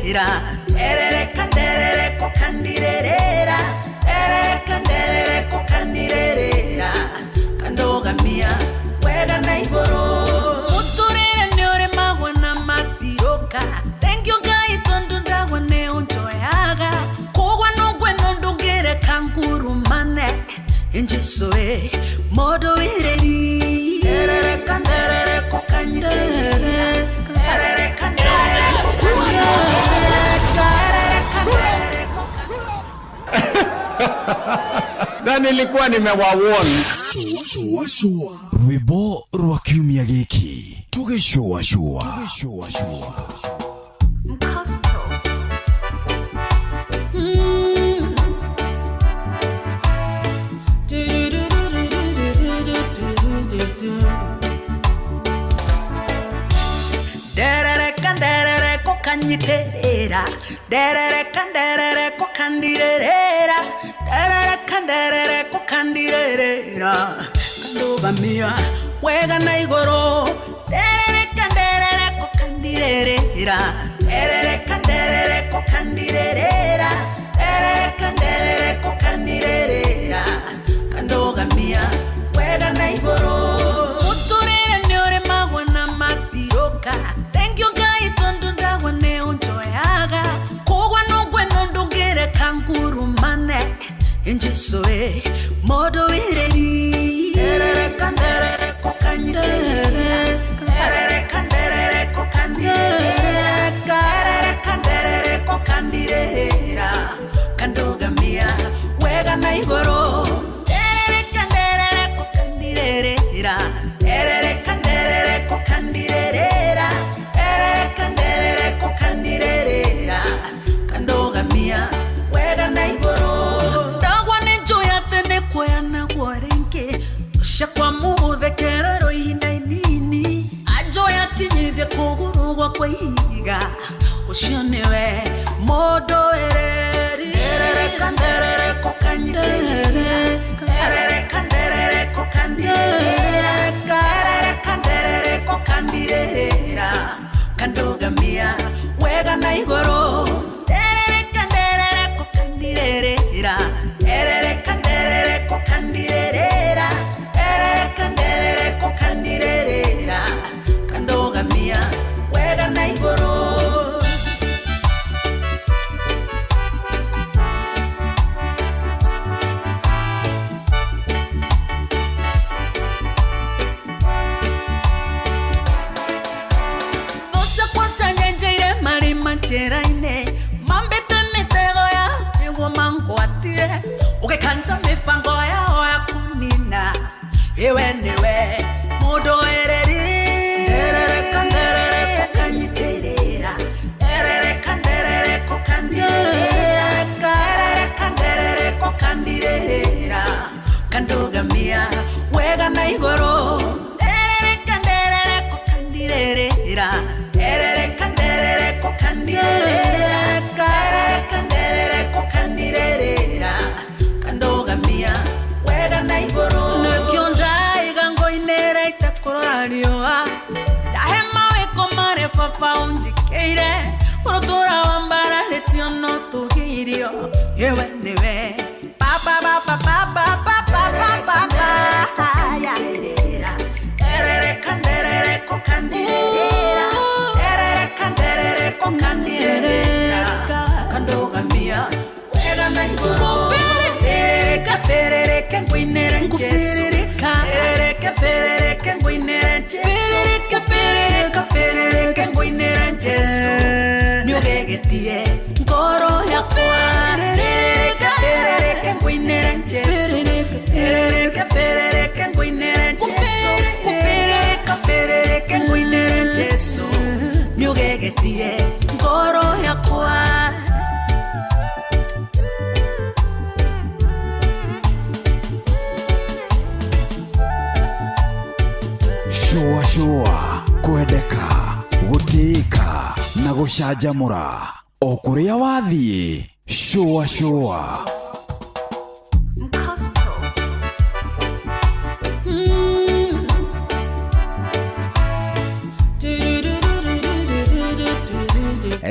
Nderereka nderereko kandirerera Nderereka nderereko kandirerera Kandogamia wega na igoro Muturire ni uremagwo na matiroka Thank you Ngai tondu ndagwa ni unjoyaga Kogwa nogwe nondungireka ngurumane Jesu e modo ireri Nderereka nderereko kanyiterera Nderereka nderereko kandirerera Nderereka nderereko Na nilikuwa nimewawarn. Rwĩmbo rwa kiumia gĩkĩ tũgĩcũacũa. Nderereka nderereko kanyiterera Nderereka nderereko kandirerera Nderereka nderereko kandirerera Kandogamia wega na igoro Nderereka nderereko kandirerera Nderereka nderereko kandirerera Nderereka nderereko kandirerera Kandogamia wega na igoro Muturire ni uremagwo na matiroka Thank you Ngai tondu ndagwa ni unjoyaga Kogwa nogwe nondungireka ngurumane Jesu e modo ireri Nderereka nderereko kanyiterera Nderereka nderereko kandirerera Nderereka nderereko kandirerera Kandogamia wega na igoro Nderereka nderereko kandirerera Nderereka nderereko kandirerera Nderereka nderereko kandirerera Kandogamia wega na igoro Ndagwa ni njoya tene kuoya naguo rĩngĩ Ucakwa mũgũthekererwo ihinda inini Anjoya kinyithie kũgũrũ gwakwa ihiga Ũcio nĩwe mũndũ ĩreri Nderereka nderereko kanyitĩrĩra Nderereka nderereko kandirerera Nderereka nderereko kandirerera Kandogamia wega na igoro Nderereka nderereko kandirerera Nderereka nderereko kandirerera Nderereka nderereko kandirerera Kandogamia wega na igoro. Those kwacanyenjeire marima njĩra-inĩ mambĩte mĩtego ya nĩguo mangwatie ũgĩkanja mĩbango yao ya kũnina iwe nĩwe mũndũ ĩreri Nderereka nderereko kanyitĩrĩra Nderereka nderereko kandirerera Nderereka nderereko kandirerera Kandogamia wega na igoro Nderereka nderereko kandirerera Nderereka nderereko kandirerera Nderereka nderereko kandirerera Kandogamia wega na igoro Nĩkĩo ndaiga ngoinĩra itekũrora riũa Ndahe mawĩko marĩa baba ũnjĩkĩire Ũrũtũra wambararĩtio no tũgĩirio Yewe nĩwe Baba baba baba baba baba Nderereka nderereko kandirerera Nderereka nderereko kandirerera Kandogamia wega na igoro Ferereka ferereke ngwinere Jesu Ferereke ferereke ngwinere Jesu Ferereke ferereka ferereke ngwinere Jesu Nĩũgegetie ngoro yakwa Ferereke ferereke ngwinere Jesu Ferereke ferereke ngwinere Jesu Ferereka ferereke ngwinere Jesu Nĩũgegetie ngoro yakwa. Shũa shũa kwendeka gũtĩĩka na gũcanjamũra o kũrĩa wathiĩ shũa shũa.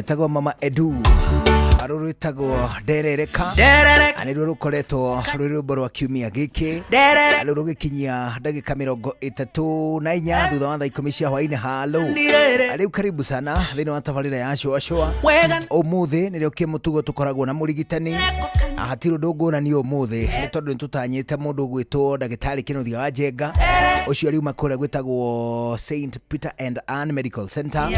Etagwo Mama Edu, rũrũ rwĩtagwo Nderereka. Nderere. Nĩruo rũkoretwo rwĩ rwĩmbo rwa kiumia gĩkĩ. Nderere. Rĩu rũgĩkinyia ndagĩka 34 thutha wa thaa 10 cia hwainĩ. Halo. Ndirere. Rĩu karibu sana thĩinĩ wa tabarĩra ya Shũa Shũa. Wega. Ũmũthĩ nĩrĩo kĩmũtugo tũkoragwo na mũrigitani. Hatirĩ ũndũ ngũrani ũmũthĩ nĩ tondũ nĩ tũtanyĩte mũndũ ũgwĩtwo ndagĩtarĩ Kĩnuthia wa Njenga, ũcio ariuma kũrĩa gwĩtagwo St Peter and Ann Medical Center,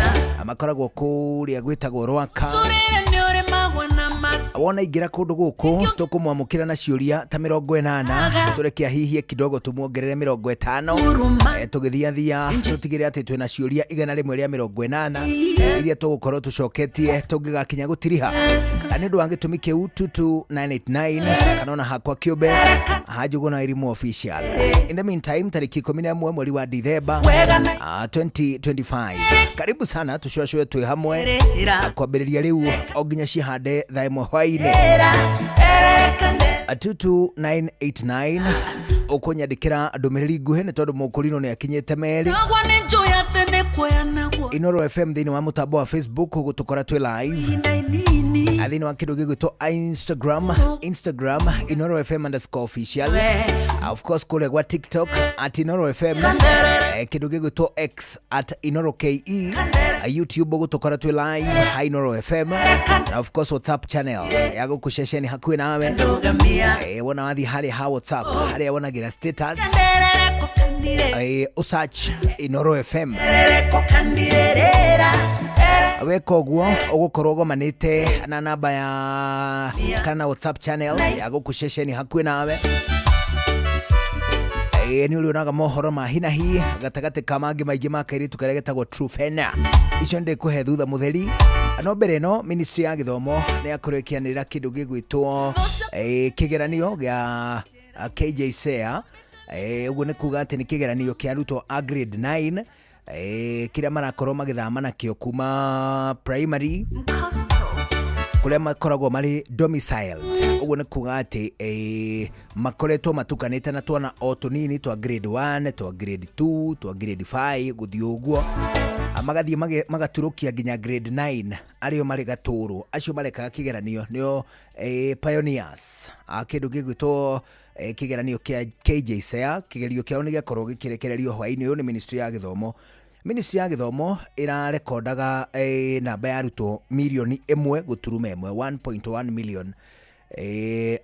makoragwo kũrĩa gwĩtagwo Rwaka. Tũrĩre nĩ ũrĩmagwo na ma. Wona ingĩra kũndũ gũkũ tũkũmwamũkĩra na ciũria ta 80, tũreke ahihie kidogo tũmuongerere 50. Huruma. Tũgĩthiathia tũtigĩre atĩ twĩna ciũria 180 iria tũgũkorwo tũcoketie tũngĩgakinya gũtiriha. Na nĩ ũndũ wa gĩtũmi kĩu, 22989 kana ona hakwa kĩũmbe Hanjuguna Elimu Official. In the meantime, tarĩki 11 mweri wa Dithemba Wega na 2025, karibu sana tũcũacũe twĩ hamwe rĩra. Kwambĩrĩria rĩu o nginya cihande thaa 1 hwainĩ. Era. Erereka nde. 22989 ũkũnyandĩkĩra ndũmĩrĩri nguhĩ nĩ tondũ mũkũrinũ nĩ akinyĩte merĩ. Nagwa nĩ njũĩ atĩ nĩ kuoyanagwo. Inoro FM thĩinĩ wa mũtambo wa Facebook ũgũtũkora twĩ live. Ihinda inini. Thĩinĩ wa kĩndũ gĩgwĩtwo Instagram, Inoro FM_official. Of course kũrĩa gwa TikTok @InoroFM, kĩndũ gĩgwĩtwo X @InoroKE, YouTube ũgũtũkora twĩ live ha Inoro FM, na of course WhatsApp channel ya gũkũ ceceni hakuhĩ nawe. Ndũgamia. Wona wathiĩ harĩa ha WhatsApp harĩa wonagĩra status, Nderereko kandire. Ũsearch Inoro FM. Nderereko kandirerera. Ere. Weka ũguo ũgũkorwo ũgomanĩte na namba ya kana WhatsApp channel ya gũkũ ceceni hakuhĩ nawe. Nĩ ũrĩonaga mohoro ma hinahi gatagatĩ ka mangĩ maingĩ ma kairĩtu karĩa getagwo Trufena. Icio nĩ ndĩkũhe thutha mũtheri, no mbere ĩno ministry ya gĩthomo nĩ yakorwo ĩkĩanĩrĩra kĩndũ gĩgwĩtwo kĩgeranio gĩa KJSEA. Ũguo nĩ kuga atĩ nĩ kĩgeranio kĩa arutwo a grade 9, kĩrĩa marakorwo magĩthama nakĩo kuma primary kũrĩa makoragwo marĩ domiciled. Ũguo nĩ kuga atĩ makoretwo matukanĩte na twana o tũnini twa grade 1, twa grade 2, twa grade 5, gũthiĩ ũguo. Magathiĩ magaturũkia nginya grade 9 arĩo marĩ gatũrũ. Acio marekaga kĩgeranio nĩo pioneers a kĩndũ gĩgwĩtwo kĩgeranio kĩa KJSEA. Kĩgerio kĩao nĩ gĩakorwo gĩkĩrekererio hwaĩ-inĩ ũyũ nĩ ministry ya gĩthomo. Ministry ya gĩthomo ĩrarekondaga namba ya arutwo mirioni 1.1, 1.1 million,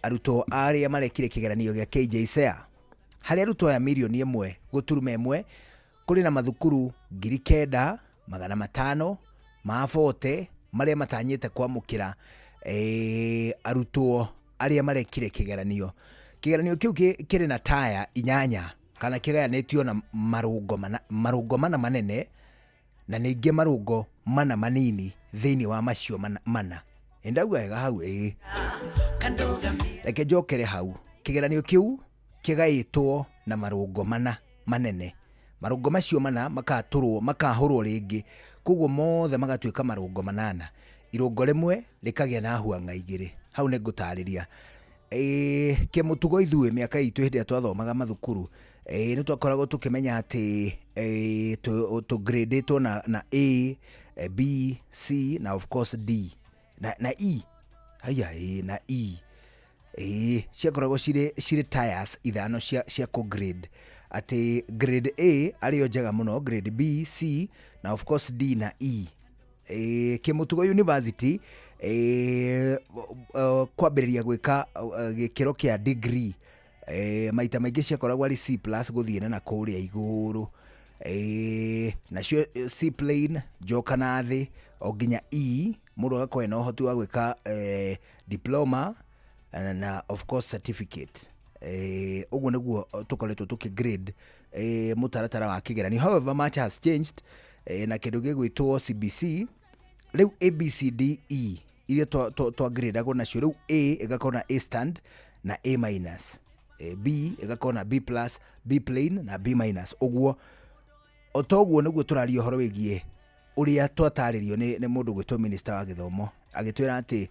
arutwo arĩa marekire kĩgeranio gĩa KJSEA. Harĩ arutwo aya mirioni 1.1, kũrĩ na mathukuru 9540 marĩa matanyĩte kwamũkĩra arutwo arĩa marekire kĩgeranio. Kĩgeranio kĩu kĩrĩ na taya inyanya kana kĩgayanĩtio na marũngo mana, marũngo mana manene na ningĩ marũngo mana manini thĩinĩ wa macio mana, mana. Ndauga wega hau? Ĩĩ. Kandũgamia. Reke njokere hau. Kĩgeranio kĩu kĩgaĩtwo na marũngo mana manene, marũngo macio mana makatũrwo makahũrwo rĩngĩ, koguo mothe magatuĩka marũngo manana, irũngo rĩmwe rĩkagĩa na huang'a igĩrĩ. Hau nĩ ngũtarĩria. Kĩmũtugo ithuĩ mĩaka itũ hĩndĩ ĩrĩa twathomaga mathukuru, nĩ twakoragwo tũkĩmenya atĩ tũgradĩtwo na A, B, C na of course D na E. Haya, na E. Ĩĩ, ciakoragwo cirĩ tiers ithano cia kũ grade, atĩ grade A arĩyo njega mũno, grade B, C na of course D na E. Kĩmũtugo university, kwambĩrĩria gwĩka gĩkĩro kĩa degree, maita maingĩ ciakoragwo arĩ C plus gũthiĩ na kũrĩa igũrũ, nacio C plain njoka na thĩ o nginya E, mũndũ agakorwo ena ũhoti wa gwĩka diploma na of course certificate. Ũguo nĩguo tũkoretwo tũkĩ grade mũtaratara wa kĩgeranio. However, much has changed na kĩndũ gĩgwĩtwo CBC. Rĩu A, B, C, D, E iria twagradagwo nacio, rĩu A ĩgakorwo na A stand na A minus, B ĩgakorwo na B plus, B plain na B minus. Ũguo o toguo nĩguo tũraria ũhoro wĩgiĩ ũrĩa twatarĩrio nĩ mũndũ gwĩtwo minister wa gĩthomo, agĩtwĩra atĩ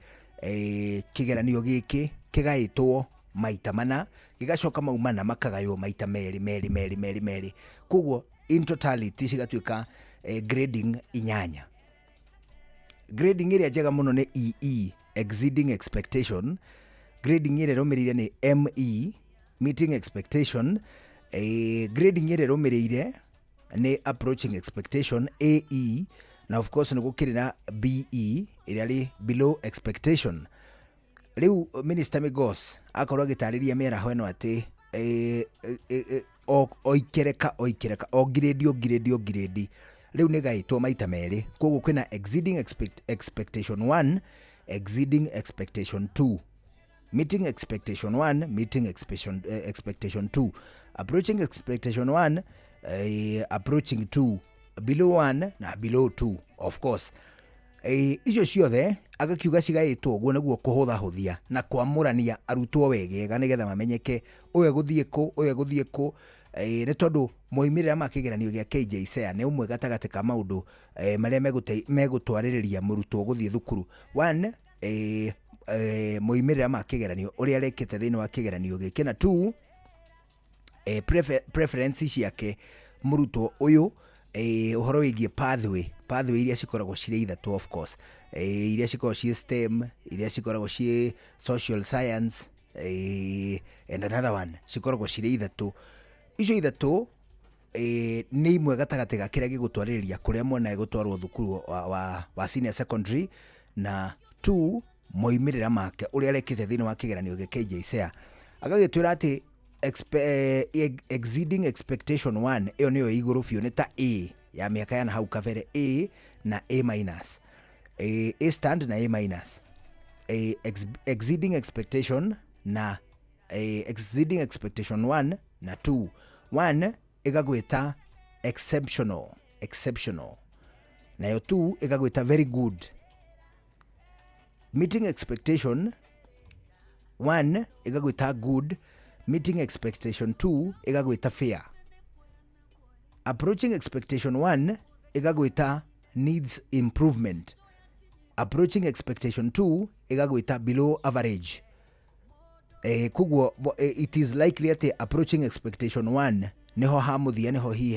kĩgeranio gĩkĩ kĩgaĩtwo maita mana, gĩgacoka mau mana makagaywo maita merĩ merĩ merĩ merĩ merĩ, koguo in totality cigatuĩka grading inyanya. Grading ĩrĩa njega mũno nĩ EE, exceeding expectation. Grading ĩrĩa ĩrũmĩrĩire nĩ ME, meeting expectation. Grading ĩrĩa ĩrũmĩrĩire nĩ approaching expectation, AE, na of course nĩ gũkĩrĩ na BE ĩrĩa rĩ below expectation. Rĩu Minister Migos akorwo agĩtarĩria mĩaraho ĩno atĩ o ikereka o ikereka, o grade o grade o grade, rĩu nĩ gaĩtwo maita merĩ. Koguo kwĩna exceeding expectation 1, exceeding expectation 2, meeting expectation 1, meeting expectation 2, approaching expectation 1, approaching 2, below 1 na below 2. Of course icio ciothe agakiuga cigaĩtwo ũguo nĩguo kũhũthahũthia na kwamũrania arutwo wegega nĩgetha mamenyeke ũyũ egũthiĩ kũ, ũyũ egũthiĩ kũ. Nĩ tondũ moimĩrĩra ma kĩgeranio gĩa KJSEA nĩ ũmwe gatagatĩ ka maũndũ marĩa megũtwarĩrĩria mũrutwo gũthiĩ thukuru. One, moimĩrĩra ma kĩgeranio ũrĩa arekĩte thĩinĩ wa kĩgeranio gĩkĩ, na two, preference ciake mũrutwo ũyũ, ũhoro wĩgiĩ pathway iria cikoragwo cirĩ ithatũ, of course, iria cikoragwo ciĩ STEM, iria cikoragwo ciĩ social science, and another one, cikoragwo cirĩ ithatũ. Icio ithatũ nĩ imwe gatagatĩ ga kĩrĩa gĩgũtwarĩrĩria kũrĩa mwana egũtwarwo thukuru wa senior secondary, na two, moimĩrĩra make ũrĩa arekĩte thĩinĩ wa kĩgeranio gĩa KJSEA. Agagĩtwĩra atĩ exceeding expectation 1 ĩyo nĩyo igũrũ biũ, nĩ ta A ya mĩaka ya na hau kabere, A na A minus, A stand na A minus. Exceeding expectation na exceeding expectation 1 na 2, 1 ĩgagwĩta exceptional, nayo 2 ĩgagwĩta very good. Meeting expectation 1 ĩgagwĩta good, meeting expectation 2 ĩgagwĩta fair, approaching expectation 1 ĩgagwĩta needs improvement, approaching expectation 2 ĩgagwĩta below average. Koguo it is likely atĩ approaching expectation 1 niho ha mũthia, niho hihi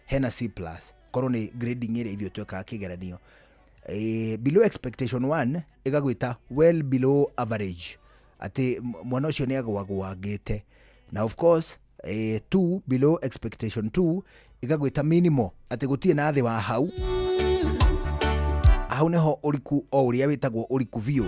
hena C plus, korwo nĩ grading ĩrĩa ithuĩ twekaga kĩgeranio. Below expectation 1 ĩgagwĩta well below average, atĩ mwana ũcio nĩ agwagwangĩte. Na of course 2, below expectation 2 ĩgagwĩta minimal, atĩ gũtirĩ na thĩ wa hau. Hau niho ũriku o ũrĩa wĩtagwo ũriku biũ,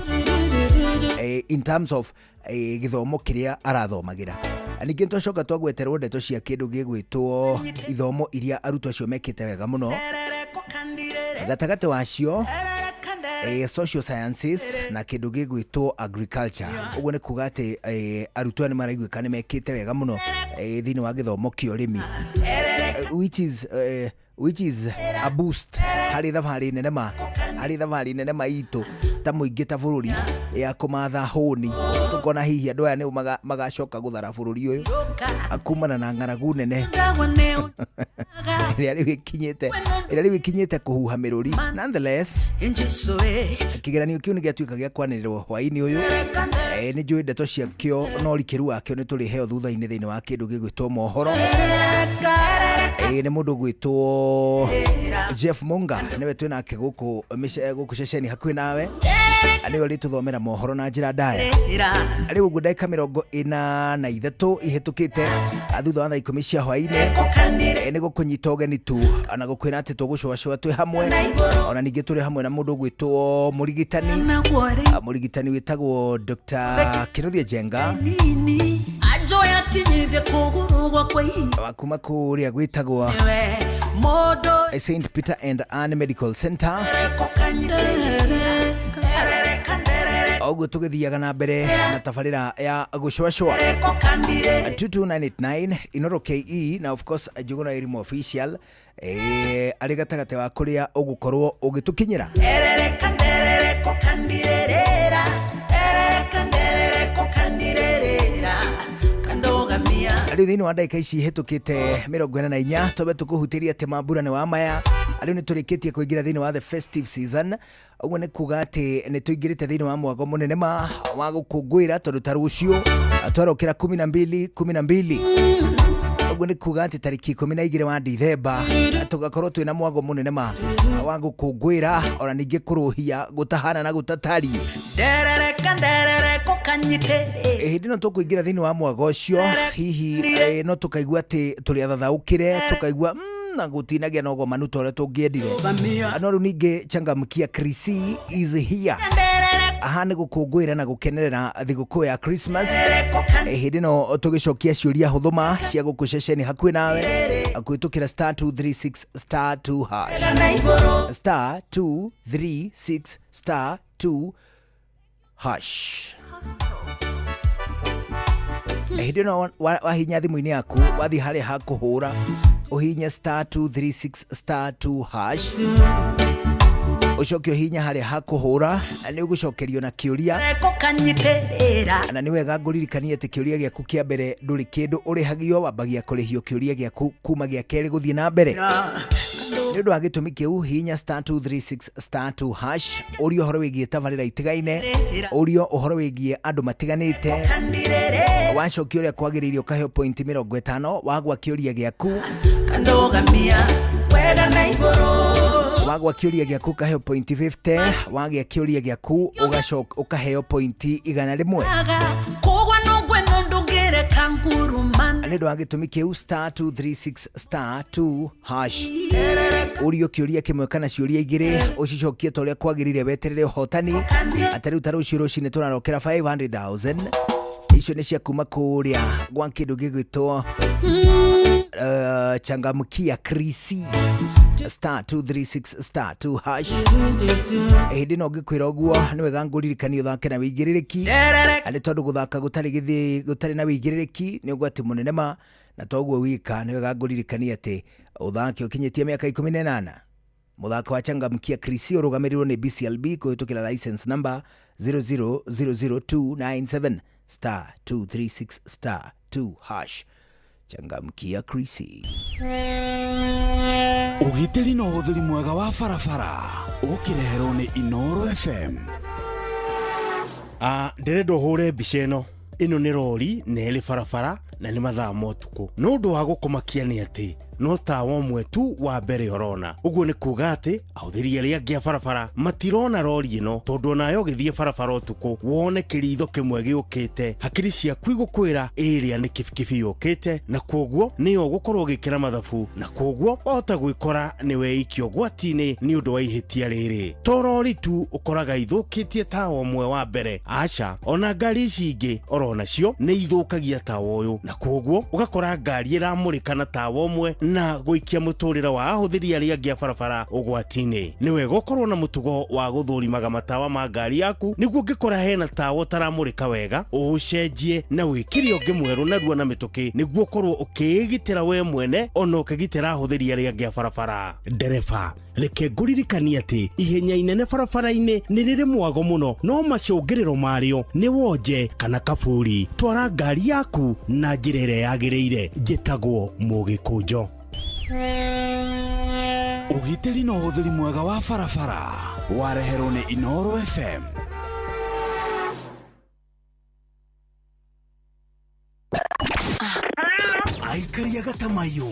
in terms of gĩthomo kĩrĩa arathomagĩra. Ningĩ twacoka twagweterwo ndeto cia kĩndũ gĩgwĩtwo ithomo iria arutwo acio mekĩte wega mũno, gatagatĩ wacio social sciences na kĩndũ gĩgwĩtwo agriculture. Ũguo nĩ kuga atĩ arutwo aya nĩ maraiguĩka nĩ mekĩte wega mũno thĩinĩ wa gĩthomo kĩa ũrĩmi, which is a boost harĩ thabarĩ nene ma harĩ thabarĩ nene ma itũ ta mũingĩ, ta bũrũri, ya kũmatha hũni. Tũkona hihi andũ aya nĩo magacoka gũthara bũrũri ũyũ kumana na ng'aragu nene ĩrĩa rĩu ĩkinyĩte kũhuha mĩrũri. Nonetheless, kĩgeranio kĩu nĩ gĩatuĩka gĩa kwanĩrĩrwo hwaĩ-inĩ ũyũ. Nĩ njũĩ ndeto ciakĩo na ũrikĩru wakĩo nĩ tũrĩheo thutha-inĩ thĩinĩ wa kĩndũ gĩgwĩtwo mohoro. Nĩ mũndũ gwĩtwo Jeff Munga nĩwe twĩnake gũkũ ceceni hakuhĩ nawe, nĩwe ũrĩtũthomera mohoro na njĩra ndaya. Rĩu ũguo ndagĩka 43 ihĩtũkĩte thutha wa thaa 10 cia hwaĩ-inĩ. Nĩ gũkũnyita ũgeni tu na gũkwĩra atĩ tũgũcũacũa twĩ hamwe, ona ningĩ tũrĩ hamwe na mũndũ ũgwĩtwo mũrigitani wĩtagwo Dr. Kinuthia Njenga Ajoya kinyinde kũgũrũ gwakwa. Wa kuma kũrĩa gwĩtagwo iwe mũndũ St Peter and Anne Medical Center. Ũguo tũgĩthiaga na mbere na tabarĩra ya gũcũacũa, 22989 Inoro KE na of course Njuguna Elimu Official arĩ gatagatĩ wa kũrĩa ũgũkorwo ũgĩtũkinyĩra. Erereka nderereko kandirerera, erereka nderereko kandirerera kandogamia. Rĩu thĩinĩ wa ndagĩka ici ihĩtũkĩte 44, twambe tũkũhutĩria atĩ mambura nĩ wa maya. Rĩu nĩ tũrĩkĩtie kũingĩra thĩinĩ wa the festive season. Ũguo nĩ kuga atĩ nĩ tũingĩrĩte thĩinĩ wa mwago mũnene ma wa gũkũngũĩra, tondũ ta rũciũ twarokĩra 12 12. Ũguo nĩ kuga atĩ tarĩki 12 wa Dithemba tũgakorwo twĩna mwago mũnene ma wa gũkũngũĩra ona ningĩ kũrũhia gũtahana na gũtatariĩ. Nderereka nderereko kanyite. Hĩndĩ ĩno tũkũingĩra thĩinĩ wa mwago ũcio hihi no tũkaigua atĩ tũrĩ athathaũkĩre, tũkaigua na gũtinagĩa na ũgomanu ta ũrĩa tũngĩendire. No rĩu ningĩ Changamkia Krisi is here. Aha nĩ gũkũngũĩra na gũkenerera thigũkũ ya Christmas. Hĩndĩ ĩno tũgĩcokia ciũria hũthũ ma cia gũkũ ceceni hakuhĩ nawe kũhĩtũkĩra star 236 star 2 hash, star 236 star 2 hash. Hĩndĩ ĩno wahinya thimũ-inĩ yaku, wathiĩ harĩa ha kũhũra, ũhihinye star 236 star 2 hash, ũcoke ũhihinye harĩa ha kũhũra, nĩ ũgũcokerio na kĩũria. Na nĩ wega ngũririkanie atĩ kĩũria gĩaku kĩa mbere ndũrĩ kĩndũ ũrĩhagio, wambagia kũrĩhio kĩũria gĩaku kuma gĩa kerĩ gũthiĩ na mbere. Nĩ ũndũ wa gĩtũmi kĩu, hihinya star 236 star 2 hash, ũrio ũhoro wĩgiĩ tabarĩra itigaine, ũrio ũhoro wĩgiĩ andũ matiganĩte, wacokia ũrĩa kwagĩrĩire ũkaheo pointi 50, wagwa kĩũria gĩaku, wagwa kĩũria gĩaku ũkaheo pointi 50, wagĩa kĩũria gĩaku ũkaheo pointi 100. Nĩ ũndũ wa gĩtũmi kĩu, star 236 star 2 hash, ũrio kĩũria kĩmwe kana ciũria igĩrĩ, ũcicokie ta ũrĩa kwagĩrĩire, weterere ũhotani. Atĩ rĩu ta rũciũ rũcinĩ tũrarokera 500,000, icio nĩ cia kuma kũrĩa gwa kĩndũ gĩgwĩtwo Changamkia Krisi, star 236 star 2 hash. Hĩndĩ ĩno ngĩkwĩra ũguo nĩ wega ngũririkanie ũthake na wĩigĩrĩrĩki, nĩ tondũ gũthaka gũtarĩ na wĩigĩrĩrĩki nĩ ũgwati mũnene ma, na toguo wika nĩ wega ngũririkanie atĩ ũthake ũkinyĩtie mĩaka 18. Mũthako wa Changamkia Krisi ũrũgamĩrĩirwo nĩ BCLB kũhĩtũkĩra license number 0000297 star 236 star 2 hash. Changamkia Krisi. Ũgitĩri na ũhũthĩri mwega wa barabara ũkĩreherwo nĩ Inooro FM. Ndĩrenda ũhũre mbica ĩno. Ĩno nĩ rori na ĩrĩ barabara na nĩ mathaa ma ũtukũ. No ũndũ wa gũkũmakia nĩ atĩ no tawa ũmwe tu wa mbere ũrona. Ũguo nĩ kuga atĩ ahũthĩri arĩa angĩ a barabara matirona rori ĩno, tondũ onayo ũgĩthiĩ barabara ũtukũ wone kĩritho kĩmwe gĩũkĩte, hakiri ciaku igũkwĩra ĩrĩa nĩ kibikibi yũkĩte, na kwoguo nĩyo ũgũkorwo ũgĩkĩra mathabu, na kwoguo wahota gwĩkora nĩ weikia ũgwati-inĩ nĩ ũndũ wa ihĩtia rĩrĩ. To rori tu ũkoraga ithũkĩtie tawa ũmwe wa mbere, aca, ona ngari ici ingĩ oro nacio nĩ ithũkagia tawa ũyũ, na kwoguo ũgakora ngari ĩramũrĩka na tawa ũmwe na gũikia mũtũrĩre wa ahũthĩri arĩa angĩ a barabara ũgwati-inĩ. Nĩ wega ũkorwo na mũtugo wa gũthũrimaga matawa ma ngari yaku, nĩguo ũngĩkora hena tawa ũtaramũrĩka wega ũũcenjie na wĩkĩre ũngĩ mwerũ narua na mĩtũkĩ, nĩguo ũkorwo ũkĩĩgitĩra we mwene ona ũkĩgitĩra ahũthĩri arĩa angĩ a barabara. Ndereba, reke ngũririkanie atĩ ihenya inene barabara-inĩ nĩ rĩrĩ mwago mũno, no macũngĩrĩro marĩo nĩ wonje kana kaburi. Twara ngari yaku na njĩra ĩrĩa yagĩrĩire. Njĩtagwo Mũgĩkũnjo. Ũgitĩri na ũhũthĩri mwega wa barabara wareherwo nĩ Inooro FM. Aikaria gatamayo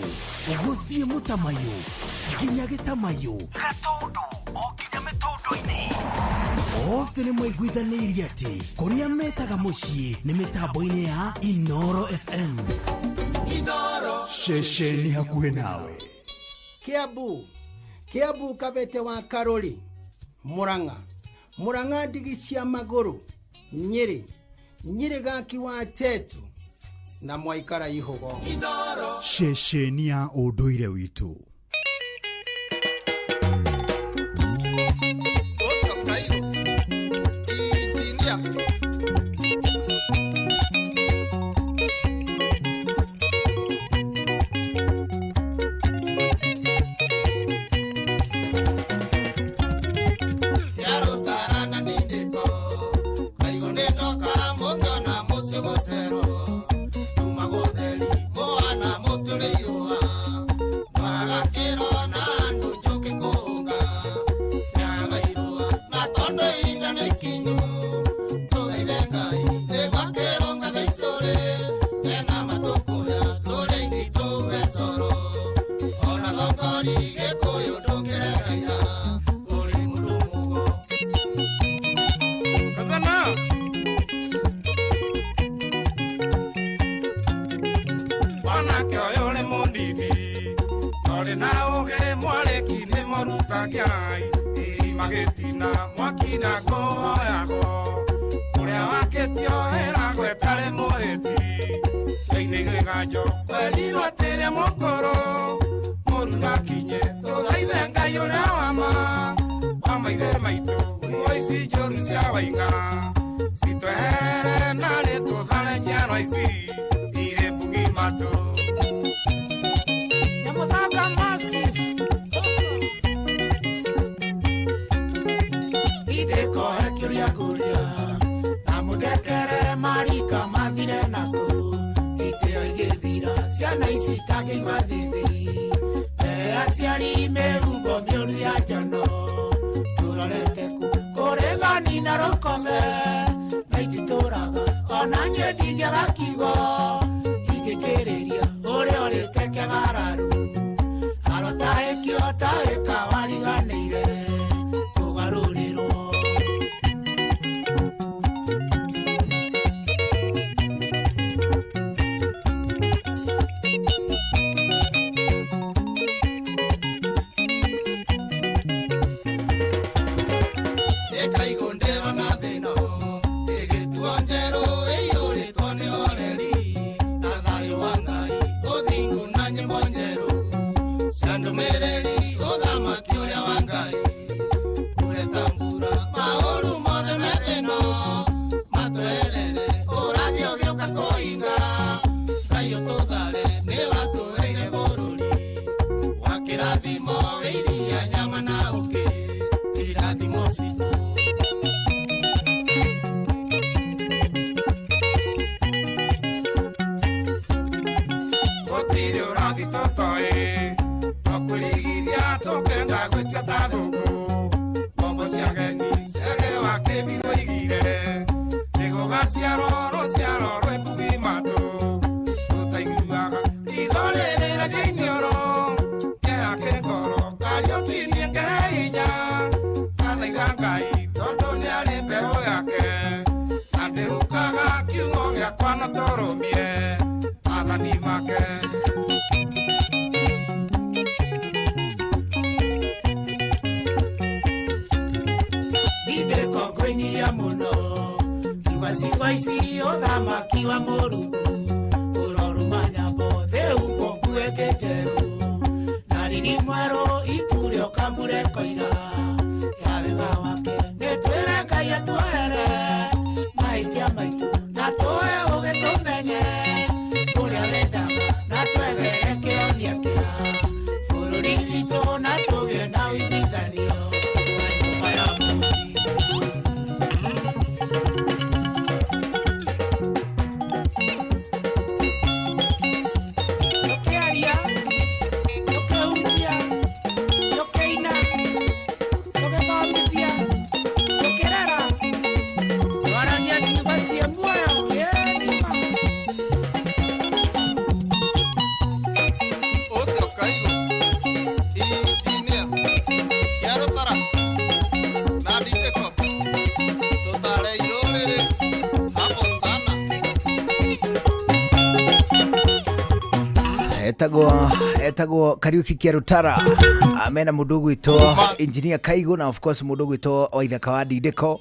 gũthiĩ mũtamayo nginya gĩtamayo gatũndũ o nginya mĩtũndũ-inĩ, othe nĩ maiguithanĩirie atĩ kũrĩa metaga mũciĩ nĩ mĩtambo-inĩ ya Inooro FM. Inooro ceceni hakuhĩ nawe. Kiambu, Kiambu Kabete wa Karori, Murang'a, Murang'a ndigi cia magũrũ, Nyĩrĩ, Nyĩrĩ gaki wa Tetu na mwaikara ihugo. Inooro ceceni ya ũndũire witũ. Ngai irima gĩtina mwaki na kuoyagwo kũrĩa wakĩtio ĩragwo ĩtarĩ mũhĩti thĩinĩ gĩganjo kwerirwo atĩrĩa mũkũrũ mũru na kinye tũthaithe Ngai ũrĩa wa ma wa maithe maitũ nguo ici njũru cia waing'a citweherere na nĩ tũthare njiarwa ici irĩ mbugi matũ. Nyamuthanga massive. Ndikohe kĩũria ngũria na mũndekere marika mathire naku itĩo igĩthira ciana ici itangĩigua thithi mbere aciari mĩhumbwo mĩũru ya njono tũrorete ku kũrĩ thoni na rũkome na ititũraga ona niĩ ndingĩaga kiugo ingĩkĩrĩria ũrĩa ũrĩte kĩgararu arotahĩkio tahĩka wariganĩire kũgarũrĩrwo. Ĩkaigũndĩrwo na thĩno ĩgĩtuo njerũ ĩiyũrĩtwo nĩ oreri na thayũ wa Ngai ũthingu na nyĩmbo njerũ cia ndũmĩrĩri ũthamaki ũrĩa wa Ngai ũreta mbura maũru mothe me thĩno matwerere ũrathi ũgĩũka kũhinga Ngai ũtũthare nĩ watũheire bũrũri wa kĩrathimo iria nyama na ũkĩ irathimo citũ. Gũtirĩ ũrathi tũtoĩ no kwĩrigithia tũkenda gwĩtua ta thũngũ ngombo cia ageni cege wa kĩbirũ igire nĩgũgaciarwo rũciaro rwĩ mbugi matũ tũtaiguaga ritho rĩrĩ rĩa iniũrũ kĩeha kĩ ngoro Kariũki niĩ ngehe hinya ngathaitha Ngai tondũ nĩarĩ mbeũ yake na ndĩhukaga kiugo gĩakwa na tũrũmie maathani make. Ndindĩko ngwĩnyia mũno kiuga ciugo ici ũthamaki wa Mũrungu ũrorũma nyambo thĩ humbwo nguo ĩngĩ njerũ na riri mwerũ itu rĩoka mbura ĩkoira ya wega wake nĩ twĩre Ngai atuohere mahĩtia maitũ na tũhe ũũgĩ tũmenye ũrĩa wendaga na twethere kĩhonia kĩa bũrũri witũ na tũgĩe na ũiguithanio wa nyũmba ya Mũũmbi. Tũkĩaria, tũkĩhunjia, tũkĩina, tũgĩthomithia, tũkĩrera, twaragia ciugo ciĩ muoyo ĩĩ nĩ ma. Ũcio Kaigũ, injinia, Kĩarũtara na Ndindĩko, tũtare irũrĩrĩ hapo sana. Etagwo Kariuki Kĩarũtara mena mũndũ ũgwĩtwo Engineer Kaigũ na of course mũndũ ũgwĩtwo Waithaka wa Ndindĩko.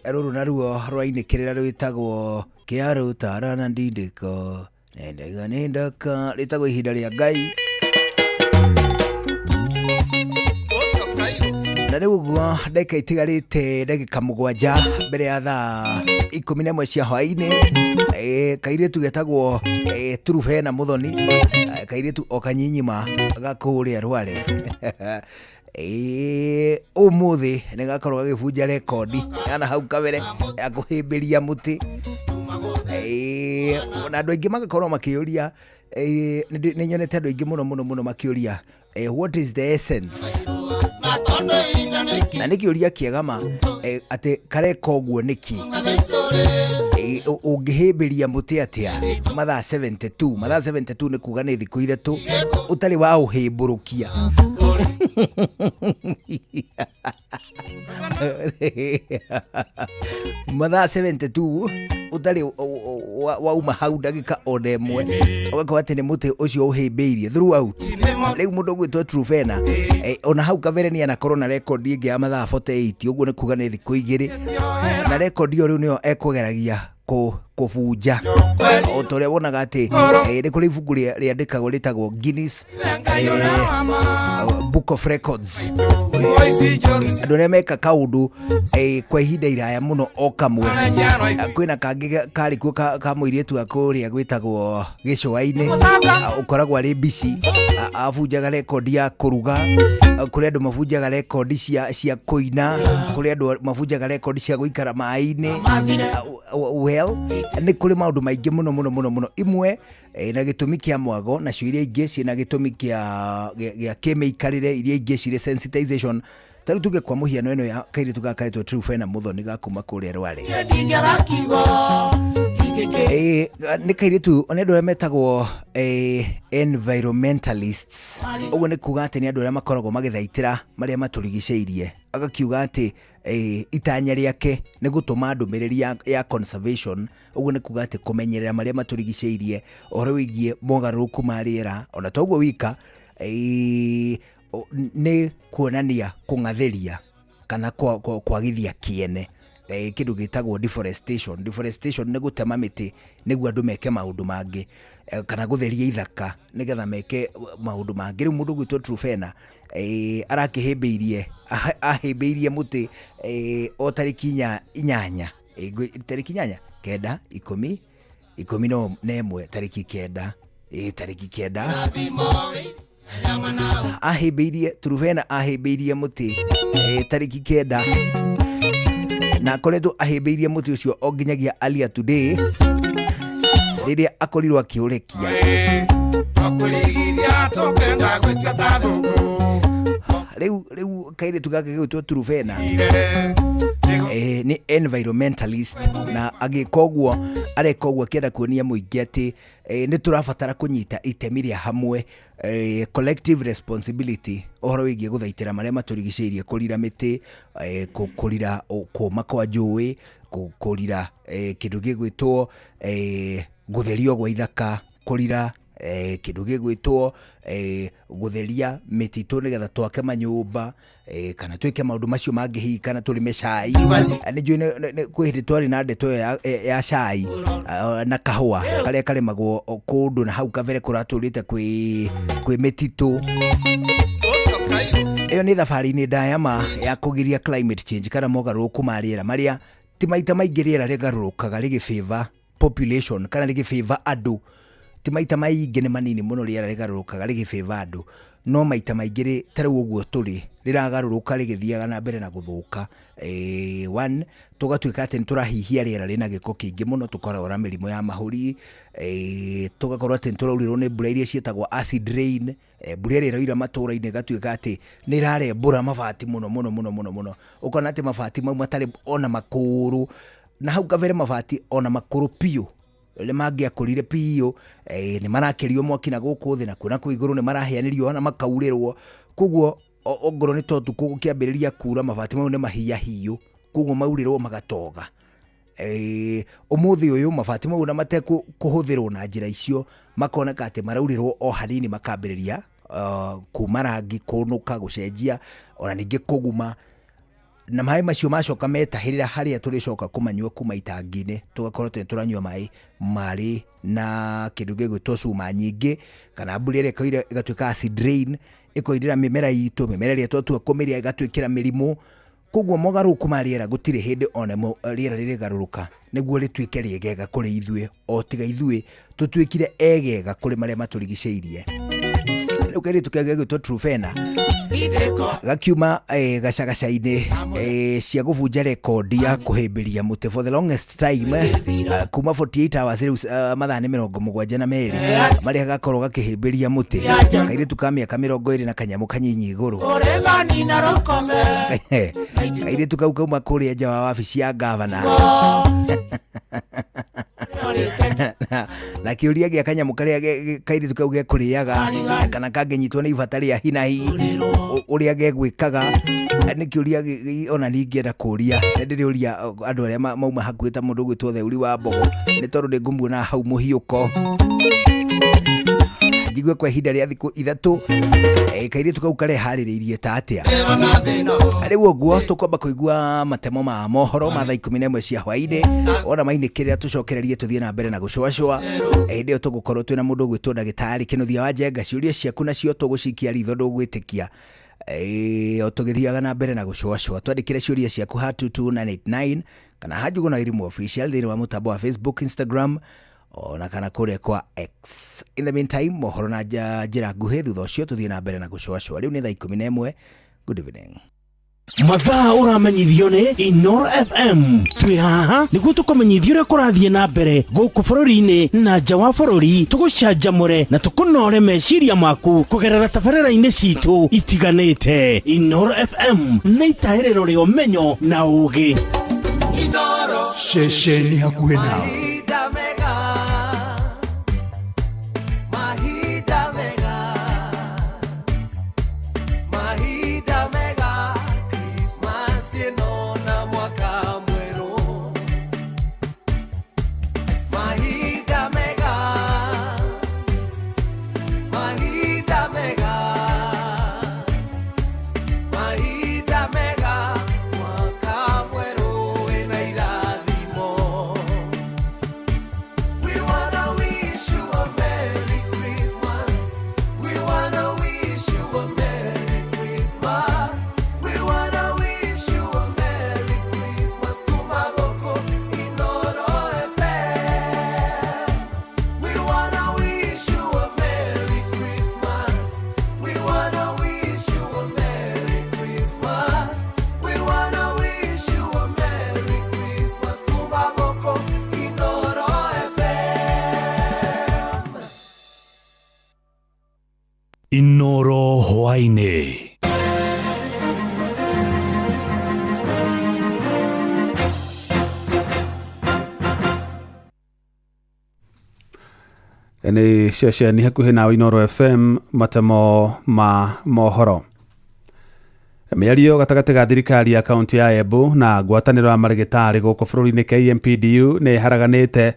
Rũrũ naruo rwainĩkĩrĩra rwĩtagwo Kĩarũtara na Ndindĩko nendaiga nĩ ndaka rĩtagwo ihinda rĩa Ngai. Ũcio Kaigũ Na rĩu ũguo ndagĩka itigarĩte ndagĩka 7 mbere ya thaa 11 cia hwaĩ-inĩ. Kairĩtu getagwo Turubena Muthoni, kairĩtu o kanyinyima gakũrĩa Rware. Ũmũthĩ nĩ gakorwo gagĩbunja rekondi yana hau kabere ya kũhĩmbĩria mũtĩ. Na andũ aingĩ magakorwo makĩũria, nĩ nyonete andũ aingĩ mũno mũno mũno makĩũria, what is the essence? Na tondũ ihinda nĩ Na nĩ kĩũria kĩega ma, atĩ kareka ũguo nĩkĩ? Ũngĩhĩmbĩria mũtĩ atĩa mathaa 72? Mathaa 72 nĩ kuga nĩ thikũ 3 ũtarĩ wa ũhĩmbũrũkia. Mathaa 72 ũtarĩ Wauma hau ndagĩka ona ĩmwe ũgakorwo atĩ nĩ mũtĩ ũcio ũhĩmbĩirie throughout. Rĩu mũndũ ũgwĩtwo Trufena, ona hau kabere nĩ anakorwo na rekondi ĩngĩ ya mathaa 48, ũguo nĩ kuga nĩ thikũ 2, na rekondi ĩyo rĩu nĩyo ekũgeragia kũbunja o ta ũrĩa wonaga atĩ nĩ kũrĩ ibuku rĩandĩkagwo rĩtagwo Guinness Book of Records, andũ arĩa meka kaũndũ kwa ihinda iraya mũno o kamwe. Kwĩna kangĩ karĩ kuo ka mũirĩtu wa kũrĩa gwĩtagwo gĩcũa-inĩ, ũkoragwo arĩ mbici, abunjaga rekondi ya kũruga. Kũrĩ andũ mabunjaga rekondi cia kũina, kũrĩ andũ mabunjaga rekondi cia gũikara maĩ-inĩ. Well, nĩ kũrĩ maũndũ maingĩ mũno mũno mũno mũno, imwe na gĩtũmi kĩa mwago, nacio iria ingĩ ciĩna gĩtũmi gĩa kĩmĩikarĩre, iria ingĩ cirĩ sensitization. Ta rĩu tuge kwa mũhiano ĩno ya kairĩtu gaka karetwo Trufena Muthoni ga kuma kũrĩa Rware, nĩ kairĩtu nĩ andũ arĩa metagwo environmentalists. Ũguo nĩ kuga atĩ nĩ andũ arĩa makoragwo magĩthaitĩra marĩa matũrigicĩirie. Agakiuga atĩ itanya rĩake nĩ gũtũma ndũmĩrĩri ya conservation, ũguo nĩ kuga atĩ kũmenyerera marĩa matũrigicĩirie, ũhoro wĩgiĩ mogarũrũku ma rĩera. Ona toguo wika, nĩ kuonania kũng'athĩria kana kwagithia kĩene kĩndũ gĩtagwo deforestation. Deforestation nĩ gũtema mĩtĩ nĩguo andũ meke maũndũ mangĩ, kana gũtheria ithaka nĩgetha meke maũndũ mangĩ. Rĩu mũndũ ũgwĩtwo Trufena arakĩhĩmbĩirie, ahĩmbĩirie mũtĩ o tarĩki 8, tarĩki 8, 9, 10, 11, tarĩki 9, tarĩki 9 ahĩmbĩirie, Trufena ahĩmbĩirie mũtĩ tarĩki 9, na akoretwo ahĩmbĩirie mũtĩ ũcio o nginyagia earlier today rĩrĩa akorirwo akĩũrekia. Rĩu kairĩtu gaka gĩgwĩtwo Trufena nĩ environmentalist, na agĩka ũguo areka ũguo akĩenda kuonia mũingĩ atĩ nĩ tũrabatara kũnyita itemi rĩa hamwe, collective responsibility, ũhoro wĩgiĩ gũthaitĩra marĩa matũrigicĩirie, kũrira mĩtĩ, kũrira kũma kwa njũĩ, kũrira kĩndũ gĩgwĩtwo gũtherio gwa ithaka, kũrira kĩndũ gĩgwĩtwo gũtheria mĩtitũ nĩgetha twake manyũmba, kana twĩke maũndũ macio mangĩ hihi, kana tũrĩme cai. Nĩ njũĩ kwĩ hĩndĩ twarĩ na ndeto ĩyo ya cai na kahũa karĩa karĩmagwo kũndũ na hau kabere kũratũrĩte kwĩ mĩtitũ. Ĩyo nĩ thabarĩ-inĩ ndaya ma ya kũgiria climate change kana mogarũrũku ma rĩera, marĩa ti maita maingĩ rĩera rĩgarũrũkaga rĩgĩfavor population kana rĩgĩfavor andũ. Ti maita maingĩ, nĩ manini mũno rĩera rĩgarũrũkaga rĩgĩfavor andũ, no maita maingĩ ta rĩu ũguo tũrĩ rĩragarũrũka rĩgĩthiaga na mbere na gũthũka. One, tũgatuĩka atĩ nĩ tũrahihia rĩera rĩna gĩko kĩingĩ mũno, tũkarwara mĩrimũ ya mahũri, tũgakorwo atĩ nĩ tũraurĩrwo nĩ mbura iria ciĩtagwo acid rain, mbura ĩrĩa ĩroira matũra-inĩ ĩgatuĩka atĩ nĩ ĩrarembũra mabati mũno mũno mũno mũno mũno, ũkona atĩ mabati mau matarĩ ona makũrũ, na hau kabere mabati ona makũrũ biũ nĩ mangĩakũrire biũ, nĩ marakĩrio mwaki na gũkũ thĩ, na kuo na kũu igũrũ nĩ marahĩanĩrio na makaurĩrwo. Koguo ongorwo nĩ ta ũtukũ gũkĩambĩrĩria kura, mabati mau nĩ mahiahiũ, koguo maurĩrwo magatoga. Ũmũthĩ ũyũ mabati mau ona matekũhũthĩrwo na njĩra icio, makoneka atĩ maraurĩrwo o hanini, makambĩrĩria kuma rangi, kũnũka, gũcenjia, ona ningĩ kũguma. Na maĩ macio macoka metahĩrĩra harĩa tũrĩcoka kũmanyua kuma itangi-inĩ, tũgakorwo atĩ tũranyua maĩ marĩ na kĩndũ gĩgwĩtwo cuma nyingĩ, kana mbura ĩrĩa ĩkoira ĩgatuĩka acid rain, ĩkoirĩra mĩmera itũ, mĩmera ĩrĩa twatua kũmĩrĩa ĩgatwĩkĩra mĩrimũ. Koguo mogarũrũku ma rĩera gũtirĩ hĩndĩ ona ĩmwe rĩera rĩrĩgarũrũka nĩguo rĩtuĩke rĩegega kũrĩ ithuĩ, o tiga ithuĩ tũtuĩkire egega kũrĩ marĩa matũrigicĩirie. Rĩu kairĩtu kangĩ gagwĩtwo Trufena gakiuma gacagaca-inĩ cia gũbunja rekondi ya kũhĩmbĩria mũtĩ for the longest time, kuma 48 hours rĩu, mathaa nĩ 72 marĩa gakorwo gakĩhĩmbĩria mũtĩ. Kairĩtu ka mĩaka 20 na kanyamũ kanyinyi igũrũ. Kairĩtu kau kauma kũrĩa nja wa wabici ya gavana. Na kĩũria gĩa kanyamũ karĩa kairĩtu kau gekũrĩaga kana kangĩnyitwo nĩ ibata rĩa hinahi ũrĩa gegwĩkaga nĩ kĩũria ona niĩ ingĩenda kũria. Nĩ ndĩrĩũria andũ arĩa mauma hakuhĩ ta mũndũ ũgwĩtwo Theuri wa Mbogo, nĩ tondũ nĩngũmuona hau mũhiũko njigue kwa ihinda rĩa thikũ 3 kairĩtu kau kareharĩrĩirie ta atĩa. Rĩu ũguo tũkwamba kũigua matemo ma mohoro ma thaa 11 cia hwaĩ-inĩ, ona mainĩkĩrĩra tũcokererie tũthiĩ na mbere na gũcũacũa. Hĩndĩ ĩyo tũgũkorwo twĩna mũndũ ũgwĩtwo ndagĩtarĩ Kĩnuthia wa Njenga. Ciũria ciaku nacio tũgũcikia ritho, ndũgwĩtĩkia o tũgĩthiaga na mbere na gũcũacũa. Twandĩkĩre ciũria ciaku ha 22989 kana ha Njuguna Irimũ Official thĩinĩ wa mũtambo wa Facebook, Instagram ona kana kũrĩa kwa X. In the meantime, mohoro na njĩra nguhĩ, thutha ũcio tũthiĩ na mbere na gũcũacũa. Rĩu nĩ thaa 11. Good evening. Mathaa ũramenyithio nĩ Inoro FM. Twĩ haha nĩguo tũkũmenyithia ũrĩa kũrathiĩ na mbere gũkũ bũrũri-inĩ na nja wa bũrũri, tũgũcanjamũre na tũkũnore meciria maku kũgerera tabarĩra-inĩ citũ itiganĩte. Inoro FM nĩ itahĩrĩro rĩa ũmenyo na ũũgĩ. Ceceni hakuhĩ nawe. Inoro hwaĩ-inĩ. Nĩ ceceni hakuhĩ nawe Inoro FM, matemo ma mohoro. Mĩario gatagatĩ ga thirikari ya kaunti ya Embu na ngwatanĩro ya marĩgĩtarĩ gũkũ bũrũri-inĩ KMPDU nĩ ĩharaganĩte,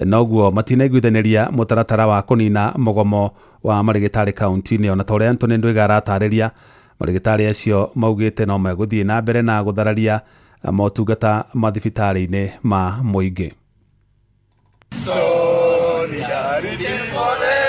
noguo matinaiguithanĩria mũtaratara wa kũnina mũgomo wa marĩgĩtarĩ kaunti-inĩ. Ona ta ũrĩa Anthony Ndwiga aratarĩria, marĩgĩtarĩ acio maugĩte no megũthiĩ na mbere na gũthararia motungata mathibitarĩ-inĩ ma mũingĩ. Solidarity forever.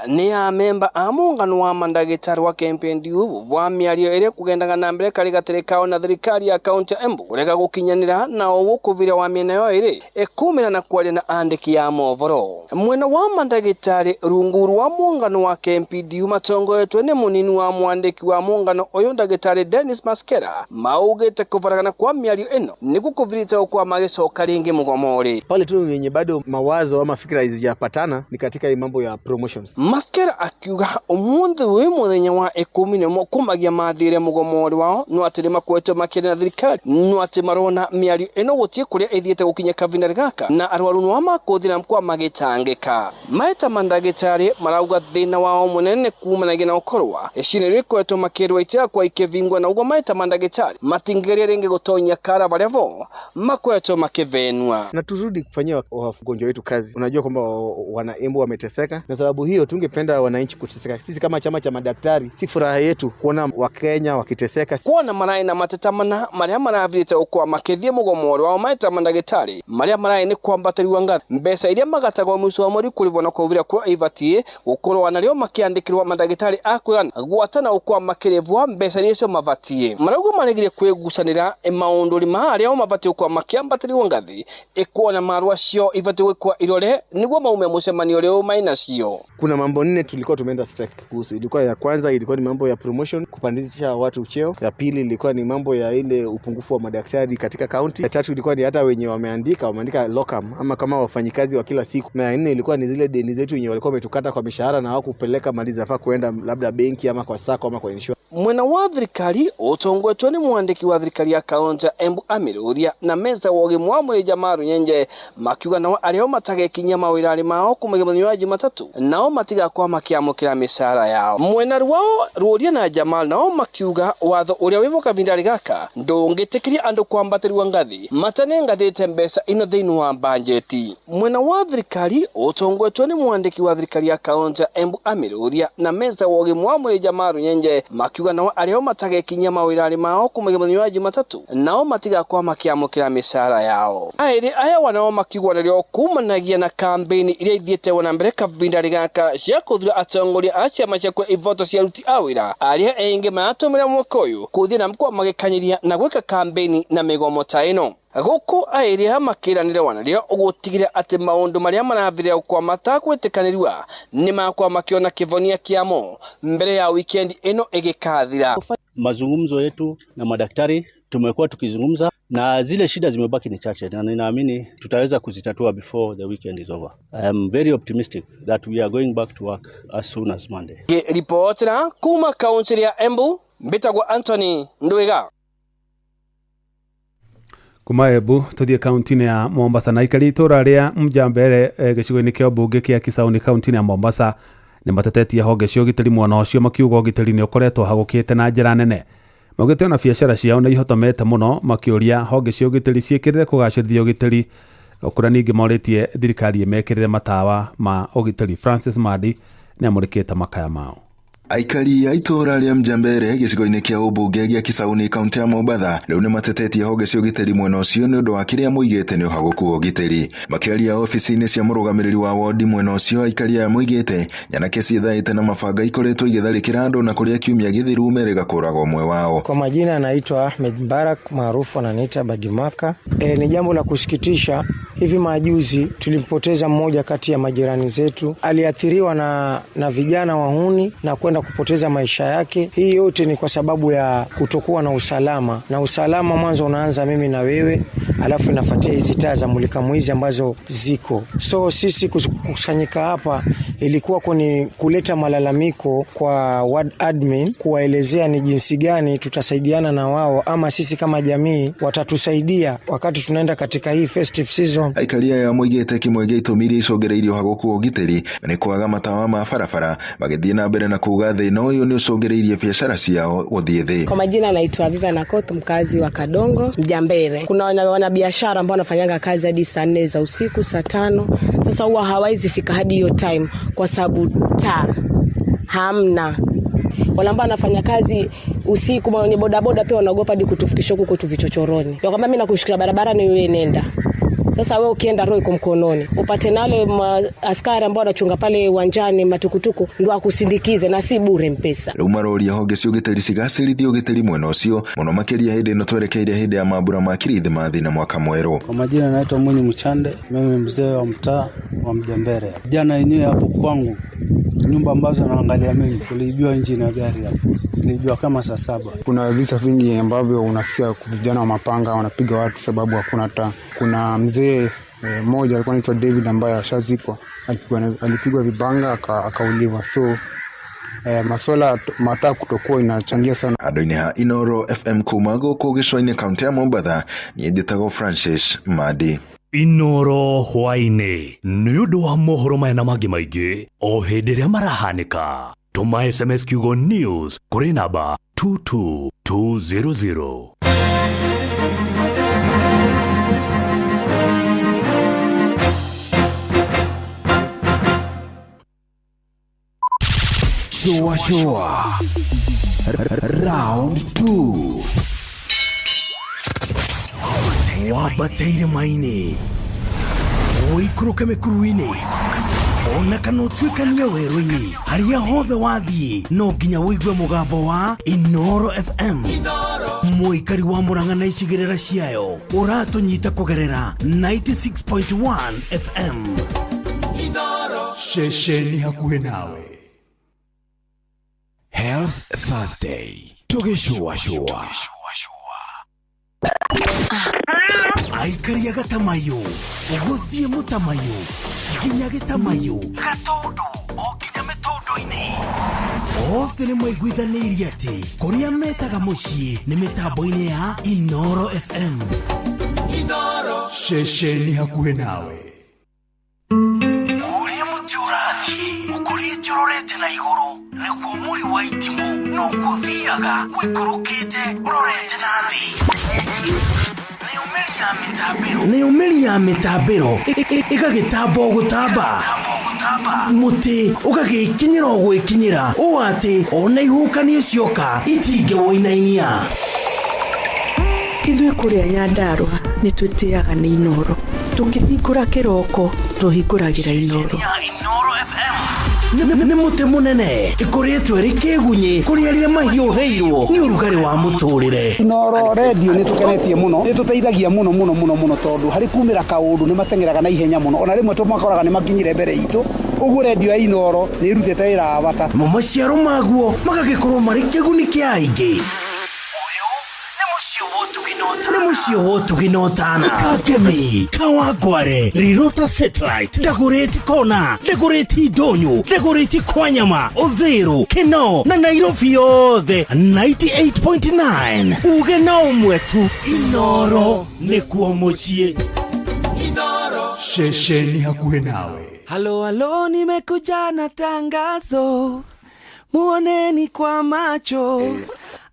Nĩ a memba a muungano wa mandagĩtarĩ wa KMPDU wa mĩario ĩrĩa kugendaga na mbere karĩ gatĩrĩ kao na thirikari ya kaunti ya Embu kũrega gũkinyanĩra na ũgũkũvira wa mĩena yo ĩrĩ ĩkumĩra na kwaria na andĩki ya mohoro. Mwena wa mandagĩtarĩ rungu rwa muungano wa KMPDU matongoretwo nĩ mũnini wa mwandĩki wa muungano ũyũ ndagĩtarĩ Dennis Maskera maugĩte kũvaragana kwa mĩario ĩno nĩguo kũvirĩte kwa magĩcoka rĩngĩ mũgomo-rĩ. Pale tu yenye bado mawazo ama fikra hazijapatana ni katika hii mambo ya promotions. Maskera akiuga umuthi wi muthenya wa 11 kumagia mathire mugomo wao no atĩ makwetwo makĩria na thirikari no atĩ marona mĩario ĩno gũtiĩ kũrĩa ĩthiĩte gũkinya kavinda gaka na arwaru no makũthira kwa magĩtangĩka. Maeta mandagĩtarĩ marauga thĩna wao mũnene kumanagia na ũkorwa icirĩ rĩkoretwo makĩrwo itira kwa ikĩvingwa na ũguo maeta mandagĩtarĩ matingĩgeria rĩngĩ gũtonya kara barĩa bo makoretwo makĩvenwa. Na turudi kufanyia wagonjwa wetu kazi. Unajua kwamba wana Embu wameteseka, na sababu hiyo tungependa wananchi kuteseka. Sisi kama chama cha madaktari si furaha yetu kuona Wakenya wakiteseka. Kuona marai na matetamana maria marathite ukwa makithie mugomo wao maeta mandagĩtarĩ maria marai ni kwambatĩriwa ngathi mbeca iria magatagwo mũico wa mweri kũrĩhwo na kũvira kwa ibatie gũkorwo nario makiandĩkĩrwo mandagĩtarĩ a kwĩgana gwatana ukwa makĩrĩvwa mbeca iria icio mabatie. Marauga maregire kwĩgucanĩra maũndũ ma arĩa mabatie ukwa makĩambatĩriwa ngathi ĩkuona marũa cio ibatie gwĩkwa irore nĩguo maume mũcemanio ũrĩa maina cio. Kuna mambo 4 tulikuwa tumeenda strike kuhusu. Ilikuwa ya kwanza ilikuwa ni mambo ya promotion, kupandisha watu cheo. Ya pili ilikuwa ni mambo ya ile upungufu wa madaktari katika county. Ya tatu ilikuwa ni hata wenye wameandika locum ama kama wafanyikazi wa kila siku. Na ya nne ilikuwa ni zile deni zetu wenye walikuwa wametukata kwa mishahara na hawakupeleka mali zafaa kuenda labda benki ama kwa sako ama kwa insurance. Mwena wa thirikari ũtongoretio nĩ mwandĩki wa thirikari ya kaunti ya Embu Amiruria na meza wa ũgima wa mwĩrĩ Jamal Nyenje makiuga nao arĩa matagekinyia mawĩra mao kumagia mũthenya wa Jumatatu nao matigakorwo makĩamũkĩra mĩcara yao. Mwena rwao Ruria na Jamal nao makiuga watho ũrĩa wĩvo kavinda gaka ndũngĩtĩkĩria andũ kwambatĩrwo ngathi matanengatĩte mbeca ino thĩinĩ wa banjeti. Mwena wa thirikari ũtongoretio nĩ mwandĩki wa thirikari ya kaunti ya Embu Amiruria na meza wa ũgima wa mwĩrĩ Jamal Nyenje makiuga nao arĩa matagekinyia mawĩra mao kumagia mũthenya wa Jumatatu nao matigakorwo makĩamũkĩra mĩcara yao. Aĩrĩ aya wanao makiuga narĩo kumanagia na kambĩini iria ithiĩte na mbere kavinda gaka cia kũthura atongoria a ciama cia kũrĩa ivoto cia aruti a wĩra arĩa aingĩ maratũmĩra mwaka ũyũ kũthiĩ na mkwa magĩkanyiria na gwĩka kambĩini na mĩgomo ta ĩno. Gũkũ aĩrĩ makĩranĩra wanarĩo ũgũtigĩrĩra atĩ maũndũ marĩa marathirĩra gũkorwo matakwĩtĩkanĩrua nĩ makorwo makĩona kĩvonia kĩamo mbere ya weekend ĩno ĩgĩkathira. Mazungumzo yetu na madaktari tumekuwa tukizungumza na zile shida zimebaki ni chache, na ninaamini tutaweza kuzitatua before the weekend is over. I am very optimistic that we are going back to work as soon as Monday. Ripotera kuma kaunti ya Embu, mbitagwo Anthony Ndwiga. Kuma Embu tuthie kaunti-inĩ ya Mombasa na aikari itũra rĩa Mjambere gĩcigo-inĩ kĩa ũmbunge kĩa Kisauni kaunti-inĩ ya Mombasa nĩ matetetie honge cia ũgitĩri mwena ũcio makiuga ũgitĩri nĩ ũkoretwo hagũkĩte na njĩra nene. Maugĩte ona biacara ciao nĩ ihotomete mũno makĩũria honge cia ũgitĩri ciĩkĩrĩre kũgacĩrithia ũgitĩri kũrĩa ningĩ morĩtie thirikari ĩmekĩrĩre matawa ma ũgitĩri. Francis Madi nĩ amũrĩkĩte makaya mao. Aikari a itũra rĩa Mjambere gĩcigo-inĩ kĩa ũmbunge gĩa Kisauni kaunti ya Mombatha rĩu nĩ matetetie honge cia ũgitĩri mwena ũcio nĩ ũndũ wa kĩrĩa moigĩte nĩ ũhagũku wa ũgitĩri. Makĩaria obici-inĩ cia mũrũgamĩrĩri wa wodi mwena ũcio, aikari aya moigĩte nyanake ciĩthaĩte na mabanga ikoretwo igĩtharĩkĩra andũ na kũrĩa kiumia gĩthiru merĩga kũraga ũmwe wao. Kwa majina anaitwa Ahmed Mbarak maarufu ananiita Badimaka. Ni jambo la kusikitisha. Hivi majuzi tulimpoteza mmoja kati ya majirani zetu, aliathiriwa na vijana wahuni na kwenda kupoteza maisha yake. Hii yote ni kwa sababu ya kutokuwa na usalama, na usalama mwanzo unaanza mimi na wewe, alafu inafuatia hizi taa za mulika mwizi ambazo ziko. So sisi kukusanyika hapa ilikuwa kuni kuleta malalamiko kwa ward admin, kuwaelezea ni jinsi gani tutasaidiana na wao ama sisi kama jamii watatusaidia wakati tunaenda katika hii festive season. Aikari aya moigĩte kĩmwe gĩa itũmi iria icongereirie ũhagũku wa ũgitĩri nĩ kwaga matawa ma barabara, magĩthiĩ na mbere na kuuga thĩna ũyũ nĩ ũcũngĩrĩirie biacara ciao gũthiĩ thĩ. Kwa majina naitwa Viva Nakoth, mkazi wa Kadongo Mjambere. Kuna wanabiashara ambao wanafanyanga kazi hadi saa 4 za usiku, saa 5. Sasa huwa hawawezi fika hadi hiyo time kwa sababu taa hamna. Wale ambao wanafanya kazi usiku wenye bodaboda pia wanaogopa hadi kutufikisha huko kwetu vichochoroni. Kwa kwamba mimi nakushika barabara ni wewe nenda. Sasa wewe ukienda roho iko mkononi. Upate nalo askari ambao wanachunga pale uwanjani matukutuku ndio akusindikize na si bure mpesa. Rĩu maroria honge cia ũgitĩri cigacĩrithie ũgitĩri mwena ũcio mũno makĩria hĩndĩ ĩno twerekeire hĩndĩ ya mambura ma Kirithimathi na mwaka mwerũ. Kwa majina naitwa Mwinyi Mchande, mimi mzee wa mtaa wa Mjambere. Jana yenyewe hapo kwangu nyumba ambazo naangalia mimi tuliibiwa injini ya gari hapo. Tuliibiwa kama saa 7. Kuna visa vingi ambavyo unasikia vijana wa mapanga wanapiga watu sababu hakuna taa. Kuna mzee mmoja alikuwa anaitwa David ambaye ashazikwa, alipigwa vibanga akauliwa. So masuala mataa kutokuwa inachangia sana. Andũ-inĩ ha Inoro FM kuma gũkũ gĩcũa-inĩ kaunti ya Mombatha, niĩ njĩtagwo Francis Madi. Inoro hwaĩ-inĩ nĩ ũndũ wa mohoro maya na mangĩ maingĩ o hĩndĩ ĩrĩa marahanĩka. Tũma SMS kiugo news kũrĩ namba 22200. Shua shua round 2. Wabataire maini ũikũrũke mĩkuru-inĩ ona kana ũtuĩkanie werũ-inĩ, harĩa hothe wathiĩ no nginya ũigue mũgambo wa Inoro FM. Mũikari wa Murang'a na icigĩrĩra ciayo ũratũnyita kũgerera 96.1 FM. Ceceni hakuhĩ nawe. Health Thursday tũgĩcũacũa. Aikari a Gatamayo gũthiĩ Mũtamayo nginya Gĩtamayo Gatũndũ o nginya mĩtũndũ-inĩ. Othe nĩ maiguithanĩirie atĩ kũrĩa metaga mũciĩ nĩ mĩtambo-inĩ ya Inoro FM. Inoro. Ceceni hakuhĩ nawe. Ũrĩa mũtĩ ũrathiĩ ũkũrĩte ũrorete na igũrũ nĩguo mũri wa itimũ noguo ũthiaga ũikũrũkĩte ũrorete na thĩ. Nayo mĩri ya mĩtambĩro ĩgagĩtamba o gũtamba, mũtĩ ũgagĩkinyĩra o gwĩkinyĩra ũũ atĩ ona ihuhũkanio cioka itingĩwũinainia. Ithuĩ kũrĩa Nyandarũa nĩ twĩtĩaga nĩ Inooro. Tũkĩhingũra kĩroko tũhingũragĩra Inooro. Nĩ mũtĩ mũnene ĩkũrĩtwo ĩrĩ kĩgunyĩ kũrĩ arĩa mahiũhĩirwo nĩ ũrugarĩ wa mũtũrĩre. Inooro redio nĩ tũkenetie mũno, nĩ tũteithagia mũno mũno mũno mũno tondũ harĩ kumĩra kaũndũ nĩ mateng'eraga na ihenya mũno, ona rĩmwe tũmakoraga nĩ makinyire mbere itũ, ũguo redio ya Inooro nĩ ĩrutĩte wĩra wa bata. Namo maciaro maguo magagĩkorwo marĩ kĩguni kĩa aingĩ. Nĩ mũciĩ wa ũtugi na ũtana. Kangemi, Kawangware, Rirota Satellite, Dagoretti Kona, Dagoretti Ndonyo, Dagoretti Kwanyama, Uthiru, Kinoo na Nairobi yothe 98.9. Uge na ũmwe tu, Inooro nĩkuo mũciĩ. Ceceni hakuhĩ nawe. Halo halo, nimekuja na tangazo, muoneni kwa macho,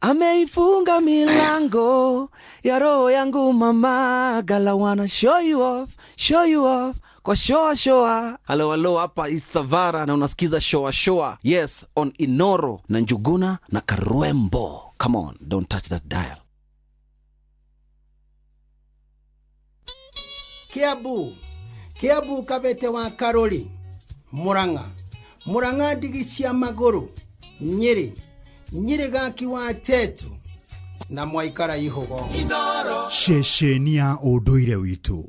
ameifunga milango ya roho yangu mama. Gala wanna show you off, show you off kwa shoa shoa. Halo halo, hapa Isavara na unasikiza shoa shoa, yes, on Inoro na Njuguna na Karwembo. Come on, don't touch that dial. Kiambu, Kiambu Kabete wa Karori, Murang'a, Murang'a ndigi cia magũrũ, Nyĩrĩ, Nyĩrĩ gaki wa Tetu na mwaikara ihũgo. Inoro. Ceceni ya ũndũire witũ.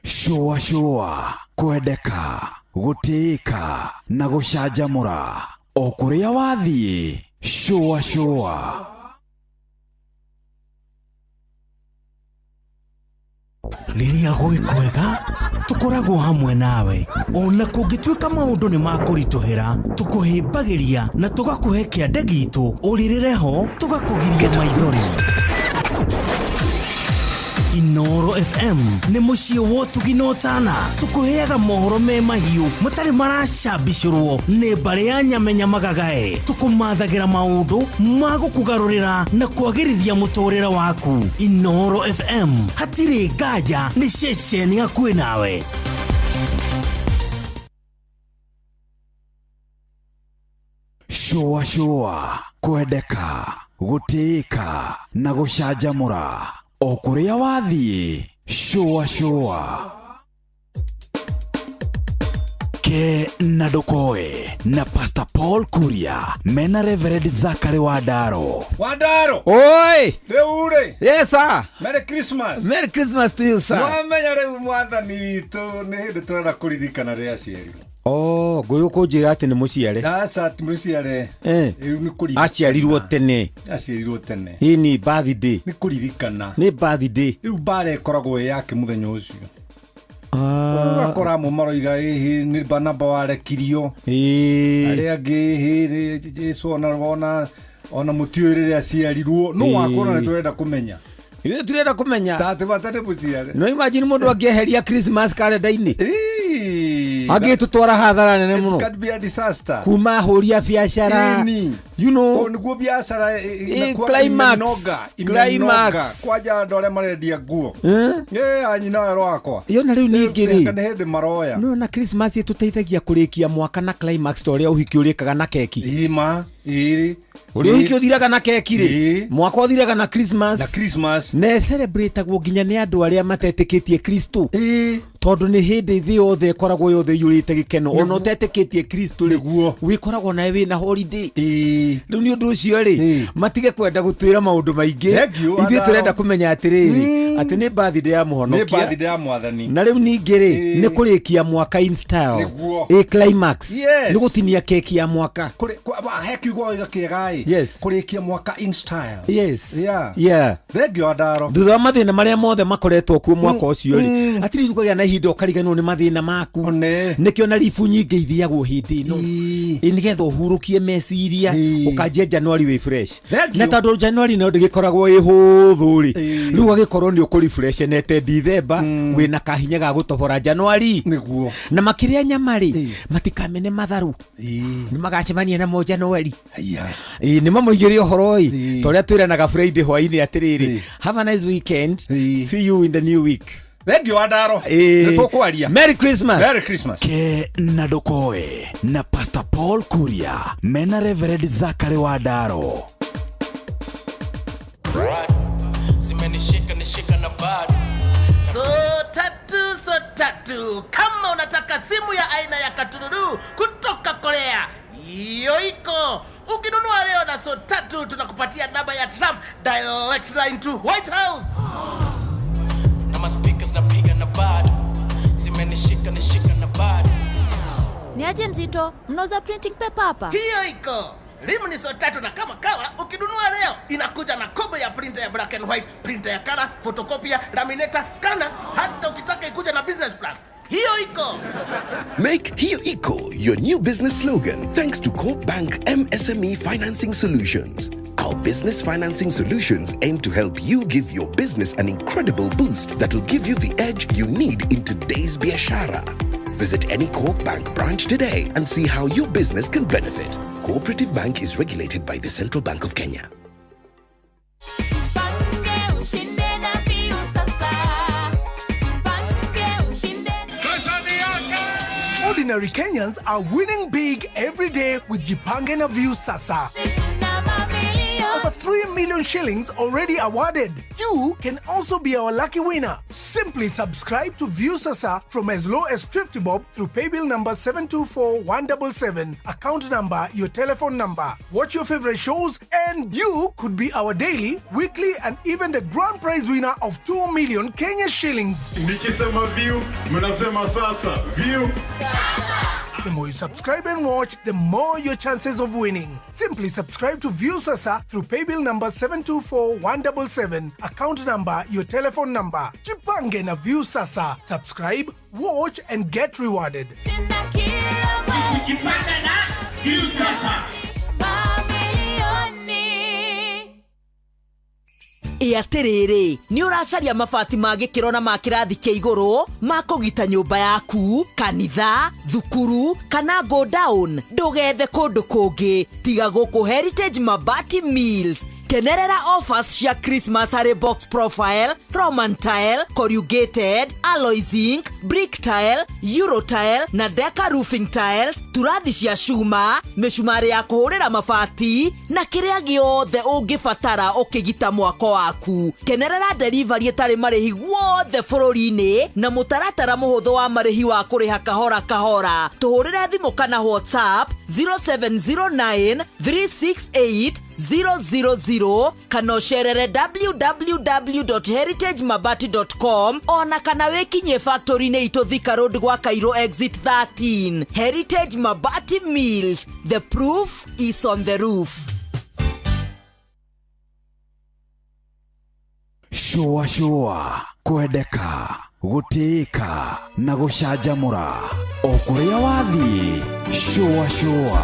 Shũa shũa, kwendeka, gũtĩĩka na gũcanjamũra o kũrĩa wathiĩ. Shũa shũa. Rĩrĩa gwĩ kwega tũkoragwo hamwe nawe, ona kũngĩtuĩka maũndũ nĩ makũritũhĩra, tũkũhĩmbagĩria na tũgakũhe kĩande gitũ, ũrĩrĩre ho tũgakũgiria maithori. Inooro FM nĩ mũciĩ wa ũtugi na ũtana, tũkũheaga mohoro me mahiũ matarĩ maracambicũrwo nĩ mbarĩ ya nyamenya magagae, tũkũmathagĩra maũndũ ma gũkũgarũrĩra na kwagĩrithia mũtũrĩre waku. Inooro FM, hatirĩ nganja, nĩ ceceni hakuhĩ nawe. Shũa shũa, kwendeka, gũtĩĩka na gũcanjamũra o kũrĩa wathiĩ. Shũa shũa. Ke na ndũkoe na Pastor Paul Kuria mena Reverend Zachary Wandaro. Wandaro. Oi. Rĩu rĩ. Yes sir. Merry Christmas. Merry Christmas to you sir. Mwamenya rĩu mwathani witũ nĩ hĩndĩ tũrenda kũririkana rĩrĩa aciarirwo. Oh, ngũyũ kũnjĩra atĩ nĩ mũciare. Aca ti mũciare. Rĩu nĩ kũririkana. Aciarirwo tene. Aciarirwo tene. Ĩ nĩ birthday. Nĩ kũririkana. Nĩ birthday. Rĩu mbara ĩkoragwo ĩ yake mũthenya ũcio. Ũgakora amwe maroiga ĩhĩ nĩ Barnaba warekirio. Arĩa angĩ ĩhĩ Jesu ona mũtiũĩ rĩrĩa aciarirwo. No wakora nĩ tũrenda kũmenya. Ithuĩ tũrenda kũmenya. Ta atĩ bata nĩ mũciare. No imagine mũndũ angĩeheria Christmas kalenda-inĩ. Angĩtũtwara hathara nene It mũno. can be a disaster. Kuma ahũri a biacara. Ĩni. You know. Kũu nĩguo biacara inakuwa climax. imenoga, Climax. imenoga. Kwanja andũ arĩa marendia nguo. Anyina werũ wakwa. Yona rĩu ningĩ rĩ. Nĩ hĩndĩ maroya. No na Christmas ĩtũteithagia kũrĩkia mwaka na climax ta ũrĩa ũhiki ũrĩkaga na keki. Ima, ĩĩ. Ũrĩa ũhiki ũthiraga na keki rĩ. Mwaka ũthiraga na Christmas. Na Christmas. Na ĩcelebrate-agwo nginya nĩ andũ arĩa matetĩkĩtie Kristo. Tondũ nĩ hĩndĩ thĩ yothe ĩkoragwo yothe ĩiyũrĩte gĩkeno. Ona ũtetĩkĩtie Kristo rĩ, wĩkoragwo nawe wĩna holiday. Rĩu nĩ ũndũ ũcio rĩ, matige kwenda gũtwĩra maũndũ maingĩ. Thank you, Ithuĩ Adaro. tũrenda kũmenya atĩrĩrĩ, atĩ nĩ birthday ya mũhonokia. Nĩ birthday ya mwathani. Na rĩu ningĩ rĩ, nĩ kũrĩkia mwaka in style. Nĩguo. Ĩ climax. Yes. Nĩ gũtinia keki ya mwaka. He kiugo kĩega ĩ. Yes. Kũrĩkia mwaka in style. Yes. Yeah. Yeah. Thank you, Adaro. Thutha wa mathĩna marĩa mothe makoretwo kuo mwaka ũcio rĩ, At least ũkagĩa na ihinda ũkariganĩrwo nĩ mathĩna maku. Nĩkĩo na ribu nyingĩ ithiagwo hĩndĩ ĩno. Ĩ, nĩgetha ũhurũkie meciria, ũkanjia January wĩ fresh. Thank Na you. tondũ January no ndĩgĩkoragwo ĩ hũthũ rĩ, rĩu ũgagĩkorwo nĩ ũkũrefreshenete December, wĩna kahinya ga gũtobora January. Nĩguo. Na makĩrĩa nyama rĩ, matikamene matharũ, nĩ magacemania namo January. Ĩ, nĩ mamũigĩre ũhoro ĩ, ta ũrĩa twĩranaga Friday hwainĩ atĩrĩrĩ, have a nice weekend, see you in the new week. Thank you, Wandaro. Ĩ. Nĩ tũkwaria. Merry Christmas. Merry Christmas. Ke na ndũkoe na Pastor Paul Kuria mena Reverend Zakari Wandaro. Zimenishika nishika na bado. So tatu, so tatu. Kama unataka simu ya aina ya katururu kutoka Korea, hiyo iko. Ukinunua leo na so tatu, tunakupatia namba ya Trump, direct line to White House. Na maspeakers napiga na bado. Zimenishika nishika na bado. Ni aje mzito, mnauza printing paper hapa? Hiyo iko. Rimu ni so tatu, na kama kawa, ukinunua leo inakuja na kobo ya printer ya black and white, printer ya color, photocopier, laminator, scanner, hata ukitaka ikuja na business plan. Hiyo iko. Make Hiyo Iko your new business slogan thanks to Coop Bank MSME Financing Solutions. Our business financing solutions aim to help you give your business an incredible boost that will give you the edge you need in today's biashara. Visit any Coop Bank branch today and see how your business can benefit. Cooperative Bank is regulated by the Central Bank of Kenya. Jipange ushinde na Viusasa. Jipange ushinde. Ordinary Kenyans are winning big every day with Jipange na Viusasa. Over 3 million shillings already awarded. You can also be our lucky winner. Simply subscribe to Viusasa from as low as 50 bob through paybill number 724177, account number, your telephone number. Watch your favorite shows and you could be our daily, weekly and even the grand prize winner of 2 million Kenya shillings. Nikisema view, mnasema sasa. View. The more you subscribe and watch, the more your chances of winning. Simply subscribe to Viusasa through paybill number 724177, account number, your telephone number. Jipange na Viusasa. Subscribe, watch and get rewarded. Jipange na Viusasa. Mamilioni. Ĩ atĩrĩrĩ, nĩ ũracaria mabati ma gĩkĩro na ma kĩrathi kĩa igũrũ ma kũgita nyũmba yaku, kanitha, thukuru kana go down? Ndũgethe kũndũ kũngĩ tiga gũkũ Heritage Mabati Mills. Kenerera offers cia Christmas harĩ box profile, Roman tile, corrugated, alloy zinc, brick tile, euro tile na deca roofing tiles, turathi cia cuma, mĩcumarĩ ya kũhũrĩra mabati na kĩrĩa gĩothe ũngĩbatara ũkĩgita mwako waku. Kenerera delivery ĩtarĩ marĩhi guothe bũrũri-inĩ na mũtaratara mũhũthũ wa marĩhi wa kũrĩha kahora kahora. Tũhũrĩre thimũ kana WhatsApp 0709 368 000 kana ũcerere www.heritagemabati.com ona kana wĩkinyie factory-inĩ itũ Thika Road gwa Cairo exit 13. Heritage Mabati Mills, the proof is on the roof. Shũa shũa, kwendeka, gũtĩĩka na gũcanjamũra o kũrĩa wathiĩ. Shũa shũa.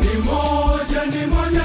Ni moja, ni moja.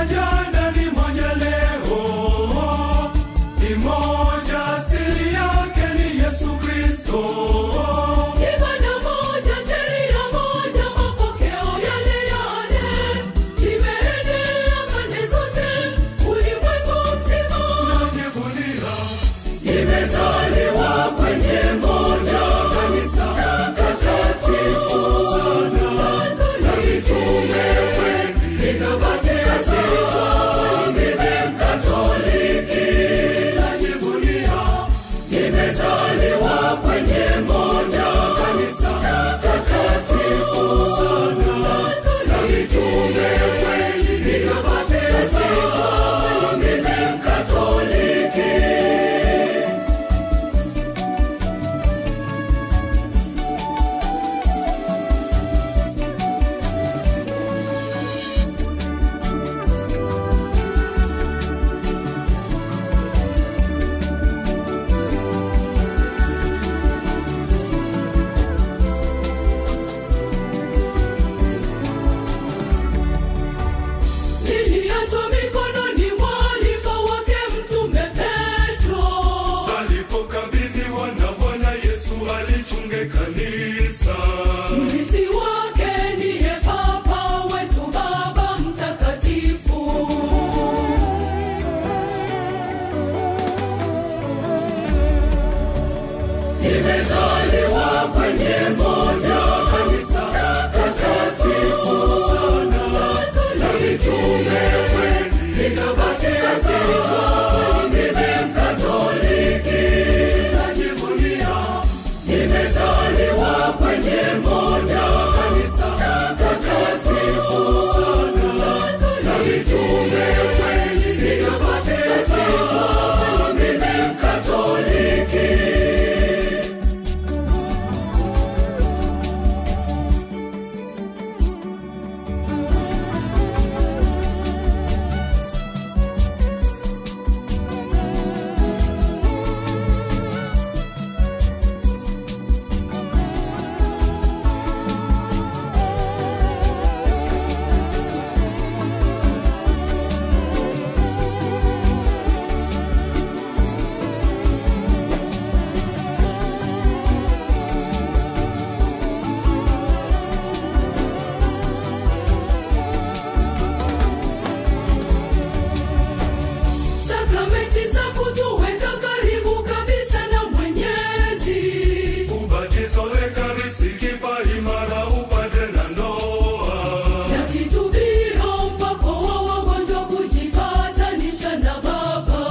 Nimezaliwa kwenye moja kanisa takatifu sana la mitume kweli, nikabatizwa mimi Mkatoliki najivunia. Nimezaliwa kwenye moja kanisa takatifu sana la mitume kweli, nikabatizwa mimi Mkatoliki. Sakramenti za kutuweka karibu kabisa na Mwenyezi. Ubatizo, Ekaristi, kipaimara, upate na ndoa. Na kitubio, mpako wa wagonjwa kujipatanisha na Baba.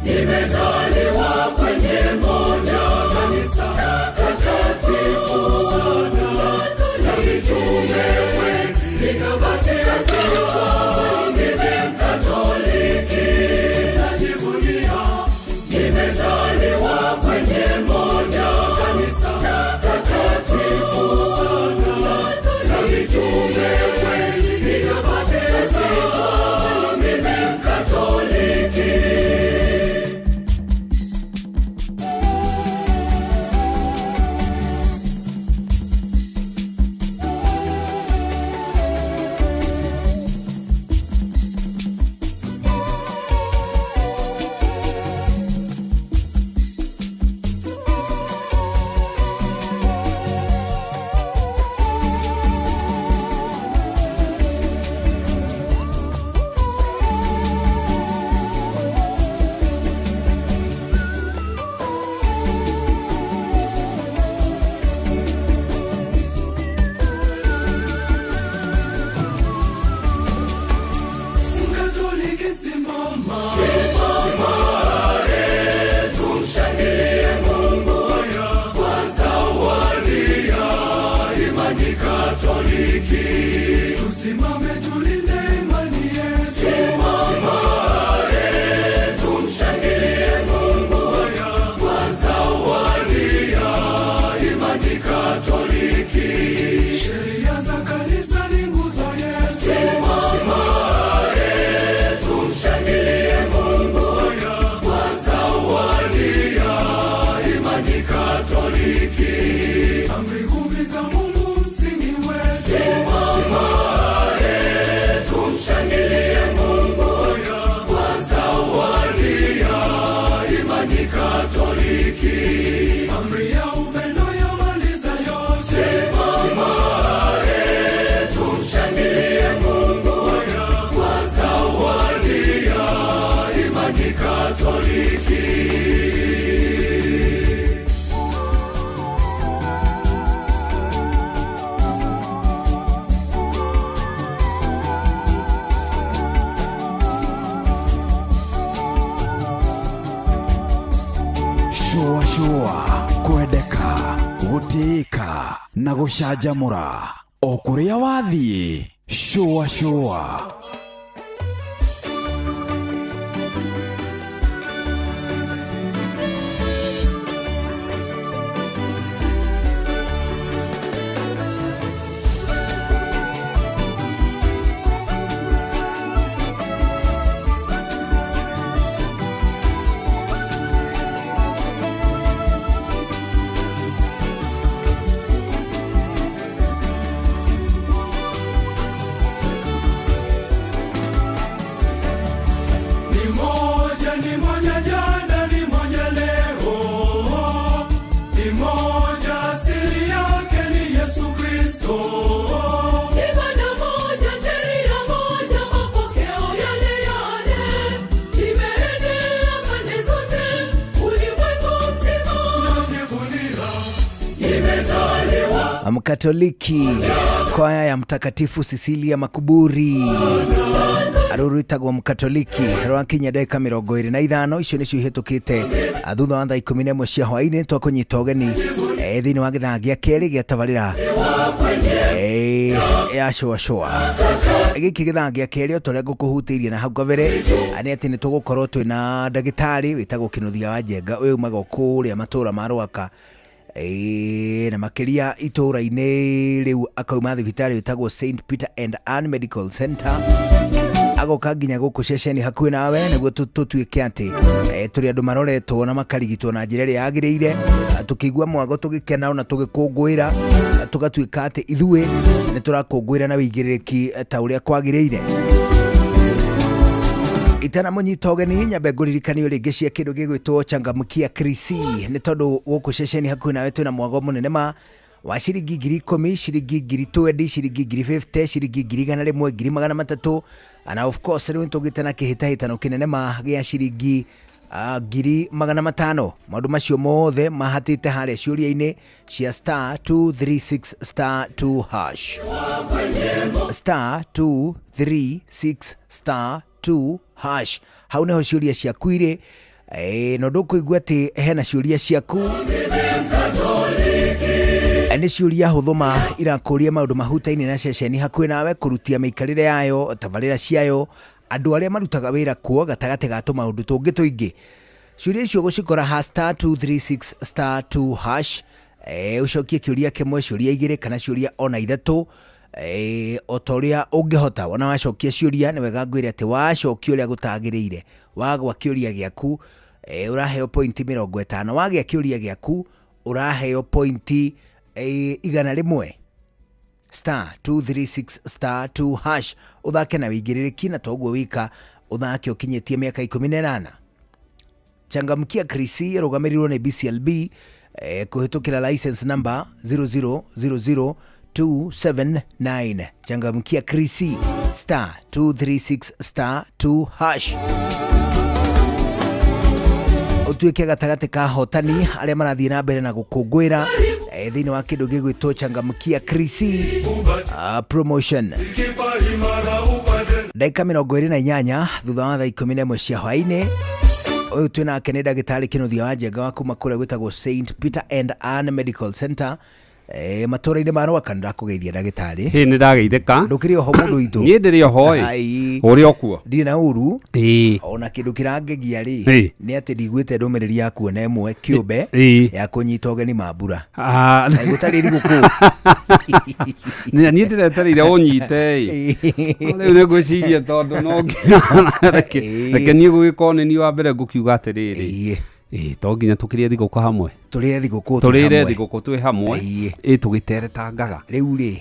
Nimezaliwa kwenye moja kanisa takatifu sana la mitume kweli, nikabatizwa mimi Mkatoliki najivunia. Nimezaliwa kwenye moja kanisa takatifu sana la mitume kweli, nikabatizwa mimi Mkatoliki. Mkatoliki simama, simama, tumshangilie Mungu kwa zawadi ya imani Katoliki. Tusimame tulinde imani yetu, simama, tumshangilie Mungu kwa zawadi ya imani Katoliki. Sheria za kanisa ni nguzo yetu, simama, tumshangilie Mungu kwa zawadi ya imani Katoliki. Amri kumi za Mungu msingi wetu, simama, tumshangilie Mungu kwa zawadi ya imani Katoliki. Amri ya upendo yamaliza yote, simama, tumshangilie Mungu kwa zawadi ya imani Katoliki. Shũa shũa kwendeka gũtĩĩka na gũcanjamũra o kũrĩa wathiĩ shũa shũa. Mkatoliki, kwaya ya Mtakatifu Cecilia Makuburi rũrũ rwĩtagwo Mkatoliki rwakinya ndagĩka 25 icio nĩcio ihĩtũkĩte thutha wa thaa 11 cia hwaĩ-inĩ. Twakũnyita ũgeni thĩinĩ wa gĩthaa gĩa kerĩ gĩa tabarĩra ya Shũa Shũa. Gĩkĩ gĩthaa gĩa kerĩ, o ta ũrĩa ngũkũhutĩirie na hau kabere, nĩ atĩ nĩ tũgũkorwo twĩna ndagĩtarĩ wĩtagwo Kĩnuthia wa Njenga, ũyũ umaga o kũrĩa matũũra ma Rwaka, na makĩria itũũra-inĩ rĩu, akauma thibitarĩ wĩtagwo St Peter and Ann Medical Center, agoka nginya gũkũ ceceni hakuhĩ nawe nĩguo tũtuĩke atĩ tũrĩ andũ maroretwo na makarigitwo na njĩra ĩrĩa yagĩrĩire. Tũkĩigua mwago tũgĩkena ona tũgĩkũngũĩra, tũgatuĩka atĩ ithuĩ nĩ tũrakũngũĩra na wĩigĩrĩrĩki ta ũrĩa kwagĩrĩire. Itanamũnyita ũgeni, nyambe ngũririkanio rĩngĩ cia kĩndũ gĩgwĩtwo Changamkia Krisi, nĩ tondũ gũkũ ceceni hakuhĩ nawe twĩna mwago mũnene ma wa ciringi 10,000, ciringi 20,000, ciringi 50,000, ciringi 100,000, 300,000, na of course rĩu nĩtũgĩte na kĩhĩtahĩtano kĩnene ma gĩa ciringi 500,000. Maũndũ macio mothe mahatĩte harĩa ciũria-inĩ cia star 236 star 2 hash, star 236 star 2 hash. Hau nĩho ciũria ciaku irĩ. No ndũkũigua atĩ hena ciũria ciaku. Nĩ ciũria hũthũ ma irakũria maũndũ mahutaine na ceceni hakuhĩ nawe, kũrutia mĩikarĩre yayo, tabarĩra ciayo, andũ arĩa marutaga wĩra kuo, gatagatĩ ga tũmaũndũ tũngĩ tũingĩ. Ciũria icio gũcikora ha star 236 star 2 hash. Ũcokie kĩũria kĩmwe, ciũria igĩrĩ, kana ciũria ona ithatũ, o ta ũrĩa ũngĩhota. Wona wacokia ciũria, nĩ wega ngwĩre atĩ wacokia ũrĩa gũtagĩrĩire, wagwa kĩũria gĩaku, ũraheo pointi 50. Wagĩa kĩũria gĩaku, ũraheo pointi 100. Star 236 star 2 hash, ũthake na wĩigĩrĩrĩki, na toguo wika ũthake ũkinyĩtie mĩaka 18. Changamkia Krisi ĩrũgamĩrĩirwo nĩ BCLB kũhĩtũkĩra license number 0000279. Changamkia Krisi, star 236 star 2 hash, ũtuĩke gatagatĩ ka hotani arĩa marathiĩ na mbere na gũkũngũĩra thĩinĩ wa kĩndũ gĩgwĩtwo Changamkia Krisi promotion. Ndagĩka 28 thutha wa thaa 11 cia hwaĩ-inĩ. Ũyũ twĩ nake nĩ ndagĩtarĩ Kĩnuthia wa Njenga wa kuma kũrĩa gwĩtagwo St Peter and Ann Medical Center, matũũra-inĩ ma Rwaka. Nĩndakũgeithia, ndagĩtarĩ. Hĩ, nĩ ndageithĩka. Ndũkĩrĩ oho, mũndũ witũ? Niĩ ndĩrĩ oho ĩ. Ai. Ũrĩ o kuo? Ndirĩ na ũru. Ona kĩndũ kĩrangegia rĩ, nĩ atĩ ndiguĩte ndũmĩrĩri yaku ona ĩmwe kĩũmbe ya kũnyita ũgeni mambura. Ah. Kaĩ gũtarĩ thigũkũ? Niĩ ndĩretereire ũnyite ĩ. No rĩu nĩ ngwĩciria tondũ no nginya reke niĩ gũgĩkorwo nĩ niĩ wa mbere ngũkiuga atĩrĩrĩ, ĩ to nginya tũkĩrĩe thigũkũ hamwe. Tũrĩe thigũkũ twĩ Tũrĩre hamwe. thigũkũ twĩ hamwe ĩ, tũgĩteretangaga. Rĩu rĩ,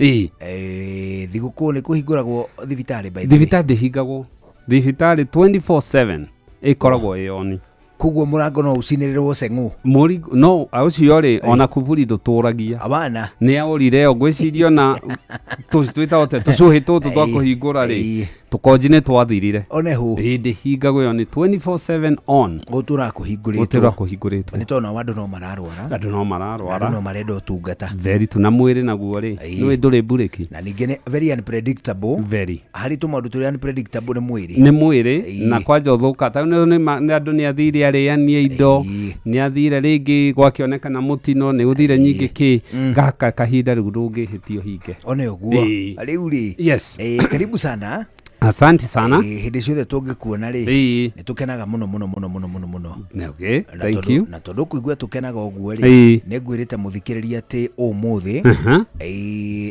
thigũkũ nĩ kũhingũragwo thibitarĩ, by the way? Thibitarĩ ndĩhingagwo, thibitarĩ 24/7 ĩkoragwo ĩ on. Koguo mũrango no ũcinĩrĩrwo ceng'ũ? Mũrigo no ũcio rĩ, ona kuburi ndũtũragia. Abana. Nĩ aũrire o ngwĩciria ona twĩtagwo atĩa, tũcũhĩ tũtũ twa kũhingũra rĩ, tũkonji nĩ twathirire. One hũ. Ĩ, ndĩhingagwo, ĩyo nĩ 24/7 on. Gũtũra kũhingũrĩtwo. Gũtũra kũhingũrĩtwo. Nĩ tondũ nao andũ no mararwara. Andũ no mararwara. Andũ no marenda ũtungata. Very tu, na mwĩrĩ naguo rĩ, nĩũĩ ndũrĩ mburĩki. Na ningĩ nĩ very unpredictable. Very. Harĩ tũmaũndũ tũrĩa unpredictable nĩ mwĩrĩ. Nĩ mwĩrĩ, na kwanja ũthũka ta rĩu nĩ andũ nĩ athire arĩanie indo, nĩ athire rĩngĩ gwakĩonekana mũtino nĩ ũthire nyingĩ kĩ gaka kahinda rĩu ndũngĩhĩtio hinge. One ũguo. Rĩu rĩ, Yes. Karibu sana. Asante sana. Hĩndĩ ciothe tũngĩkuona rĩ, nĩ tũkenaga mũno mũno mũno mũno mũno mũno. Okay, Na thank you. Na tondũ kũigua tũkenaga ũguo rĩ, nĩ ngwĩrĩte mũthikĩrĩria atĩ ũmũthĩ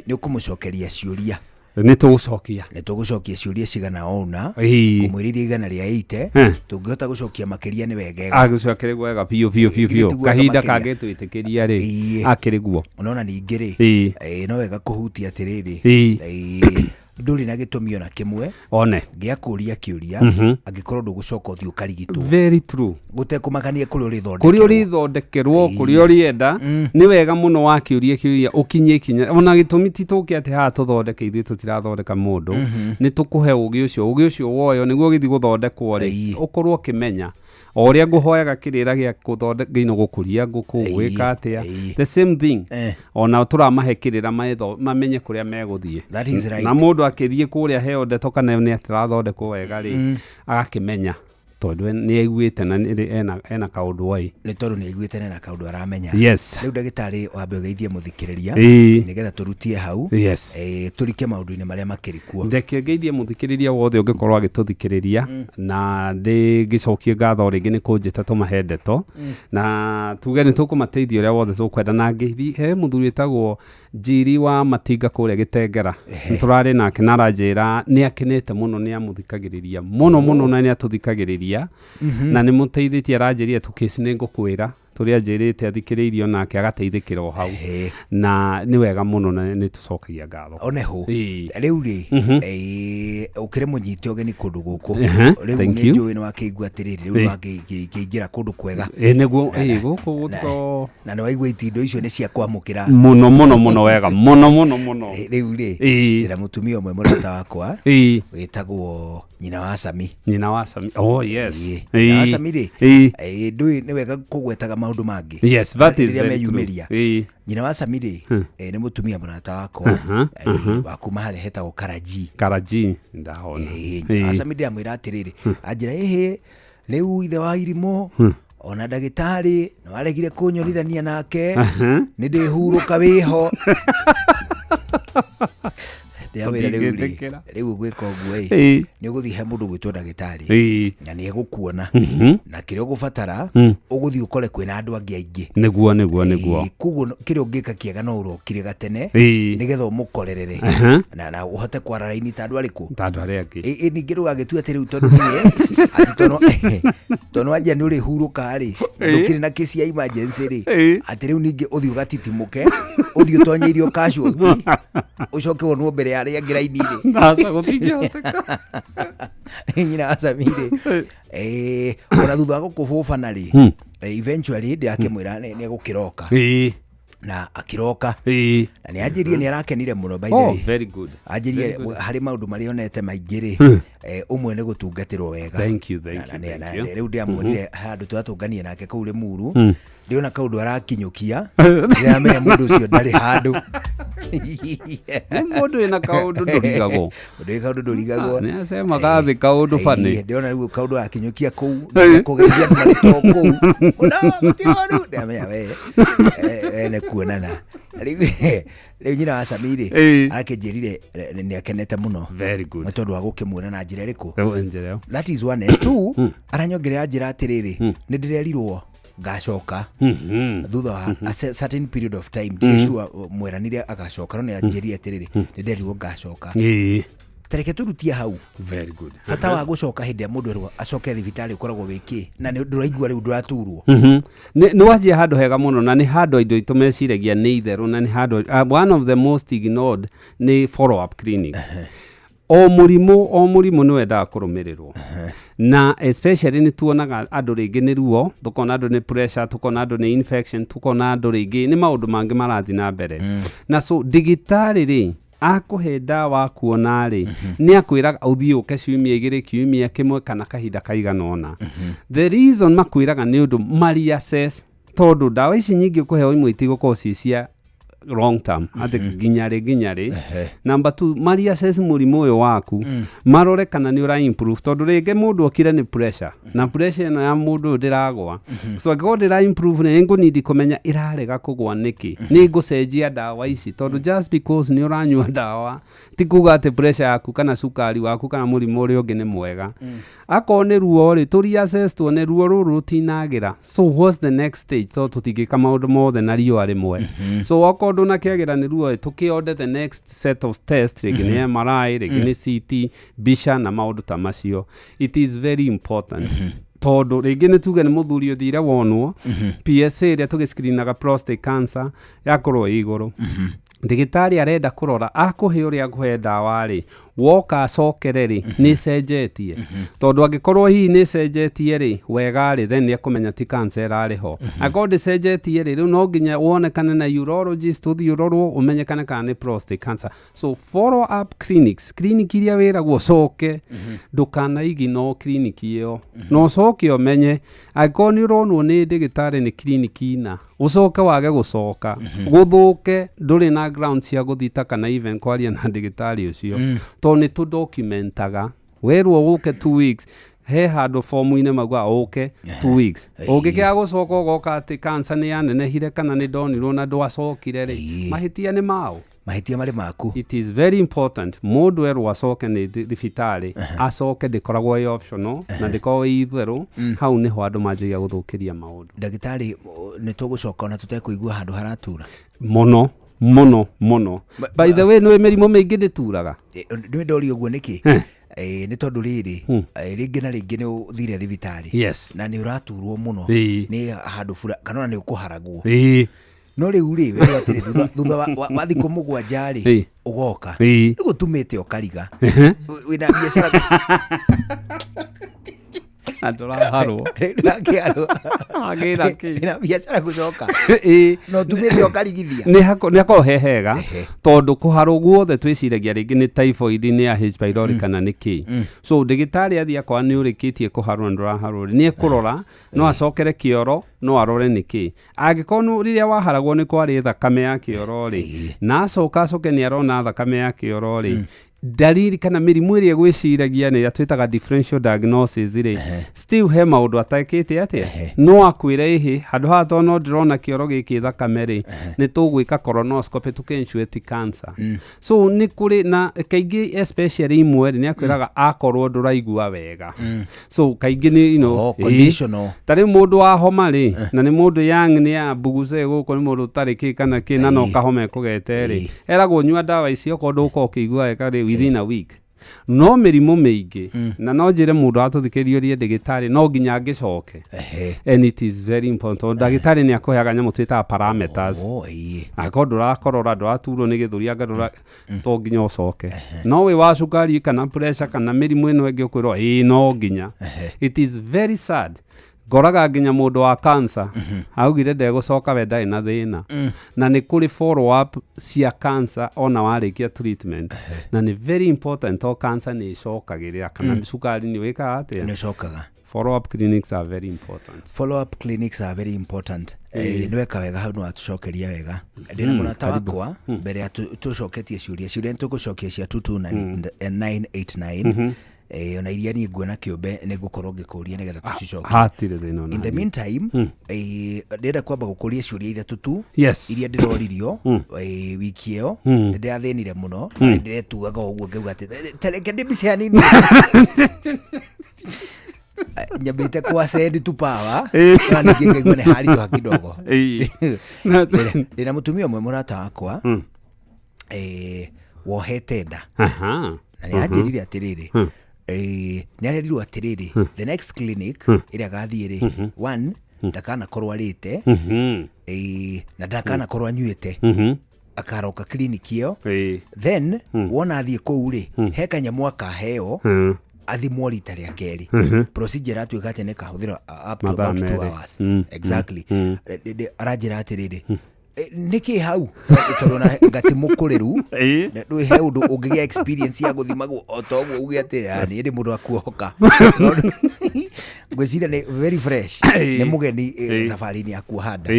nĩ ũkũmũcokeria ciũria. Nĩ tũgũcokia. Nĩ tũgũcokia ciũria cigana ũna, kũmwĩrĩria 180. Tũngĩhota gũcokia makĩria nĩ wegega. Agũcokia wega biũ biũ biũ biũ. Githĩ ti wega Kahinda makĩria? kangĩtwĩtĩkĩria rĩ, akĩrĩ guo. Ũnona ningĩ rĩ, no wega kũhutia atĩrĩrĩ, ndũrĩ na gĩtũmi ona kĩmwe One. gĩa kũria kĩũria angĩkorwo ndũgũcoka ũthiĩ ũkarigitwo. Very true. Gũtekũmakania kũrĩa ũrĩthondekerwo. Kũrĩa ũrĩthondekerwo, kũrĩa ũrĩenda, nĩ wega mũno wakĩũria kĩũria ũkinyie ikinya. Ona gĩtũmi ti tũke atĩ haha tũthondeke, ithuĩ tũtirathondeka mũndũ, nĩ tũkũhe ũgĩ ũcio, ũgĩ ũcio woyo nĩguo ũgĩthiĩ gũthondekwo rĩ, ũkorwo ũkĩmenya. O ũrĩa ngũhoyaga kĩrĩra gĩa kũthondeka ino gũkũria ngũkũ, gwĩka atĩa, the same thing, ona tũramahe kĩrĩra mamenye kũrĩa megũthiĩ. That is right. Na mũndũ akĩthiĩ kũrĩa heo ndeto kana nĩ atĩrathondekwo wega rĩ, agakĩmenya tondũ nĩ aiguĩte na ena kaũndũ oi. Nĩ tondũ nĩ aiguĩte na kaũndũ aramenya. Yes. Rĩu ndagĩtarĩ, wambe ũgeithie mũthikĩrĩria nĩgetha tũrutie hau, tũrike maũndũ-inĩ marĩa makĩrĩ kuo. Ndeke ngeithie mũthikĩrĩria wothe ũngĩkorwo agĩtũthikĩrĩria, na ndĩgĩcokie ngatho rĩngĩ nĩ kũnjĩta tũmahe ndeto, na tuge nĩ tũkũmateithia ũrĩa wothe tũkwenda. Na ngeithi he mũthuri wĩtagwo Njiri wa Matinga kũrĩa Gĩtengera, nĩ tũrarĩ nake na aranjĩra nĩ akenete mũno, nĩ amũthikagĩrĩria mũno mũno na nĩ atũthikagĩrĩria na nĩ mũteithĩtie. Aranjĩrire tũkĩci nĩ ngũkwĩra tũrĩa anjĩrĩte athikĩrĩirio nake agateithĩkĩra o hau, na nĩ wega mũno na nĩ tũcokagia ngatho. Oneho rĩu rĩ, ũkĩrĩ mũnyite ũgeni kũndũ gũkũ. Rĩu Thank nĩ you. njũĩ nĩ wakĩigua atĩrĩrĩ, rĩu nĩ wakĩingĩra kũndũ kwega. Ĩ nĩguo, ĩ gũkũ gũtiko Na nĩ waigua itindo icio nĩ cia kwamũkĩra. Mũno mũno mũno, wega mũno mũno mũno. Rĩu rĩ, ndĩna mũtumia ũmwe mũrata wakwa wĩtagwo nyina wa Sami. Nyina wa Sami, oh yes. Nyina wa Sami rĩ, ndũĩ nĩ wega kũgwetaga maũndũ mangĩ. Yes, that is Rĩrĩa very true. meyumĩria. Nyina wa Sami rĩ, nĩ mũtumia mũrata wakwa, wa kuma harĩa hetagwo Karaji. Karaji ndahona. Nyina wa Sami ndĩramwĩra atĩrĩrĩ, anjĩra ĩhĩ rĩu ithe wa irimũ, ona ndagĩtarĩ nĩ waregire kũnyonithania nake, nĩ ndĩhurũka wĩho. Ndĩramwĩra rĩu rĩ, Tũtingĩtĩkĩra. rĩu ũgwĩka ũguo ĩ, nĩ ũgũthiĩ he mũndũ gwĩtwo ndagĩtarĩ na nĩ egũkuona, na kĩrĩa ũgũbatara ũgũthiĩ ũkore kwĩna andũ angĩ aingĩ. Nĩguo nĩguo nĩguo. Koguo kĩrĩa ũngĩka kĩega no ũrokire gatene nĩgetha ũmũkorerere na ũhote kwara raini ta andũ arĩkũ? Ta andũ arĩa angĩ. Ĩ ningĩ ndũgagĩtue atĩ rĩu tondũ niĩ atĩ tondũ wanjia nĩ ũrĩhurũka rĩ, na ndũkĩrĩ na kesi ya emergency rĩ, atĩ rĩu ningĩ ũthiĩ ũgatitimũke, ũthiĩ ũtonyeirio casualty, ũcoke wonwo mbere ya arĩa angĩ raini-inĩ. Aca, gũtingĩhoteka. Nyina wa Sami rĩ, ona thutha wa gũkũbũbana rĩ, eventually ndĩrakĩmwĩra nĩ egũkĩroka, na akĩroka, na nĩ anjĩrie nĩ arakenire mũno, by the Oh, way. very good. Anjĩrie Very good. harĩ maũndũ marĩa onete maingĩ rĩ, ũmwe nĩ gũtungatĩrwo wega. Thank you, thank you, Na thank you. rĩu ndĩamuonire handũ tũratũnganie nake kũu Rĩmuru, ndĩona kaũndũ arakinyũkia, ndĩramenya mũndũ ũcio ndarĩ handũ. Nĩ mũndũ wĩna kaũndũ ndũrigagwo. Mũndũ wĩ kaũndũ ndũrigagwo. Nĩ acemaga thĩ kaũndũ bani. Ndĩrona rĩu kaũndũ arakinyũkia kũu kũgeithia andũ marĩ to kũu mũno gũtigoru, ndĩramenya we we nĩ kuonana. Rĩu nyina wa Sami rĩ, arakĩnjĩrire nĩ akenete mũno. Very good. Nĩ tondũ wa gũkĩmuona na njĩra ĩrĩkũ? Rĩu njĩra ĩyo. That is one. And two, aranyongerera njĩra atĩrĩrĩ, nĩ ndĩrerirwo ngacoka thutha wa a certain period of time. Ndirĩ sure mweranire agacoka, no nĩ anjĩrire atĩrĩrĩ, nĩ nderirwo ngacoka. Tareke tũrutie hau. Very good. Bata wa gũcoka hĩndĩ ĩrĩa mũndũ erwo acoke thibitarĩ ũkoragwo wĩ kĩ, na nĩ ndũraigua rĩu ndũraturwo? Nĩ wanjia handũ hega mũno, na nĩ handũ andũ aitũ meciragia nĩ itherũ, na nĩ handũ one of the most ignored nĩ follow up clinic. O mũrimũ o mũrimũ nĩ wendaga kũrũmĩrĩrwo, na especially nĩ tuonaga andũ rĩngĩ nĩ ruo, tũkona andũ nĩ pressure, tũkona andũ nĩ infection, tũkona andũ rĩngĩ nĩ maũndũ mangĩ marathiĩ na mbere. Na so ndagĩtarĩ rĩ, akũhe ndawa kuona rĩ, nĩ akwĩraga ũthiĩ ũke ciumia 2, kiumia kĩmwe, kana kahinda kaigana ũna. The reason makwĩraga nĩ ũndũ mari assess, tondũ ndawa ici nyingĩ ũkũheo imwe itigũkorwo ciĩ cia long term atĩ nginya rĩ nginya rĩ. Number two, mari assess mũrimũ ũyũ waku, marore kana nĩ ũra improve, tondũ rĩngĩ mũndũ okire nĩ pressure, na pressure ĩno ya mũndũ ũyũ ndĩragwa. So angĩkorwo ndĩra improve, nĩ ngũnindi kũmenya ĩrarega kũgwa nĩkĩ, nĩ ngũcenjia ndawa ici, tondũ just because nĩ ũranyua ndawa ti kuga atĩ pressure yaku kana cukari waku kana mũrimũ ũrĩa ũngĩ nĩ mwega. Akorwo nĩ ruo rĩ, tũri assess tuone ruo rũrũ rũtinagĩra, so what's the next stage, tondũ tũtingĩka maũndũ mothe na riũa rĩmwe. So okorwo ndũnakĩagĩra nĩ ruo rĩ, tũkĩorde the next set of test, rĩngĩ nĩ MRI, rĩngĩ nĩ CT mbica na maũndũ ta macio. It is very important, tondũ rĩngĩ nĩ tuge nĩ mũthuri ũthire wonwo PSA ĩrĩa tũgĩscreenaga prostate cancer yakorwo ĩ igũrũ. Ndagĩtarĩ arenda kũrora akũhe ũrĩa akũhe ndawa rĩ, woka acokere rĩ, nĩ ĩcenjetie. Tondũ angĩkorwo hihi nĩ ĩcenjetie rĩ wega rĩ, then nĩ ekũmenya ti cancer ĩrarĩ ho. Angĩkorwo ndĩcenjetie rĩ, rĩu no nginya wonekane na urologist, ũthiĩ ũrorwo ũmenyekane kana nĩ prostate cancer. So follow up clinics, clinic iria wĩragwo ũcoke, ndũkanaiginwo clinic ĩyo, na ũcoke ũmenye angĩkorwo nĩ ũronwo nĩ ndagĩtarĩ nĩ clinic ina, ũcoke wage gũcoka, gũthũke, ndũrĩ na ground cia gũthita kana even kwaria na ndagĩtarĩ ũcio, tondũ nĩ tũdocumentaga. Werwo ũke 2 weeks, he handũ fomu-inĩ mauga ũke 2 weeks, ũngĩkĩaga gũcoka ũgoka atĩ cancer nĩ yanenehire kana nĩ ndonirwo na ndwacokire rĩ, mahĩtia nĩ mao. Mahĩtia marĩ maku. It is very important mũndũ erwo acoke nĩ thibitarĩ acoke, ndĩkoragwo ĩ optional na ndĩkoragwo ĩ itherũ. Hau nĩho andũ manjagia gũthũkĩria maũndũ. Ndagĩtarĩ, nĩ tũgũcoka ona tũtekũigua handũ haratura. Mũno mũno mũno. By the way, nĩ mĩrimũ mĩingĩ ndĩturaga. Nĩ ndorio ũguo nĩkĩ? Nĩ tondũ rĩrĩ, rĩngĩ na rĩngĩ nĩ ũthire thibitarĩ na nĩ ũraturwo mũno nĩ handũ bura kana ona nĩ ũkũharagwo, no rĩu rĩ, werwo atĩrĩ thutha wa thikũ 7 rĩ, ũgoka. Rĩu ũtumĩte ũkariga wĩna biacara. Na ndũraharwo. Ndũrakĩharwo. Agĩra kĩ? Wĩna biacara gũcoka na ũtumĩte ũkarigithia. Nĩ hakorwo he hega, tondũ kũharwo guothe twĩciragia rĩngĩ nĩ typhoid, nĩ ya H pylori kana nĩ kĩ. So ndagĩtarĩ athiĩ, akorwo nĩ ũrĩkĩtie kũharwo na ndũraharwo rĩ, nĩ ekũrora, no acokere kĩoro, no arore nĩ kĩ. Angĩkorwo rĩrĩa waharagwo nĩ kwarĩ thakame ya kĩoro rĩ, na acoka acoke nĩ arona thakame ya kĩoro rĩ, ndariri kana mĩrimũ ĩrĩa ĩgwĩciragia nĩ ĩrĩa twĩtaga differential diagnosis rĩ, still he maũndũ atekĩte atĩa, no akwĩre ĩhĩ handũ haha tondũ no ndĩrona kĩoro gĩkĩ thakame rĩ, nĩ tũgwĩka colonoscopy tũkensure ti cancer. So nĩ kũrĩ na kaingĩ, especially imwe rĩ, nĩ akwĩraga akorwo ndũraigua wega. So kaingĩ nĩ Oh, conditional. Ta rĩu mũndũ wa homa rĩ, na nĩ mũndũ young, nĩ ya mbuguce gũkũ, nĩ mũndũ ũtarĩ kĩ kana kĩ, na no kahoma ekũgete rĩ, eragwo nyua ndawa ici okorwo ndũgũkorwo ũkĩigua wega rĩ, within a week. No mĩrimũ mĩingĩ, na no njĩre mũndũ atũthikĩrĩria ũrie ndagĩtarĩ, no nginya angĩcoke, and it is very important tondũ ndagĩtarĩ nĩ akũheaga nyamũ twĩtaga parameters. Oh, ĩĩ. Angĩkorwo ndũrakorora, ndũraturwo nĩ gĩthũri, anga ndũra, to nginya ũcoke. No wĩ wa cukari kana pressure kana mĩrimũ ĩno ĩngĩ, ũkwĩrwo ĩĩ no nginya. It is very sad, ngoraga nginya mũndũ wa cancer augire ndegũcoka, we ndarĩ na thĩna. Na nĩ kũrĩ follow up cia cancer ona warĩkia treatment, na nĩ very important to cancer nĩ ĩcokagĩrĩra kana cukari nĩ wĩkaga atĩa. Nĩ ũcokaga. Follow up clinics are very important. Follow up clinics are very important. Nĩ weka wega hau, nĩ watũcokeria wega. Ndĩna mũrata Karibu. wakwa mbere ya tũcoketie ciũria, ciũria nĩ tũgũcokia cia 22989, ona iria niĩ nguona kĩũmbe nĩ ngũkorwo ngĩkũria nĩgetha tũcicokie. Hatirĩ thĩna ona In the hanini. meantime, ndĩrenda kwamba gũkũria ciũria ithatũ tu iria ndĩroririo wiki ĩyo. Nĩ ndĩrathĩnire mũno na nĩ ndĩretuaga ũguo ngauga atĩ ta reke ndĩmbice hanini. Nyambĩte kwa send to power na ningĩ ngaigua nĩ haritũha kidogo. Ndĩna mũtumia ũmwe mũrata wakwa wohete nda na nĩ anjĩrire atĩrĩrĩ, nĩ arerirwo atĩrĩrĩ, the next clinic ĩrĩa agathiĩ rĩ, one, ndakanakorwo arĩte, na ndakanakorwo anyuĩte, akaroka clinic ĩyo. Then wona athiĩ kũu rĩ, he kanyamũ akaheo athimwo rita rĩa kerĩ. Procedure ĩratuĩka atĩ nĩ kahũthĩra up to Mathaa about 2 2. hours exactly. Aranjĩra atĩrĩrĩ, nĩkĩ hau? Tondũ na ngati mũkũrĩru ndũĩ he ũndũ ũngĩgĩa experience ya gũthimagwo o ta ũguo uge atĩ, "Ah, niĩ ndĩ mũndũ wa kuohoka." Ngwĩciria nĩ very fresh, nĩ mũgeni thabarĩ-inĩ ya kuoha nda.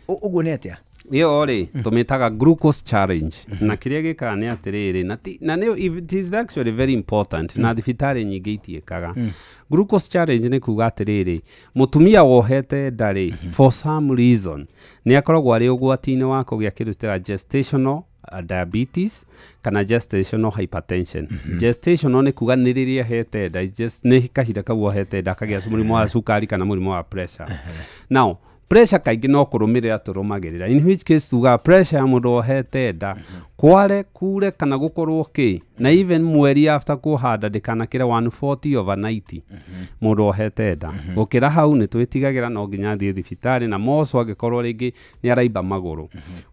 Ũguo nĩ atĩa? Ĩyo rĩ, tũmĩtaga glucose challenge, na kĩrĩa gĩkaga nĩ atĩrĩrĩ, na nĩ it is actually very important, na thibitarĩ nyingĩ itiĩkaga. Glucose challenge nĩ kuga atĩrĩrĩ, mũtumia wohete nda rĩ, for some reason nĩ akoragwo arĩ ũgwati-inĩ wa kũgĩa kĩndũ tũĩtaga gestational diabetes kana gestational hypertension. Gestational nĩ kuga nĩ rĩrĩa ahete nda, it's just nĩ kahinda kau ohete nda akagĩa mũrimũ wa cukari kana mũrimũ wa pressure. Now pressure kaingĩ no kũrũmĩrĩra tũrũmagĩrĩra, in which case tugaga pressure ya mũndũ wohete nda. Kware kure kana gukorwo ki na even mweri after kuhanda ndikanakire 140 over 90 mundu ohete nda. Gukira hau ni twitigagira no nginya thiĩ thibitarĩ, na moco angĩkorwo rĩngĩ nĩ araimba magũrũ.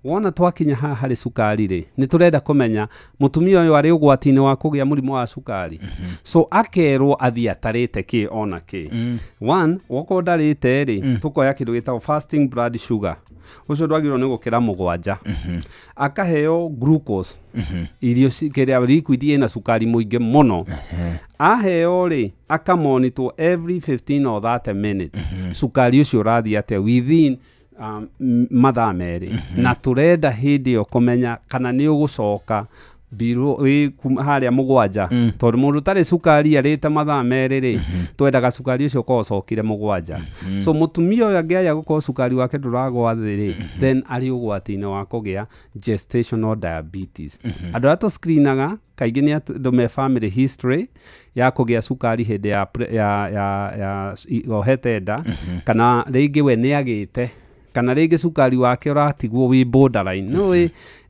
Wona twakinya haha harĩ cukari rĩ, nĩ tũrenda kũmenya mũtumia ũyũ arĩ ũgwati-inĩ wa kũgĩa mũrimũ wa cukari. So akerwo athiĩ atarĩte kĩ ona kĩ. One, wokorwo ndarĩte rĩ, tũkoya kĩndũ gĩtagwo fasting blood sugar, ũcio ndwagĩrĩirwo nĩ gũkĩra 7. Akaheo glucose, irio kĩrĩa liquid ĩna cukari mũingĩ mũno. Aheo rĩ, akamonitwo every 15 or 30 minutes cukari ũcio ũrathiĩ atĩa within mathaa 2. Na tũrenda hĩndĩ ĩyo kũmenya kana nĩ ũgũcoka harĩa 7, tondũ mũndũ ũtarĩ cukari arĩte mathaa 2 rĩ, twendaga cukari ũcio ũkorwo ũcokire 7. So mũtumia ũyũ angĩaya gũkorwo cukari wake ndũragwa thĩ rĩ, then arĩ ũgwati-inĩ wa kũgĩa gestational diabetes. Andũ arĩa tũscreenaga kaingĩ nĩ andũ me family history ya kũgĩa cukari hĩndĩ ya ohete nda, kana rĩngĩ we nĩ agĩte, kana rĩngĩ cukari wake ũratigwo wĩ borderline. No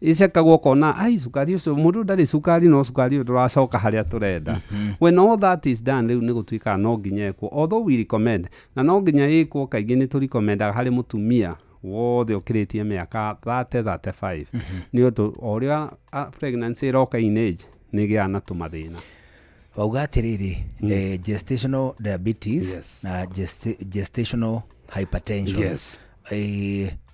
ĩcekagwo ũkona ai cukari ũcio mũndũ ndarĩ cukari, no cukari ũyũ ndũracoka harĩa tũrenda. When all that is done, rĩu nĩ gũtuĩkaga no nginya ĩkwo, although we recommend, na no nginya ĩkwo kaingĩ nĩ tũrecommendaga harĩ mũtumia wothe ũkĩrĩtie mĩaka 30 35, nĩ ũndũ o ũrĩa pregnancy ĩroka in age nĩ ĩgĩaga na tũmathĩna. Wauga atĩrĩrĩ, gestational diabetes na gestational hypertension. Yes.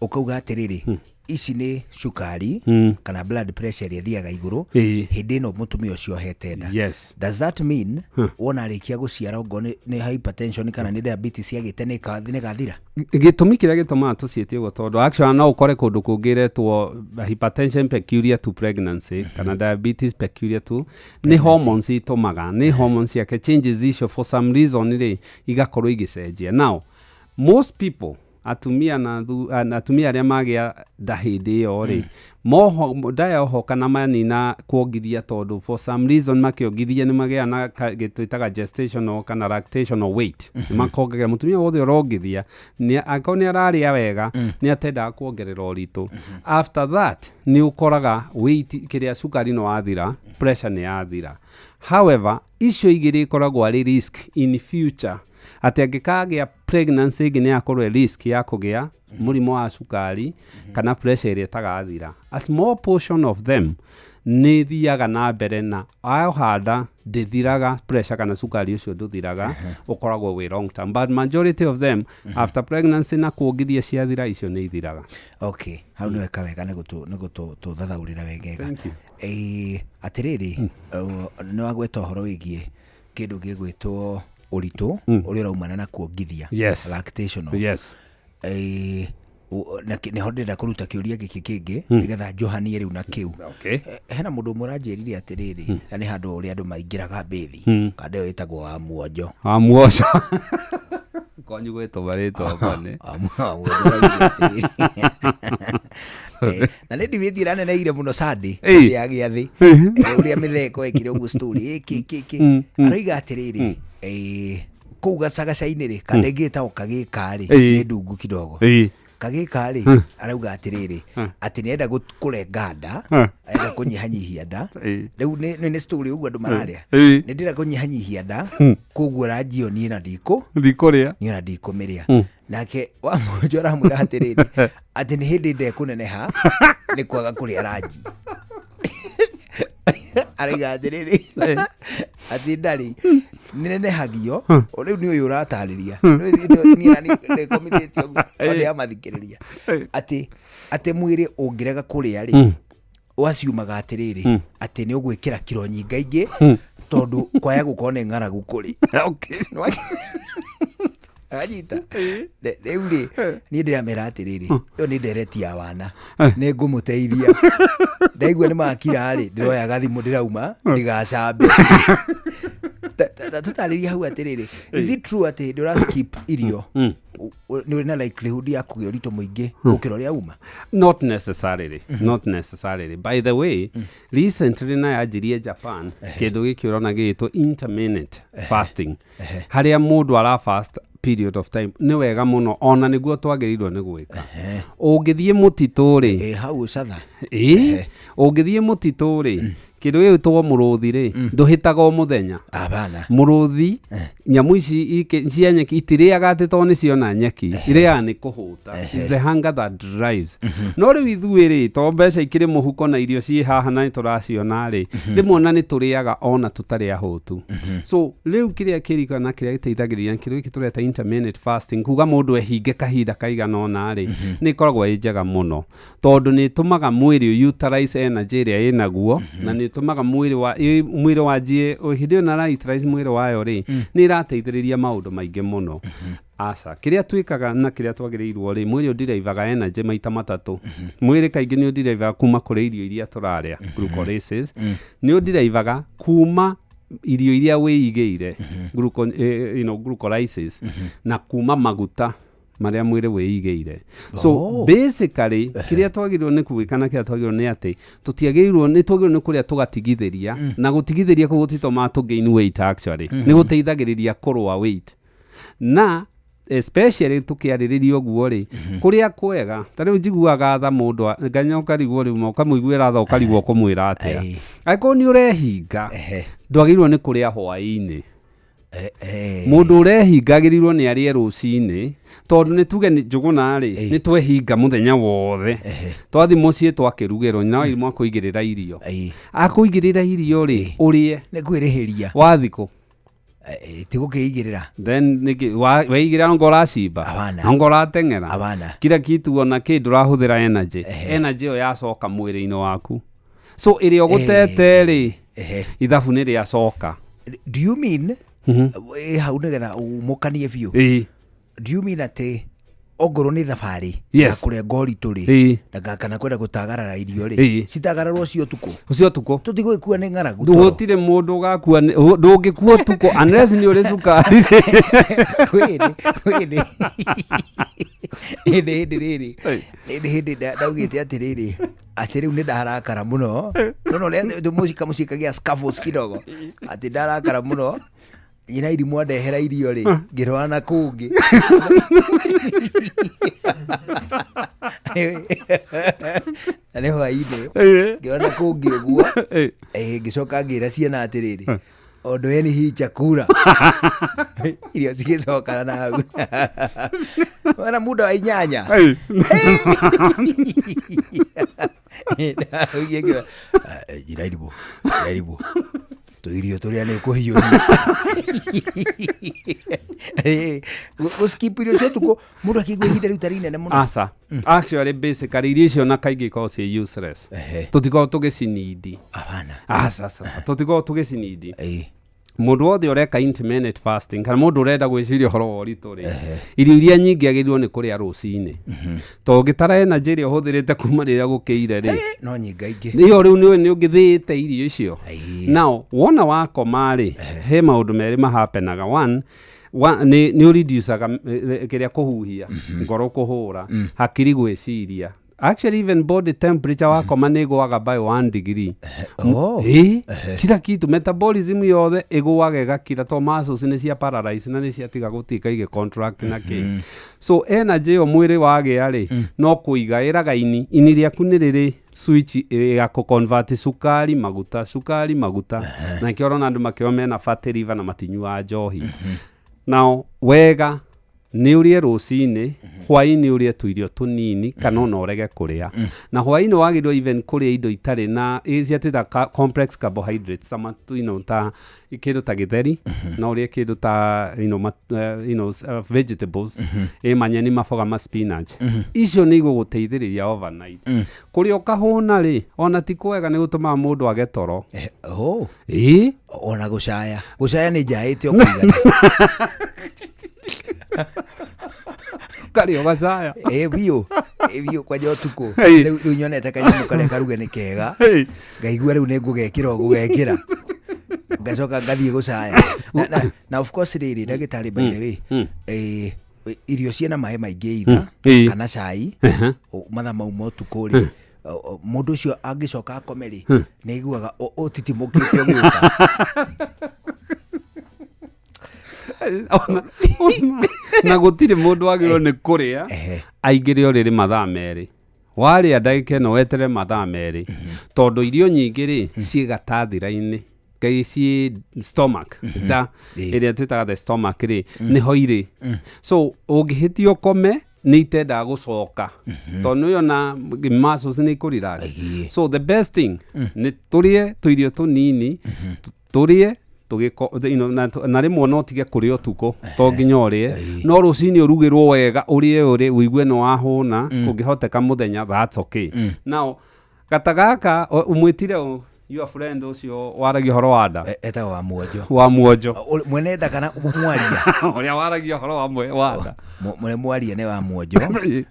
Ũkauga atĩrĩrĩ, ici nĩ cukari kana blood pressure ĩrĩa ĩthiaga igũrũ hĩndĩ ĩno mũtumia ũcio ohete nda. Yes. Does that mean wona arĩkia gũciara okorwo nĩ hypertension kana nĩ diabetes yagĩte nĩ ĩgathira? Gĩtũmi kĩrĩa gĩtũmaga tũciĩtie ũguo, tondũ actually no ũkore kũndũ kũngĩ ĩretwo hypertension peculiar to pregnancy kana diabetes peculiar to, nĩ hormones itũmaga, nĩ hormones ciake changes icio for some reason rĩ igakorwo igĩcenjia. Now most people, atumia na atumia arĩa magĩa nda hĩndĩ ĩyo rĩ, nda yohoka na manina kuongithia, tondũ for some reason makĩongithia nĩ magĩa na gĩtwĩtaga gestational kana lactational weight. Nĩ makongerera, mũtumia wothe ũrongithia angĩkorwo nĩ ararĩa wega nĩ atendaga kuongerera ũritũ. After that nĩ ũkoraga weight kĩrĩa cukari no wathira, pressure nĩ yathira. However, icio igĩrĩ ikoragwo arĩ risk in future, atĩ angĩkagĩa pregnancy ĩngĩ nĩ akorwo risk ya kũgĩa mũrimũ wa cukari kana pressure ĩrĩa ĩtagathira. A small portion of them nĩ thiaga na mbere na aohanda ndĩthiraga, pressure kana cukari ũcio ndũthiraga, ũkoragwo wĩ long term, but majority of them after pregnancy na kuongithia ciathira, icio nĩ ithiraga. Okay, hau nĩ weka wega nĩ gũtũthathaũrĩra wegega. Atĩrĩrĩ, nĩ wagweta ũhoro wĩgiĩ kĩndũ gĩgwĩtwo ũritũ ũrĩa ũraumana na kuongithia. Yes. Lactational. Yes. Na nĩho ndĩrenda kũruta kĩũria gĩkĩ kĩngĩ nĩgetha njohanie rĩu na kĩu. Okay. Hena mũndũ ũmwe ũranjĩrire atĩrĩrĩ, na nĩ handũ ũrĩa andũ maingĩraga mbĩthi, kanda ĩyo ĩtagwo wa muonjo. Wa muonjo. Konyu gwĩtwo marĩtwa bane. Na nĩ ndibĩti ĩraneneire mũno Sunday ya gĩathĩ, ũrĩa mĩtheko ĩkire ũguo story ĩkĩ aroiga atĩrĩrĩ, kũu gacagaca-inĩ rĩ, kanda ĩngĩ ĩtagwo kagĩka rĩ, nĩ ndungu kidogo. Kagĩka rĩ, arauga atĩrĩrĩ, atĩ nĩenda kũrenga nda, arenda kũnyihanyihia nda. Rĩu nĩ story ũguo andũ mararĩa. Nĩ ndĩrenda kũnyihanyihia nda, koguo ranjio niĩ na ndikũrĩa. Niĩ na ndikũmĩrĩa. Nake wa mũnjo aramwĩra atĩrĩrĩ, atĩ nĩ hĩndĩ ndekũneneha nĩ kwaga kũrĩa ranji. Arauga atĩrĩrĩ, atĩ ndarĩ nĩnenehagio, rĩu nĩ ũyũ ũratarĩria. Niĩ na nĩkomithĩtio ũguo, ndĩramathikĩrĩria. Atĩ mwĩrĩ ũngĩrega kũrĩa rĩ, waciumaga atĩrĩrĩ, atĩ nĩ ũgwĩkĩra kiro nyingaingĩ, tondũ kwaya gũkorwo nĩ ng'aragu kũrĩ. Anyita. Rĩu rĩ, niĩ ndĩramera atĩrĩrĩ, ĩyo nĩ ndereti ya wana, nĩ ngũmũteithia. Ndaigua nĩ makira rĩ, ndĩroya gathimũ ndĩrauma, ndigacambe. Tũtarĩrie hau atĩrĩrĩ, is it true atĩ hĩndĩ ũra skip irio, nĩ ũrĩ na likelihood ya kũgĩa ũritũ mũingĩ gũkĩra ũrĩa uma? Not necessarily, not necessarily. By the way, recently na yanjirie Japan, kĩndũ gĩkĩ ũrona gĩgĩtwo intermittent fasting, harĩa mũndũ ara fast period of time nĩ wega mũno, ona nĩguo twagĩrĩirwo nĩ gwĩka. Ũngĩthiĩ mũtitũ rĩ, Hau catha. Ĩĩ, ũngĩthiĩ mũtitũ rĩ, kĩndũ gĩgwĩtwo mũrũthi rĩ, ndũhĩtaga o mũthenya. Abana. Mũrũthi, nyamũ ici cia nyeki itirĩaga atĩ tondũ nĩ ciona nyeki, irĩaga nĩ kũhũta. It's the hunger that drives. No rĩu ithuĩ rĩ, to mbeca ikĩrĩ mũhuko na irio ciĩ haha na nĩ tũraciona rĩ, rĩmwe ona nĩ tũrĩaga ona tũtarĩ ahũtu. So rĩu kĩrĩa kĩrika na kĩrĩa gĩteithagĩrĩria kĩrĩa gĩkĩ tũreta intermittent fasting, kuga mũndũ ehinge kahinda kaigana ũna rĩ, nĩ ĩkoragwo ĩ njega mũno tondũ nĩ ĩtũmaga mwĩrĩ utilize energy ĩrĩa ĩnaguo, na nĩ ĩtũmaga mwĩrĩ wa mwĩrĩ wanjie hĩndĩ ĩyo na utilize mwĩrĩ wayo rĩ, nĩ ĩrateithĩrĩria maũndũ maingĩ mũno. Aca, kĩrĩa twĩkaga na kĩrĩa twagĩrĩirwo rĩ, mwĩrĩ ũndiraivaga energy maita matatũ. Mwĩrĩ kaingĩ nĩ ũndiraivaga kuma kũrĩ irio iria tũrarĩa, glucolysis, nĩ ũndiraivaga kuma irio iria wĩigĩire, glucolysis, na kuma maguta marĩa mwĩrĩ wĩigĩire. So basically kĩrĩa twagĩrĩirwo nĩ gwĩka na kĩrĩa twagĩrĩirwo nĩ atĩ tũtiagĩrĩirwo nĩ twagĩrĩirwo nĩ kũrĩa tũgatigithĩria, na gũtigithĩria kũu gũtitũmaga tũ gain weight, actually nĩ gũteithagĩrĩria kũrũa weight, na especially tũkĩarĩrĩria ũguo rĩ, kũrĩa kwega ta rĩu njiguaga tha mũndũ nganya ũkarigwo rĩu ũkamũiguĩra tha, ũkarigwo kũmwĩra atĩa. Angĩkorwo nĩ ũrehinga, ndwagĩrĩirwo nĩ kũrĩa hwaĩ-inĩ. Mũndũ ũrehinga agĩrĩirwo nĩ arĩe rũcinĩ, tondũ nĩ tuge nĩ Njũgũna rĩ, nĩ twehinga mũthenya wothe, twathi mũciĩ twakĩrugĩrwo, nyina wa irimũ akũigĩrĩra irio, akũigĩrĩra irio rĩ, ũrĩe. Nĩ kwĩrĩhĩria. Wathi kũ? Ti gũkĩigĩrĩra. Then nĩkĩ weigĩrĩra ngo ũracimba? Abana. Anga ũrateng'era? Abana. Kila kitu ona kĩ ndũrahũthĩra energy, energy ĩyo yacoka mwĩrĩ-inĩ waku, so ĩrĩa ũgũtete rĩ, ithabu nĩ rĩacoka. Do you mean hau nĩgetha ũmũkanie biũ? Do you mean atĩ ongorwo nĩ thabarĩ Yes. ya kũrenga ũritũ rĩ, na kana kwenda gũtagarara irio rĩ, citagararwo cio ũtukũ? Ũcio ũtukũ. Tũtigũgĩkua nĩ ng'aragu toro. Gũtirĩ mũndũ ũgakua ndũngĩkua ũtukũ unless nĩ ũrĩ cukari. Kwĩrĩ, kwĩrĩ. Hĩndĩ hĩndĩ rĩrĩ, hĩndĩ hĩndĩ ndaugĩte atĩrĩrĩ, atĩ rĩu nĩ ndarakara mũno. Nona ũrĩa mũcika mũcikagia scaffolds kidogo, atĩ ndarakara mũno, nyina irimũ andehera irio rĩ, ngĩrora na kũngĩ. Na nĩ hwainĩ, ngĩrora na kũngĩ ũguo, ngĩcoka ngĩra ciana atĩrĩrĩ, ondoeni hii chakula. Irio cigĩcokana na hau. Wana muda wa 8. Ndaugire ngiuga, nyina irimũ, nyina irimũ, tũirio tũrĩa nĩ kũhiũhia. Gũskip irio cia ũtukũ, mũndũ akĩigua ihinda rĩu tarĩ inene mũno. Aca. Actually, basically, irio icio na kaingĩ ikoragwo ciĩ useless. Tũtikoragwo tũgĩcinidi. Abana. Aca, aca, aca. Tũtikoragwo tũgĩcinidi. Mũndũ wothe ũreka intermittent fasting kana mũndũ ũrenda gwĩciria ũhoro wa ũritũ rĩ, irio iria nyingĩ agĩrĩirwo nĩ kũrĩa rũcinĩ, tondũ ũngĩtara energy ĩrĩa ũhũthĩrĩte kuma rĩrĩa gũkĩire rĩ, No nyingaingĩ. Ĩyo rĩu nĩ nĩ ũngĩthĩĩte irio icio. Now wona wakoma rĩ, he maũndũ merĩ mahapenaga. One, nĩ ũreducaga kĩrĩa kũhuhia, ngoro kũhũra, hakiri gwĩciria, actually even body temperature wakoma nĩ ĩgũaga by 1 degree. Ĩ, kila kitu, metabolism yothe ĩgũaga ĩgakira, to muscles nĩ cia paralyze na nĩ ciatiga gũtuĩka igĩ contract na kĩ. So energy ĩyo mwĩrĩ wagĩa rĩ, no kũiga ĩraga ini, ini rĩaku nĩ rĩrĩ switch ya kũ-convert cukari maguta, cukari maguta, na nĩkĩo ũrona andũ makĩo mena fatty liver na matinyuaga njohi. Now wega nĩ ũrĩe rũcinĩ, hwaĩ-inĩ ũrĩe tũirio tũnini kana ona ũrege kũrĩa. Na hwaĩ-inĩ wagĩrĩirwo even kũrĩa indo itarĩ na icia twĩtaga complex carbohydrates, ta matu, ta kĩndũ ta gĩtheri, no ũrĩe kĩndũ ta vegetables, manyeni, maboga, ma spinach. Icio nĩ igũgũteithĩrĩria overnight. Kũrĩa ũkahũna rĩ, ona ti kwega, nĩ gũtũmaga mũndũ age toro. Ĩ. Ona gũcaya, gũcaya nĩ njaĩte o kũigana. Karĩa ũgacaya. Ĩ biũ, ĩ biũ, kwanja ũtukũ. Rĩu nyonete kanyamũ karĩa karuge nĩ kega. Ngaigua rĩu nĩ ngũgekĩra o gũgekĩra. Ngacoka ngathiĩ gũcaya. Na of course rĩrĩ, ndagĩtarĩ, by the way, irio ciĩna maĩ maingĩ itha kana cai, mathaa mau ma ũtukũ rĩ, mũndũ ũcio angĩcoka akome rĩ, nĩ aiguaga ũtitimũkĩte ũgĩũka. Na gũtirĩ mũndũ wagĩrĩirwo nĩ kũrĩa aingĩre ũrĩrĩ mathaa 2. Warĩa ndagĩka ĩno weterere mathaa 2, tondũ irio nyingĩ rĩ ciĩ gatathira-inĩ, ngai ciĩ stomach, nda ĩrĩa twĩtaga the stomach rĩ, nĩho irĩ. So ũngĩhĩtia ũkome nĩ itendaga gũcoka, tondũ nĩ ona muscles nĩ ikũ relax. So the best thing nĩ tũrĩe tũirio tũnini, tũrĩe tũgĩko, na rĩmwe no ũtige kũrĩa ũtukũ, to nginya ũrĩe, no rũcinĩ ũrugĩrwo wega, ũrĩe ũrĩ ũigue nĩ wahũna. Kũngĩhoteka mũthenya, that's okay. Now gata gaka ũmwĩtire ũ, your friend ũcio waragia ũhoro wa nda? Etagwo wa Muonjo. Wa Muonjo. Mwene nda kana mwaria? Ũrĩa waragia ũhoro wa wa nda. Mwene mwaria nĩ wa Muonjo,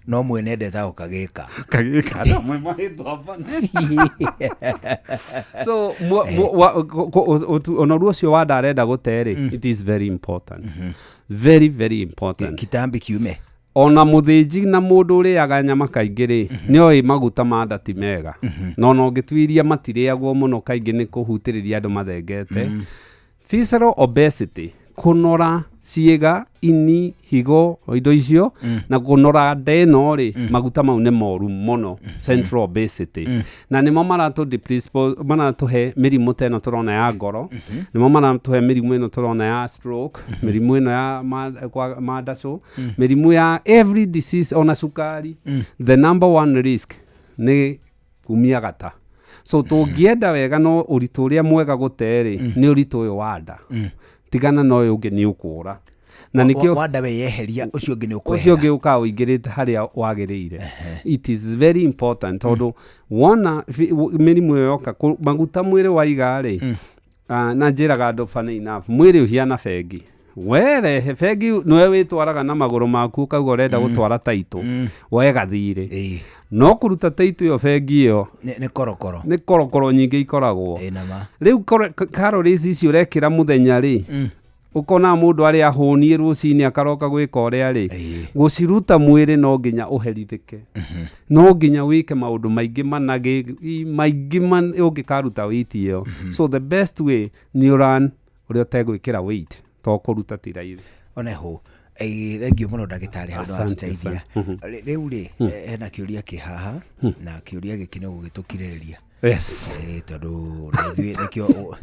no mwene nda etagwo Kagĩka. Kagĩka, no mwe marĩtwa bane. So ũnoru ũcio wa nda arenda gũte rĩ, it is very important, very very important. Kitambi kiume. Ona mũthĩnji na mũndũ ũrĩaga nyama kaingĩ rĩ, nĩ oĩ maguta ma nda ti mega, na ona ũngĩtuiria matirĩagwo mũno kaingĩ nĩ kũhutĩrĩria andũ mathengete. Visceral obesity, kũnora ciĩga, ini, higo, indo icio, na kũnora nda ĩno rĩ, maguta mau nĩ moru mũno, central obesity, na nĩmo maratũhe mĩrimũ ta ĩno tũrona ya ngoro, nĩmo maratũhe mĩrimũ ĩno tũrona ya stroke, mĩrimũ ĩno ya mandacũ, mĩrimũ ya every disease, ona cukari. The number one risk nĩ kumia gata. So tũngĩenda wega, no ũritũ ũrĩa mwega gũte rĩ, nĩ ũritũ ũyũ wa nda. Tigana na ũyũ ũngĩ, nĩ ũkũra na nĩkĩo Wanda we yeheria, ũcio ũngĩ nĩ ũcio ũkwehera. Ũngĩ ũkaga ũingĩrĩte harĩa wagĩrĩire. It is very important, tondũ wona mĩrimũ ĩyo yoka, maguta mwĩrĩ waiga rĩ, na njĩraga andũ, funny enough, mwĩrĩ ũhiana bengi. Werehe bengi nĩwe wĩtwaraga na magũrũ maku, ũkauga ũrenda gũtwara taitũ wega thirĩ, no kũruta taitũ ĩyo bengi ĩyo Nĩ korokoro. Nĩ korokoro nyingĩ ikoragwo. Ĩ nama. Rĩu calories ici ũrekĩra mũthenya rĩ, ũkona mũndũ arĩa ahũniĩ rũcinĩ akaroka gwĩka ũrĩa rĩ, gũciruta mwĩrĩ no nginya ũherithĩke, no nginya wĩke maũndũ maingĩ managĩ maingĩ ũngĩkaruta weight ĩyo. So the best way nĩ ũran ũrĩa ũtegwĩkĩra weight, to kũruta ti raithi. One ho, thengio mũno ndagĩtarĩ, hau Asante, nĩwatũteithia. asante. Rĩu rĩ, hena kĩũria kĩ haha, na kĩũria gĩkĩ nĩ gũgĩtũkirĩrĩria. Tondũ na ithuĩ nĩkĩo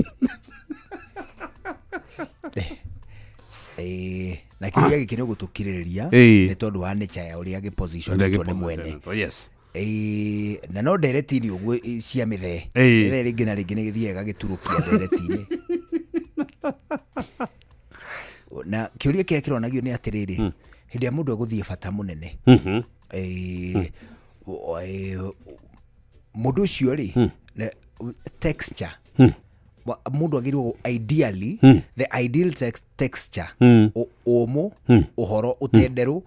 na kĩũria gĩkĩ nĩ gũtũkirĩrĩria nĩ tondũ wa nature ya ũrĩa gĩpositionĩtwo nĩ mwene. Gĩpositionĩtwo, yes. Na no ndereti-inĩ ũguo cia mĩthee. Mĩthee rĩngĩ na rĩngĩ nĩ gĩthiaga gĩturũkia ndereti-inĩ, na kĩũria kĩrĩa kĩronagio nĩ atĩrĩrĩ, hĩndĩ ĩrĩa mũndũ egũthiĩ bata mũnene, mũndũ ũcio rĩ, texture mũndũ agĩrĩirwo ideally, the ideal texture, ũmũ ũhoro ũtenderũ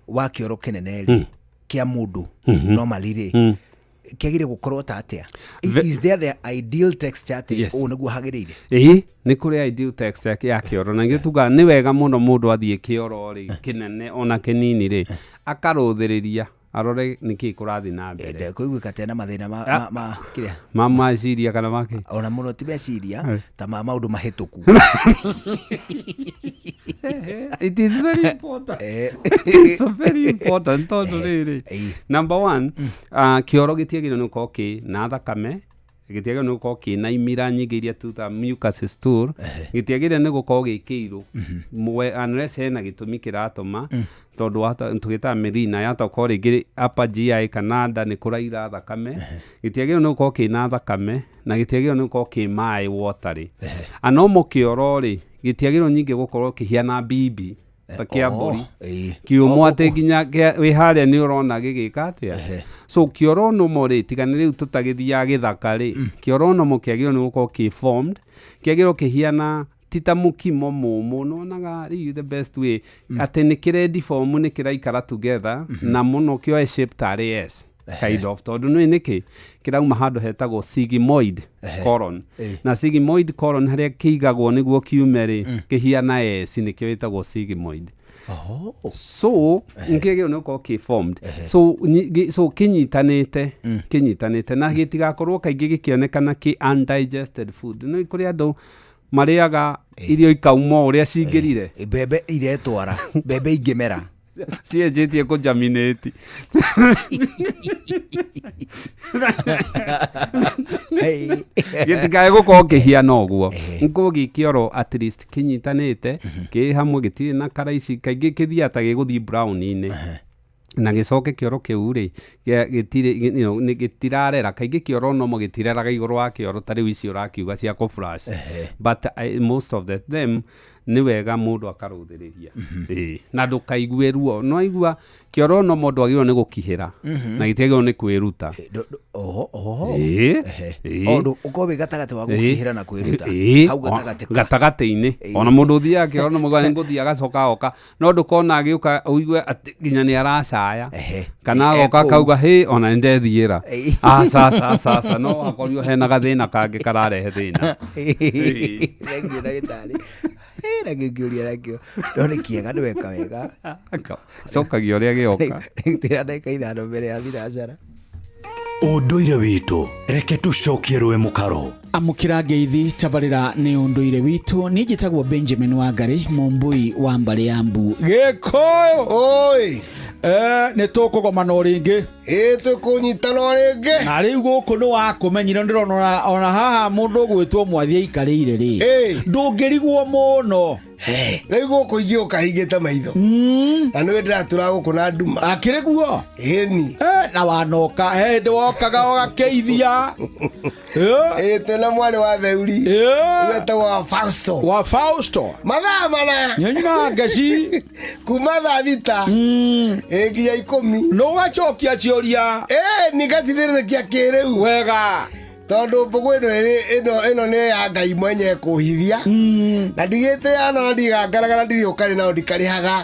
wa kĩoro kĩnene rĩ, kĩa mũndũ normally rĩ, kĩagĩrĩire gũkorwo ta atĩa? Is there the ideal texture atĩ ũũ nĩguo hagĩrĩire? Ĩĩ, nĩ kũrĩ ideal texture ya kĩoro, na nĩkĩo tugaga nĩ wega mũno mũndũ athiĩ kĩoro rĩ, kĩnene ona kĩnini rĩ, akarũthĩrĩria arore nĩkĩ kũrathiĩ na mbere. Kũiguĩka tena mathĩna ma, ma kĩrĩa ma meciria kana makĩ. Ona mũno ti meciria, ta ma maũndũ mahĩtũku. It is very important. It's very important, tondũ rĩrĩ, number one, kĩoro gĩtiagĩrĩirwo nĩ gũkorwo kĩ na thakame, gĩtiagĩrĩirwo nĩ gũkorwo kĩna imira nyingĩ iria tuta mucus stool, gĩtiagĩrĩire nĩ gũkorwo gĩ kĩirũ. Unless hena gĩtũmi kĩratũma, tondũ tũgĩtaga melena yatokorwo rĩngĩ upper GI kana nda nĩ kũraira thakame. Gĩtiagĩrĩirwo nĩ gũkorwo kĩna thakame, na gĩtiagĩrĩirwo nĩ gũkorwo kĩ maĩ watery. Anomo kĩoro rĩ, gĩtiagĩrĩirwo nyingĩ gũkorwo kĩhiana bibi ta kĩa mbũri kĩũmũ, atĩ nginya wĩ harĩa nĩ ũrona gĩgĩka atĩa. So kĩoro nomo rĩ, tiga nĩ rĩu tũtagĩthiaga gĩthaka rĩ, kĩoro nomo kĩagĩrĩirwo nĩ gũkorwo kĩ formed, kĩagĩrĩirwo kĩhiana ti ta mũkimo mũmũ nĩwonaga rĩu the best way atĩ nĩ kĩrendi form, nĩ kĩraikara together, na mũno kĩoe shape tarĩ S kind of, tondũ nĩ nĩkĩ kĩrauma handũ hetagwo sigmoid colon, na sigmoid colon harĩa kĩigagwo nĩguo kiume rĩ, kĩhiana S, nĩkĩo ĩtagwo sigmoid. So nkĩagĩrĩirwo nĩ gũkorwo kĩ formed, so so kĩnyitanĩte na gĩtigakorwo kaingĩ gĩkĩonekana kĩ undigested food. Nĩ kũrĩ andũ Marĩaga irio ikauma o ũrĩa cingĩrire. Mbembe iretwara, mbembe ingĩmera. Cienjĩtie kũjaminĩti. Gĩtikae gũkorwo kĩhiana ũguo, ngũ gĩkĩoro at least kĩnyitanĩte kĩ hamwe, gĩtirĩ na kara ici kaingĩ kĩthiaga ta gĩgũthiĩ brown-inĩ, na gĩcoke kĩoro kĩu rĩ gĩtirĩ gĩtirarera kaingĩ. Kĩoro nomo gĩtireraga igũrũ wa kĩoro ta rĩu ici ũrakiuga cia kũ flash, but most of them nĩ wega mũndũ akarũthĩrĩria. Ĩĩ, na ndũkaigue ruo. No aigua kĩoro no mũndũ agĩrĩirwo nĩ gũkihĩra na gĩtiagĩrĩirwo nĩ kwĩruta. Oho oho. Ĩĩ, ĩĩ. O ũndũ ũkorwo wĩ gatagatĩ wa gũkihĩra na kwĩruta. Hau gatagatĩ. Gatagatĩ-inĩ. Ona mũndũ ũthiaga kĩoro no mũgwa nĩ gũthiĩ agacoka oka, no ndũkona agĩũka ũigue atĩ nginya nĩ aracaya kana agoka akauga hĩ, ona nĩ ndethiĩra. Aca aca aca aca, no akorirwo hena gathĩna kangĩ kararehe thĩna. Ĩĩ. Thank you, ndagĩtarĩ. Na kĩu kĩũria nakĩo no nĩ kĩega, nĩ weka wega. Cokagia ũrĩa gĩoka. Twĩna ndagĩka 5 mbere ya thinacara. Ũndũire witũ, reke tũcokie rũĩ mũkaro. Amũkĩra ngeithi, tabarĩra nĩ ũndũire witũ. Niĩ njĩtagwo Benjamin Wangari, mũmbui wa mbarĩ ya mbu Gĩkũyũ. Oi. Nĩ tũkũgomana o rĩngĩ. Ĩ, tũkũnyitana o rĩngĩ. Na rĩu gũkũ nĩ wakũmenyire, ndĩrona ona haha mũndũ ũgwĩtwo Mwathi aikarĩire rĩ, ndũngĩrigwo mũno. Rĩu gũkũ ingĩũka hingĩte maitho na nĩwe ndĩratũra gũkũ na nduma. Akĩrĩ guo. Ĩni. Na wanoka he hĩndĩ wokaga ũgakĩithia. Ĩ, twĩna mwarĩ wa theuri wetagwo wa Fausto. Wa Fausto. Mathaa mana. Nyanyuna ngeci. Kuma thaa 6 ĩ nginya 10. Nĩ ũgacokia ciũria. Ĩ, ningacithĩrĩrĩkia kĩrĩu. Wega. Tondũ mbũgũ ĩno ĩrĩ ĩno nĩ ya Ngai mwenye kũhithia na ndigĩtĩana na ndigangaraga na ndirĩ ũkarĩ nao ndikarĩhaga.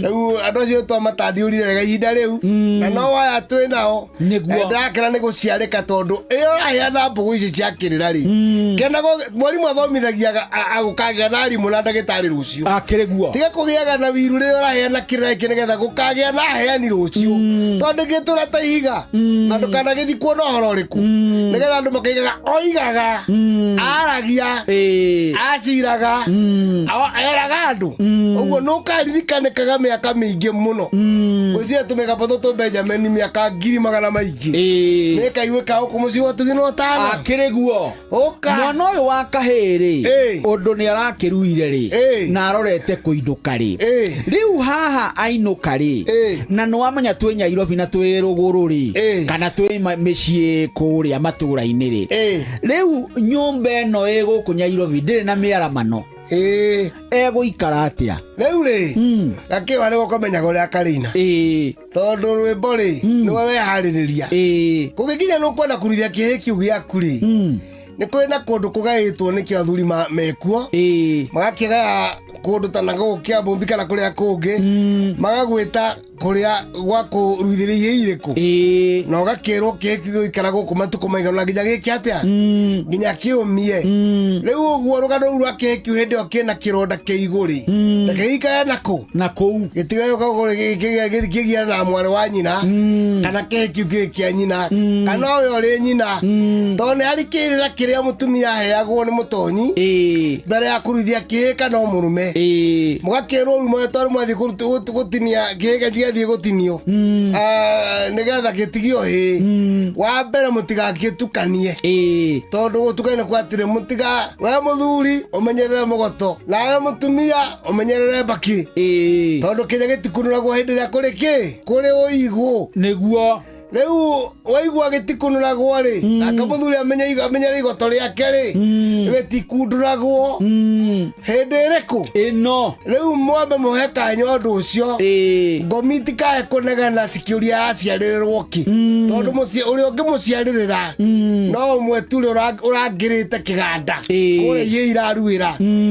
Rĩu andũ acio twamatandiũrire wega ihinda rĩu na no waya twĩ nao. Nĩguo. Ndakena nĩ gũciarĩka tondũ ĩyo ũraheana mbũgũ ici cia kĩrĩra rĩ, kenagwo mwarimũ athomithagia gũkagĩa na arimũ na ndagĩtarĩ rũciũ. Akĩrĩ guo. Tiga kũgĩaga na wiru rĩrĩa ũraheana kĩrĩra gĩkĩ nĩgetha gũkagĩa na aheani rũciũ, tondũ gĩtũra ta ihiga na ndũkanagĩthikwo na ũhoro ũrĩkũ, nĩgetha andũ makaigaga oigaga, aragia, aciraga, eraga andũ ũguo nĩ ũkaririkanĩkaga mĩaka mĩingĩ mũno. Gwĩciria tũmĩgambo tũtũ Benjamin mĩaka ngiri magana maingĩ nĩ kaiguĩka gũkũ mũciĩ wa tũthi na ũtana. Akĩrĩ guo. Ũka. Mwana ũyũ wa kahĩĩ rĩ, ũndũ nĩ arakĩruire rĩ, na arorete kũinũka rĩ, rĩu haha ainũka rĩ, na nĩ wamenya twĩ Nyairobi na twĩ rũgũrũ rĩ, kana twĩ mĩciĩ kũrĩa matũũra-inĩ rĩ, rĩu nyũmba ĩno ĩ gũkũ Nyairobi ndĩrĩ na mĩaramano, egũikara atĩa? Rĩu rĩ, gakĩwa nĩ gũkamenyaga ũrĩa karĩina, tondũ rwĩmbo rĩ nĩwe weharĩrĩria. Kũngĩkinya nĩ ũkwenda kũruithia kĩhĩ kĩu gĩaku rĩ, nĩ kũrĩ na kũndũ kũgaĩtwo nĩkĩo athuri mekuo, magakĩgaya kũndũ ta na gũkũ Kĩambũmbi kana kũrĩa kũngĩ, magagwĩta kũrĩa gwa kũruithĩria ihĩ irĩkũ, na ũgakĩrwo kĩhĩ kĩu gĩgũikara gũkũ matukũ maigana na nginya gĩke atĩa, nginya kĩũmie. Rĩu ũguo rũgano rũu rwa kĩhĩ kĩu hĩndĩ ĩyo kĩna kĩronda kĩigũ rĩ, reke gĩikare nakũ na kũu, gĩtigae kĩgĩa na mwarĩ wa nyina kana kĩhĩ kĩu kĩrĩ kĩa nyina kana ũyũ ũrĩ nyina, tondũ nĩ harĩ kĩrĩra kĩrĩa mũtumia aheagwo nĩ mũtonyi mbere ya kũruithia kĩhĩ kana o mũrũme, mũgakĩrwo rĩu tondũ mwathiĩ gũtinia kĩhĩ kĩu gĩathiĩ gũtinio, nĩgetha gĩtigio hĩ wa mbere mũtigagĩtukanie, tondũ gũtukania kwa atĩrĩ, mũtiga we mũthuri ũmenyerere mũgoto nawe mũtumia ũmenyerere mbakĩ, tondũ kĩnya gĩtikunũragwo hĩndĩ ĩrĩa kũrĩ kĩ kũrĩ ũigũ. Nĩguo. Rĩu waigua gĩtikunũragwo rĩ, nake mũthuri amenyere igoto rĩake rĩ rĩtikundũragwo hĩndĩ ĩrĩkũ ĩno. Rĩu mwambe mũhe kanya ũndũ ũcio, ngomi itikae kũnegena cikĩũria araciarĩrĩrwo kĩ, tondũ mũciĩ ũrĩa ũngĩmũciarĩrĩra no ũmwe tu ũrĩa ũrangĩrĩte kĩganda kũrĩa ihĩ iraruĩra.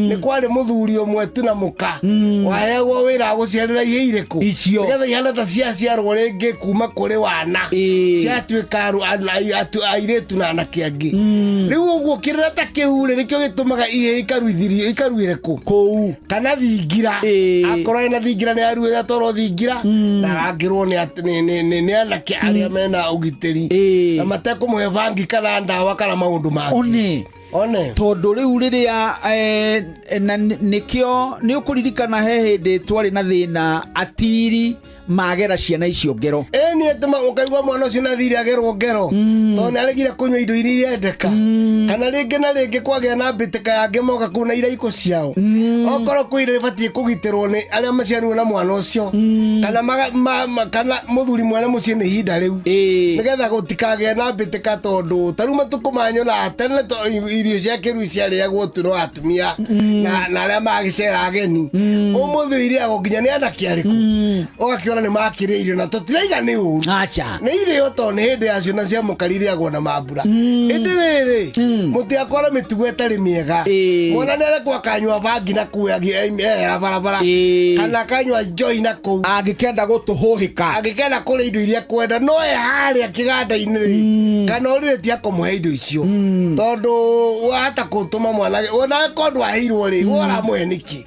Nĩ kwarĩ mũthuri ũmwe tu na mũka waheagwo wĩra wa gũciarĩra ihĩ irĩkũ icio, nĩgetha ihana ta ciaciarwo rĩngĩ kuma kũrĩ wana ciatuĩka airĩtu na anake angĩ. Rĩu ũguo kĩrĩra ta kĩu rĩ, nĩkĩo gĩtũmaga ihĩ ikaruithirio ikaruĩre kũ kũu kana thingira. Akorwo ena thingira nĩ aruĩra twarwo thingira na arangĩrwo nĩ anake arĩa mena ũgitĩri na matekũmũhe bangi kana ndawa kana maũndũ mangĩ. One. One. Tondũ rĩu rĩrĩa na nĩkĩo nĩ ũkũririkana he hĩndĩ twarĩ na thĩna atiri magera ciana icio ngero. Ĩni atĩ ũkaigua mwana ũcio na thirĩ agerwo ngero tondũ nĩ aregire kũnyua indo iria irendeka, kana rĩngĩ na rĩngĩ kwagĩa na mbĩtĩka yangĩ moka kũu na iraikũ ciao. Okorwo kwĩ irio ibatiĩ kũgitĩrwo nĩ arĩa maciarirwo na mwana ũcio, kana kana mũthuri mwene mũciĩ nĩ ihinda rĩu, nĩgetha gũtikagĩe na mbĩtĩka, tondũ ta rĩu matukũ maya nyonaga tene irio cia kĩrui ciarĩagwo tu no atumia na arĩa magĩcera ageni. Ũmũthĩ irĩagwo nginya nĩ anake arĩkũ, ũgakĩona nĩ makĩrĩa irio na tũtiraiga nĩ ũru. Acha. Nĩ irio tondũ nĩ hĩndĩ ya ciana cia mũkari irĩagwo na mambura. Ĩndĩ rĩrĩ, mũtigakorwo mĩtugo ĩtarĩ mĩega. Mwana nĩ arekwo akanyua bangi na kũu ehera barabara, kana akanyua njohi na kũu, angĩkenda gũtũhũhĩka, angĩkenda kũrĩa indo iria kwenda, no e harĩa kĩganda-inĩ rĩ, kana ũrĩrĩ ti akũmũhe indo icio, tondũ wahata gũtũma mwana ona korwo ndwaheirwo rĩ, we ũramũhe nĩkĩ?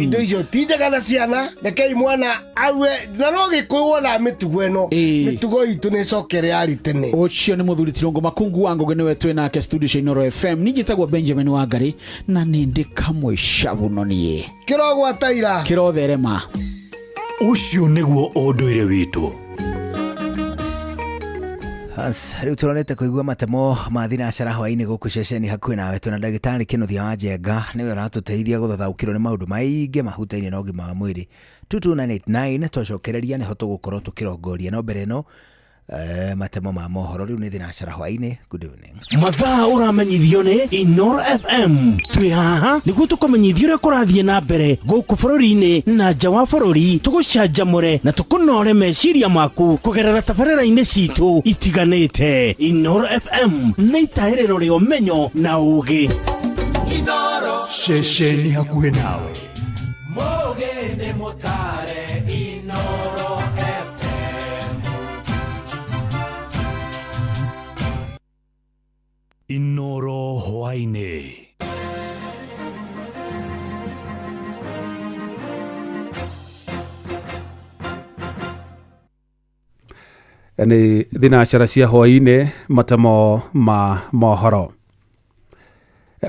Indo icio ti njega na ciana. Rekei mwana arue na no gĩkũyũ wona mĩtugo ĩno, mĩtugo itũ nĩ ĩcokere yarĩ tene. Ũcio nĩ mũthuri Tirũngũ Makungu wa Ngũgĩ, nĩwe twĩ nake studio cia Inooro FM. Niĩ njĩtagwo Benjamin Wangari na nĩ ndĩ kamwe cabuno niĩ. Kĩrogwata ira. Kĩrotherema. Ũcio nĩguo ũndũire witũ. Hans, rĩu tũrorete kũigua matemo ma thinacara hwaĩ-inĩ gũkũ ceceni hakuhĩ nawe. Twĩna ndagĩtarĩ Kĩnuthia wa Njenga, nĩwe ũratũteithia gũthathaũkĩrwo nĩ maũndũ maingĩ mahutaine na ũgima wa mwĩrĩ. 22989 twacokereria nĩho tũgũkorwo tũkĩrongoria, no mbere ĩno matemo ma mohoro rĩu nĩ thinacara hwaĩ-inĩ. Good evening. Mathaa ũramenyithio nĩ Inoro FM. Twĩ haha nĩguo tũkũmenyithia ũrĩa kũrathiĩ na mbere gũkũ bũrũri-inĩ na nja wa bũrũri, tũgũcanjamũre na tũkũnore meciria maku kũgerera tabarĩra-inĩ citũ itiganĩte. Inoro FM nĩ itahĩrĩro rĩa ũmenyo na ũũgĩ. Inoro. Ceceni hakuhĩ nawe. Mũgĩ nĩ mũtare Inoro FM. Inoro hwaĩ-inĩ. Nĩ thinacara cia hwaĩ-inĩ, matemo ma mohoro.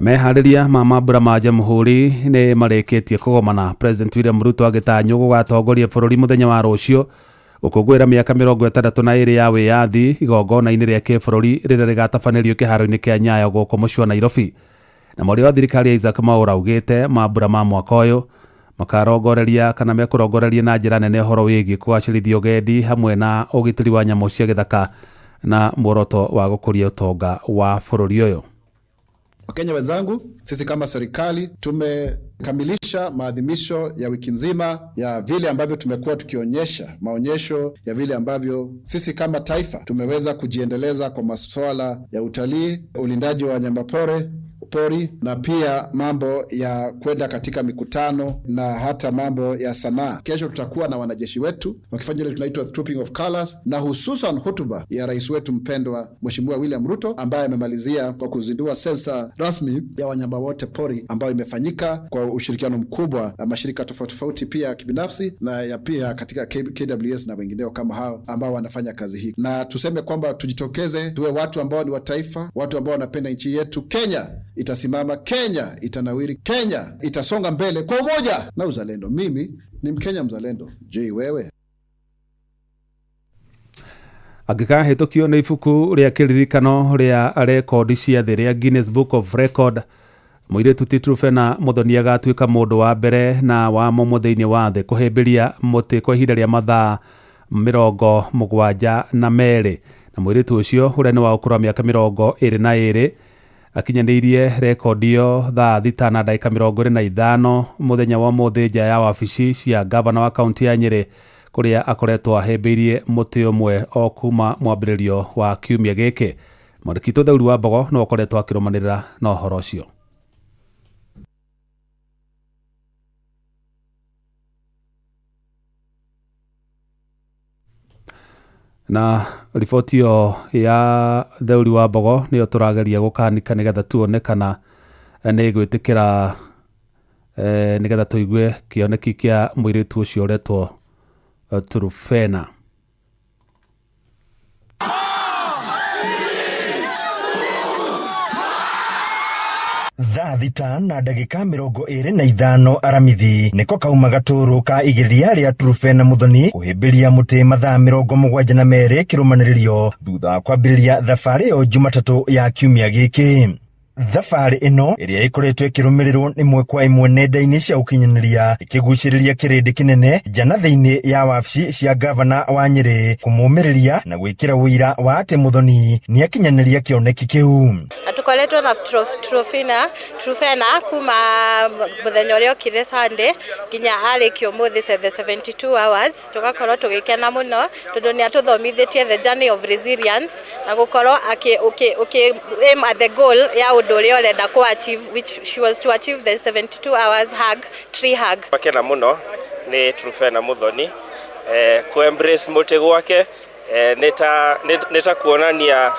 Meharĩria ma mambura ma Jamhuri nĩ marĩkĩtie kũgomana, President William Ruto agĩtanywo gũgatongoria bũrũri mũthenya wa rũciũ gũkũngũĩra mĩaka 62 ya wĩyathi igongona-inĩ rĩa kĩbũrũri rĩrĩa rĩgatabanĩrio kĩharo-inĩ kĩa Nyayo gũkũ mũciĩ wa Nairobi. Na mwaria wa thirikari Isaac Mwaura augĩte mambura ma mwaka ũyũ makarongoreria kana mekũrongoreria na njĩra nene ũhoro wĩgiĩ kũgacĩrithia ũgendi hamwe na ũgitĩri wa nyamũ cia gĩthaka na muoroto wa gũkũria ũtonga wa bũrũri ũyũ. Wakenya wenzangu, sisi kama serikali tumekamilisha maadhimisho ya wiki nzima ya vile ambavyo tumekuwa tukionyesha maonyesho ya vile ambavyo sisi kama taifa tumeweza kujiendeleza kwa masuala ya utalii, ulindaji wa wanyamapori pori na pia mambo ya kwenda katika mikutano na hata mambo ya sanaa. Kesho tutakuwa na wanajeshi wetu wakifanya ile tunaitwa trooping of colors, na hususan hotuba ya rais wetu mpendwa Mheshimiwa William Ruto ambaye amemalizia kwa kuzindua sensa rasmi ya wanyama wote pori ambayo imefanyika kwa ushirikiano mkubwa na mashirika tofauti tofauti pia ya kibinafsi na ya pia katika KWS na wengineo kama hao ambao wanafanya kazi hii. Na tuseme kwamba tujitokeze, tuwe watu ambao ni wa taifa, watu ambao wanapenda nchi yetu. Kenya itasimama, Kenya itanawiri, Kenya itasonga mbele kwa umoja na uzalendo. Mimi ni Mkenya mzalendo. Je, wewe? Angĩkahĩtũkio nĩ ibuku rĩa kĩririkano rĩa rekondi cia thĩ rĩa Guinness Book of Record, mũirĩtu ti Truphena Muthoni agatuĩka mũndũ wa mbere na wa mũmwe thĩinĩ wa thĩ kũhĩmbĩria mũtĩ kwa ihinda rĩa mathaa 72. Na mũirĩtu ũcio ũrĩa nĩ wa ũkũrũ wa mĩaka 22 akinyanĩirie rekondi ĩyo thaa 6 na ndagĩka 25 mũthenya wa ũmũthĩ nja ya wabici cia gavana wa kaunti ya Nyĩrĩ kũrĩa akoretwo ahĩmbĩirie mũtĩ ũmwe o kuma mwambĩrĩrio wa kiumia gĩkĩ. Mwandĩki witũ Theuri wa Mbogo nĩwe ũkoretwo akĩrũmanĩrĩra na ũhoro ũcio. Na riboti ĩyo ya Theuri wa Mbogo nĩyo tũrageria gũkanika nĩgetha tuone kana nĩ ĩgwĩtĩkĩra, nĩgetha tũigue kĩoneki kĩa mũirĩtu ũcio ũretwo Truphena. Thaa 6 na ndagĩka 25 aramithi nĩko kauma gatũrũ ka igeria rĩa Truphena Muthoni kũhĩmbĩria mũtĩ mathaa 72 kĩrũmanĩrĩrio thutha wa kwambĩrĩria thabarĩ ĩyo Jumatatũ ya kiumia gĩkĩ. Thabarĩ ĩno ĩrĩa ĩkoretwo ĩkĩrũmĩrĩrwo ĩmwe kwa ĩmwe nenda-inĩ cia ũkinyanĩria ĩkĩgucĩrĩria kĩrĩndĩ kĩnene nja na thĩinĩ ya wabici cia ngavana wa Nyĩrĩ kũmũmĩrĩria na gwĩkĩra ũira wa atĩ Muthoni nĩakinyanĩria kĩoneki kĩu. Na tũkoretwo na Truphena Truphena kuma mũthenya ũrĩa okire Sunday nginya arĩkia ũmũthĩ the 72 hours, tũgakorwo tũgĩkena mũno tondũ nĩ atũthomithĩtie the journey of resilience na gũkorwo akĩ ũkĩ ũkĩ aim at the goal ya ũndũ ũrĩa ũrenda kũ achieve, which she was to achieve the 72 hours hug, tree hug. Makena mũno nĩ Truphena Muthoni ku embrace mũtĩ gwake nĩ ta kuonania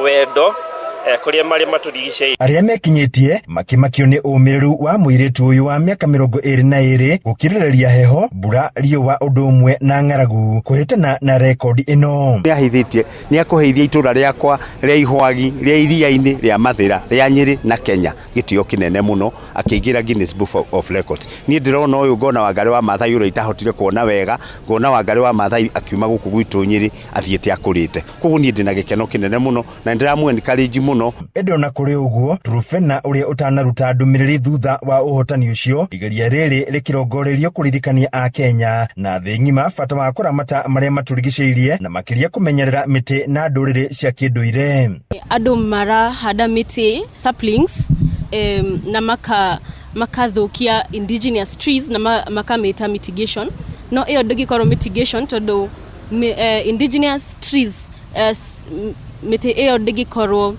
wendo kũrĩa marĩ matũrigicĩirie. Arĩa mekinyĩtie makĩmakio nĩ ũmĩrĩru wa mũirĩtu ũyũ wa mĩaka 22 gũkirĩrĩria heho, mbura, riũa ũndũ ũmwe na ng'aragu kũhĩtana na rekondi ĩno. Nĩahithĩtie, nĩakũheithia itũra rĩakwa rĩa Ihwagi, rĩa Iriainĩ, rĩa Mathĩra, rĩa Nyĩrĩ na Kenya gĩtĩo kĩnene mũno akĩingĩra Guinness Book of Records. Niĩ ndĩrona ũyũ ngona Wangarĩ wa Maathai ũrĩa itahotire kuona wega, ngona Wangarĩ wa Maathai akiuma gũkũ gwitũ Nyĩrĩ athiĩte akũrĩte. Koguo niĩ ndĩna gĩkeno kĩnene mũno na nĩndĩramũ encourage mũno. Ĩndĩ ona kũrĩ ũguo, Truphena ũrĩa ũtanaruta ndũmĩrĩri thutha wa ũhotani ũcio, igeria rĩrĩ rĩkĩrongorerio kũririkania Akenya na thĩ ng'ima bata wa kũramata marĩa matũrigicĩirie na makĩria kũmenyerera mĩtĩ na ndũrĩrĩ cia kĩndũire. Andũ marahanda mĩtĩ saplings, na makathũkia indigenous trees na makamĩta mitigation, no ĩyo ndĩngĩkorwo mitigation tondũ indigenous trees, mĩtĩ ĩyo ndĩngĩkorwo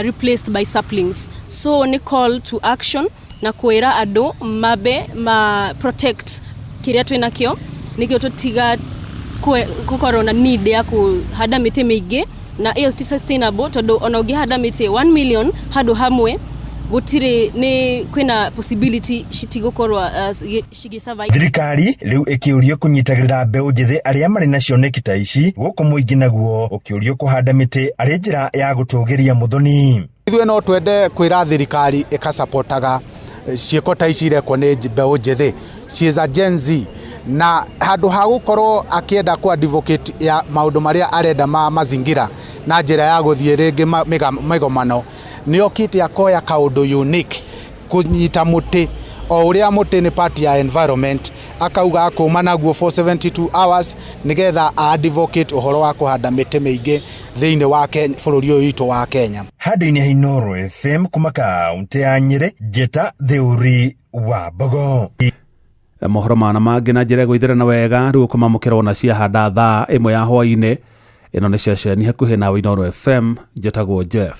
replaced by saplings. So nĩ call to action na kwĩra andũ mabe ma protect kĩrĩa twĩnakĩo nĩkĩo tũtiga gũkorwo na need ya kũhanda mĩtĩ mĩingĩ, na ĩyo ti sustainable tondũ ona ũngĩhanda mĩtĩ 1 million handũ hamwe gũtirĩ nĩ kwĩna possibility citigũkorwo cigĩ-survive. Thirikari rĩu ĩkĩũrio kũnyitagĩrĩra mbeũ njĩthĩ arĩa marĩ na cioneki ta ici gũkũ mũingĩ naguo ũkĩũrio kũhanda mĩtĩ arĩ njĩra ya gũtũgĩria Muthoni. Ithuĩ no twende kwĩra thirikari ĩkasapotaga ciĩko ta ici irekwo nĩ mbeũ njĩthĩ. She is a Gen Z, na handũ ha gũkorwo akĩenda ku advocate ya maũndũ marĩa arenda ma mazingira na njĩra ya gũthiĩ rĩngĩ mĩgomano, nĩ okĩte akoya kaũndũ unique kũnyita mũtĩ o ũrĩa mũtĩ nĩ part ya environment, akauga akũma naguo for 72 hours nĩgetha a advocate ũhoro wa kũhanda mĩtĩ mĩingĩ thĩinĩ wa bũrũri ũyũ witũ wa Kenya. Handũ-inĩ ha Inooro FM kuma kaũntĩ ya Nyĩrĩ, Njĩta Theuri wa Mbogo. Mohoro mana mangĩ na njĩra ĩgũithĩrana wega rĩu ũkũmamũkĩra ona ciahanda thaa 1 ya hwaĩ-inĩ. Ĩno nĩ ceceni hakuhĩ nawe Inooro FM, njĩtagwo Jeff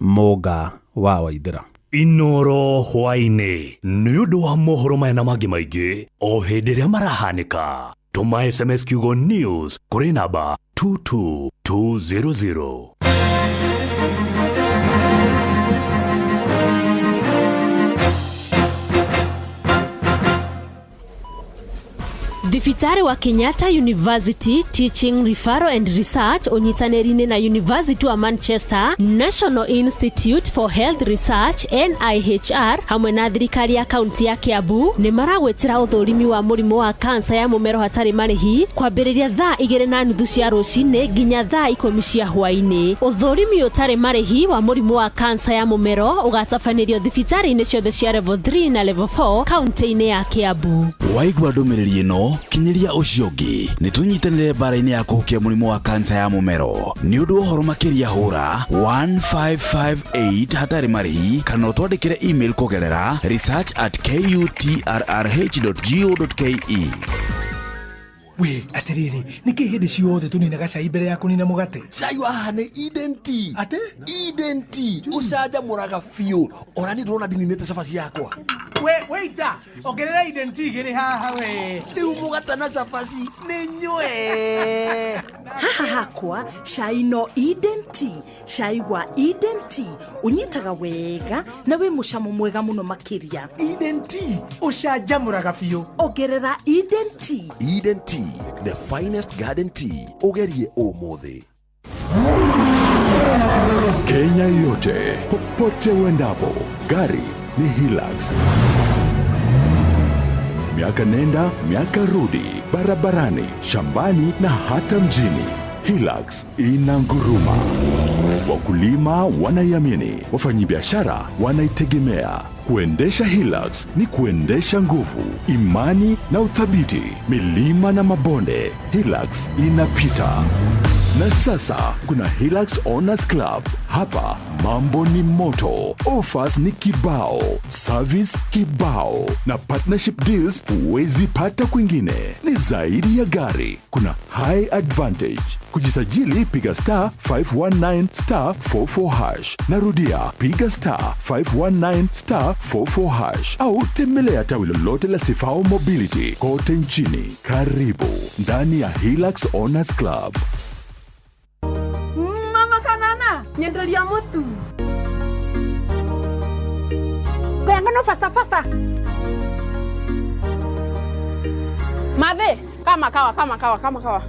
Mũnga wa Waithĩra. Inooro hwaĩ-inĩ nĩ ũndũ wa mohoro maya na mangĩ maingĩ o hĩndĩ ĩrĩa marahanĩka. Tũma SMS kiugo news kũrĩ namba 22200. Thibitarĩ wa Kenyatta University Teaching Referral and Research ũnyitanĩri-inĩ na University wa Manchester, National Institute for Health Research NIHR hamwe na thirikari ya kaunti ya Kiambu nĩ maragwĩtĩra ũthũrimi wa mũrimũ wa kansa ya mũmero hatarĩ marĩhi kwambĩrĩria thaa 2:30 cia rũcinĩ nginya thaa 10 cia hwaĩ-inĩ. Ũthũrimi ũtarĩ marĩhi wa mũrimũ wa kansa ya mũmero ũgatabanĩrio thibitarĩ-inĩ ciothe cia level 3 na level 4 kaunti-inĩ ya Kiambu. Waigua ndũmĩrĩri ĩno kinyĩria ũcio ũngĩ nĩ tũnyitanĩre mbara-inĩ ya kũhukia mũrimũ wa kansa ya mũmero. Nĩ ũndũ wa ũhoro makĩria hũra 1558 hatarĩ marĩhi kana ũtwandĩkĩre email kũgerera research@kutrrh.go.ke. We atiriri, niki hindi ciothe tuninaga cai mbere ya kunina mugate? Cai wa haha nĩ Eden Tea. Ate? Eden Tea ũcanjamũraga biũ. Ona niĩ ndĩrona ndininĩte cabaci yakwa. We waiter, ongerera Eden Tea igĩrĩ haha we. Rĩu mũgate na cabaci nĩ nyue. Haha hakwa cai no Eden Tea. Cai wa Eden Tea ũnyitaga wega na wĩ mũcamo mwega mũno makĩria. Eden Tea ũcanjamũraga biũ. Ongerera Eden Tea. Eden Tea, the finest garden tea. Ũgerie ũmũthĩ. Kenya yote, popote uendapo, gari ni Hilux. Miaka nenda miaka rudi, barabarani, shambani na hata mjini, Hilux inanguruma. Wakulima wanaiamini, wafanyabiashara wanaitegemea. Kuendesha Hilux ni kuendesha nguvu, imani na uthabiti. Milima na mabonde, Hilux inapita. Na sasa kuna Hilux Owners Club. Hapa mambo ni moto, offers ni kibao, service kibao na partnership deals huwezi pata kwingine. Ni zaidi ya gari, kuna high advantage. Kujisajili piga star 519 star 44 hash. Narudia, piga star 519 star 44 hash au tembelea tawi lolote la Sifao Mobility kote nchini. Karibu ndani ya Hilux Owners Club. Mama kanana, nyenderia mutu. Ngano faster faster. Madhe, kama kawa kama kawa kama kawa.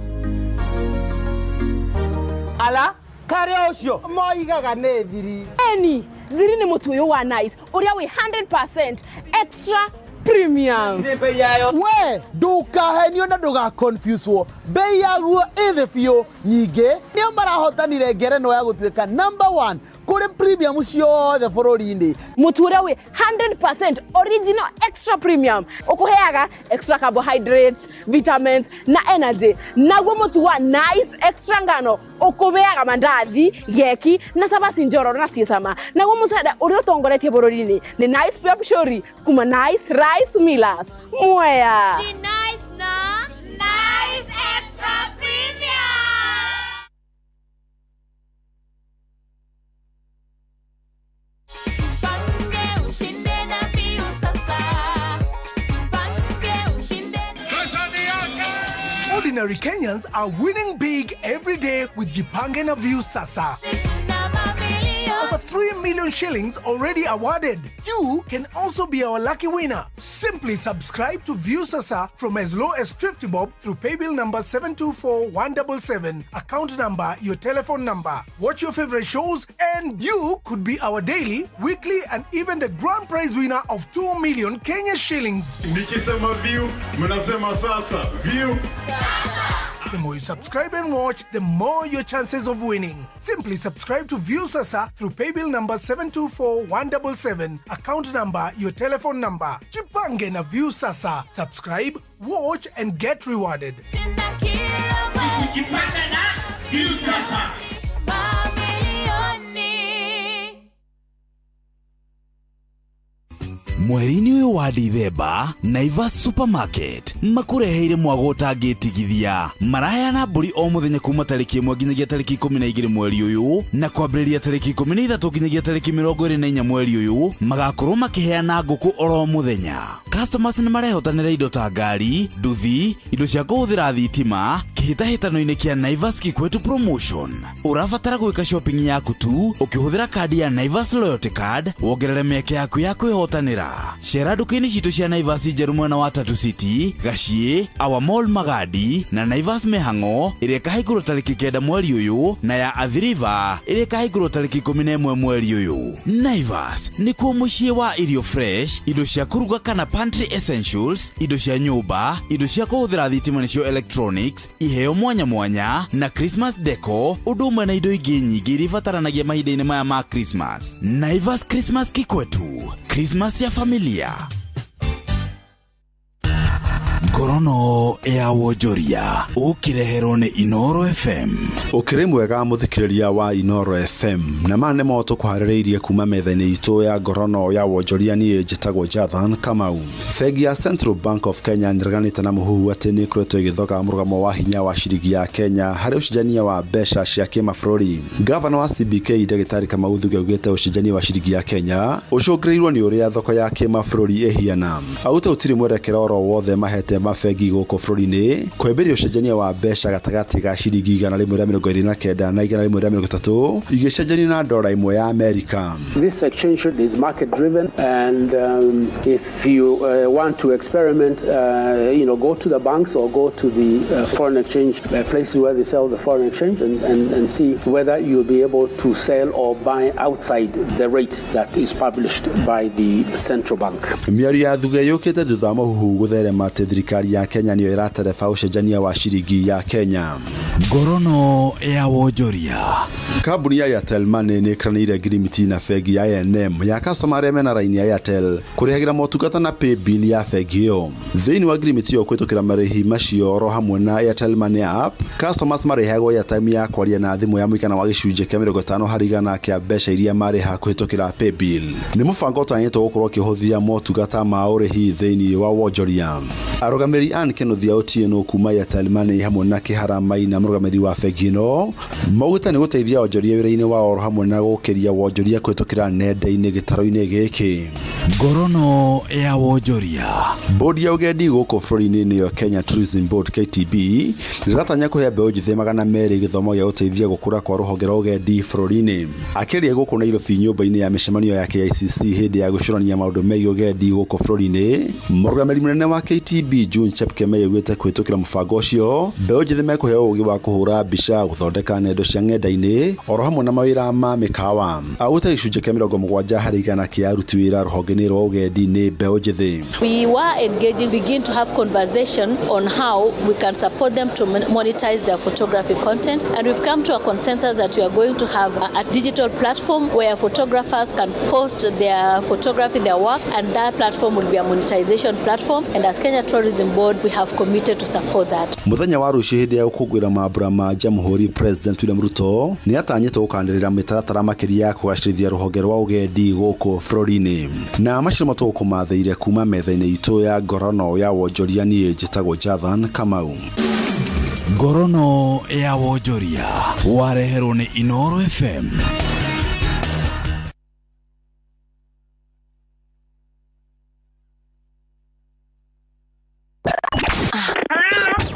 Ala, kare ucio moigaga nĩ thiri. Eni, thiri nĩ mũtu ũyũ wa Nice, ũrĩa wĩ 100% extra premium. We ndukahenio na ndugaconfuswo, bei yaguo ĩ thĩ biũ. Nyingĩ nĩo marahotanire ngerenwa ya gũtuĩka number 1 kũrĩ premium ciothe bũrũri-inĩ. Mũtu ũrĩa wĩ 100% original extra premium ũkũheaga extra carbohydrates, vitamins na energy. Naguo mũtu wa Nice extra ngano ũkũheaga mandathi, geki na cabaci njororo na ciĩ cama. Naguo mũcere ũrĩa ũtongoretie bũrũri-inĩ nĩ Nice Pure Pishori kuma Nice Rice Millers. Mwea. Nice na Nice Extra Premium. Tupange ushinde na Viusasa. Tupange ushinde. Ordinary Kenyans are winning big every day with Jipange na Viusasa. Over 3 million shillings already awarded. You can also be our lucky winner. Simply subscribe to Viusasa from as low as 50 bob through paybill number 724177, account number, your telephone number. Watch your favorite shows and you could be our daily, weekly and even the grand prize winner of 2 million Kenya shillings. Nikisema view, mnasema sasa. View. The more you subscribe and watch, the more your chances of winning. Simply subscribe to Viusasa through paybill number 724177, account number, your telephone number. Jipange na Viusasa. Subscribe, watch and get rewarded. Jipange na Viusasa. Mamilioni. Mweri-inĩ ũyũ wa Dithemba, Naivas Supermarket makũreheire mwago ũtangĩtigithia. Maraheana mbũri o mũthenya kuma tarĩki 1 nginyagia tarĩki 12 mweri ũyũ, na kwambĩrĩria tarĩki 13 nginyagia tarĩki 24 mweri ũyũ magakorwo makĩheana ngũkũ oro mũthenya. Customers nĩ marehotanĩra indo ta ngari, nduthi, indo cia kũhũthĩra thitima kĩhĩtahĩtano-inĩ kĩa Naivas Kikwetu Promotion. Ũrabatara gwĩka shopping yaku tu ũkĩhũthĩra kandi ya Naivas Loyalty Card, wongerere mĩeke yaku ya kwĩhotanĩra. Cera nduka-inĩ citũ cia Naivas njerũ mwena wa Tatu City, Gaciĩ, Our Mall Magadi na Naivas Mĩhang'o ĩrĩa ĩkahingũrwo tarĩki 9 mweri ũyũ, na ya Athi River ĩrĩa ĩkahingũrwo tarĩki 11 mweri ũyũ. Naivas nĩkuo mũciĩ wa irio fresh, indo cia kũruga kana pantry essentials, indo cia nyũmba, indo cia kũhũthĩra thitima nĩcio electronics, iheo mwanya mwanya na Christmas deco, ũndũ ũmwe na indo ingĩ nyingĩ iria ibataranagia mahinda-inĩ maya ma Christmas. Naivas Christmas Kikwetu, Christmas ya familia. Ngorono ya wonjoria ũkĩreherwo nĩ Inoro FM. Ũkĩrĩ mwega mũthikĩrĩria wa Inoro FM, na ma nĩmo tũkũharĩrĩirie kuma metha-inĩ itũ ya ngorono ya wonjoria. Niĩ njĩtagwo Jathan Kamau. Bengi ya Central Bank of Kenya nĩreganĩte na mũhuhu atĩ nĩ ĩkoretwo ĩgĩthoga mũrũgamo wa hinya wa ciringi ya Kenya harĩ ũcenjania wa mbeca cia kĩmabũrũri. Gavana wa CBK Ndagĩtarĩ Kamau Thuge augĩte ũcenjania wa ciringi ya Kenya ũcũngĩrĩirwo nĩ ũrĩa thoko ya kĩmabũrũri ĩhiana. Augĩte gũtirĩ mwerekera oro wothe mahete mabengi gũkũ bũrũri-inĩ kũhĩmbĩria ũcenjania wa mbeca gatagatĩ ga ciringi 129 na 130 igĩcenjanio na dora ĩmwe ya Amerika. This exchange rate is market driven, and if you want to experiment, go to the banks or go to the foreign exchange places where they sell the foreign exchange and see whether you'll be able to sell or buy outside the rate that is published by the central bank. Mĩario ya Thuge yũkĩte thutha wa mũhuhu gũtherema atĩ thirikari ya Kenya nĩyo ĩratereba ũcenjania wa ciringi ya Kenya. Ngorono ya wonjoria. Kambuni ya Airtel Money nĩ ĩkĩranĩire ngirimiti na bengi ya I&M ya customer arĩa mena raini ya Airtel kũrĩhagĩra motungata na paybill ya bengi ĩyo. Thĩinĩ wa ngirimiti ĩyo kũhĩtũkĩra marĩhi macio oro hamwe na Airtel Money app, customers marĩhagwo airtime ya kwaria na thimũ ya mũigana wa gĩcunjĩ kĩa 50% kĩa mbeca iria marĩha kũhĩtũkĩra paybill. Nĩ mũbango ũtanyĩtwo gũkorwo ũkĩhũthia motungata ma ũrĩhi thĩinĩ wa wonjoria. Arũgamĩrĩri Ann Kĩnuthia Otieno kuma Airtel Money hamwe na Kĩhara Maina mũrũgamĩrĩri wa bengi ĩno maugĩte nĩ gũteithia wonjoria wĩra-inĩ wao oro hamwe na gũkĩria wonjoria kũhĩtũkĩra nenda-inĩ gĩtarũ-inĩ gĩkĩ. Ngorono ya wonjoria. Bodi ya ũgendi gũkũ bũrũri-inĩ nĩyo Kenya Tourism Board KTB nĩratanya kũhe mbeũ njĩthĩ 200 gĩthomo gĩa gũteithia gũkũra kwa rũhonge rwa ũgendi bũrũri-inĩ. Akĩaria gũkũ Nairobi nyũmba-inĩ ya mĩcemanio ya KICC hĩndĩ ya gwĩcũrania maũndũ megiĩ ũgendi gũkũ bũrũri-inĩ, mũrũgamĩrĩri mũnene wa KTB June Chepkemei augĩte kũhĩtũkĩra mũbango ũcio mbeũ njĩthĩ mekũheo ũgĩ wa kũhũra mbica, gũthondeka nendo cia ng'enda-inĩ oro hamwe na mawĩra ma mĩkawa. Augĩte gĩcunjĩ kĩa 70% kĩa aruti wĩra rũhonge-inĩ rwa ũgendi nĩ mbeũ njĩthĩ. We were engaging, begin to have conversation on how we can support them to monetize their photography content, and we've come to a consensus that we are going to have a digital platform where photographers can post their photography, their work, and that platform will be a monetization platform, and as Kenya Tourism Board we have committed to support that. Mũthenya wa rũciũ hĩndĩ ya gũkũngũĩra mambura ma Jamhuri, President William Ruto nĩ atanyĩtwo gũkanĩrĩra mĩtaratara makĩria ya kũgacĩrithia rũhonge rwa ũgendi gũkũ bũrũri-inĩ. Na macio nĩmo tũgũkũmathĩire kuma metha-inĩ itũ ya ngorono ya wonjoria. Niĩ njĩtagwo Jathan Kamau. Ngorono ya wonjoria wareherwo nĩ Inoro FM.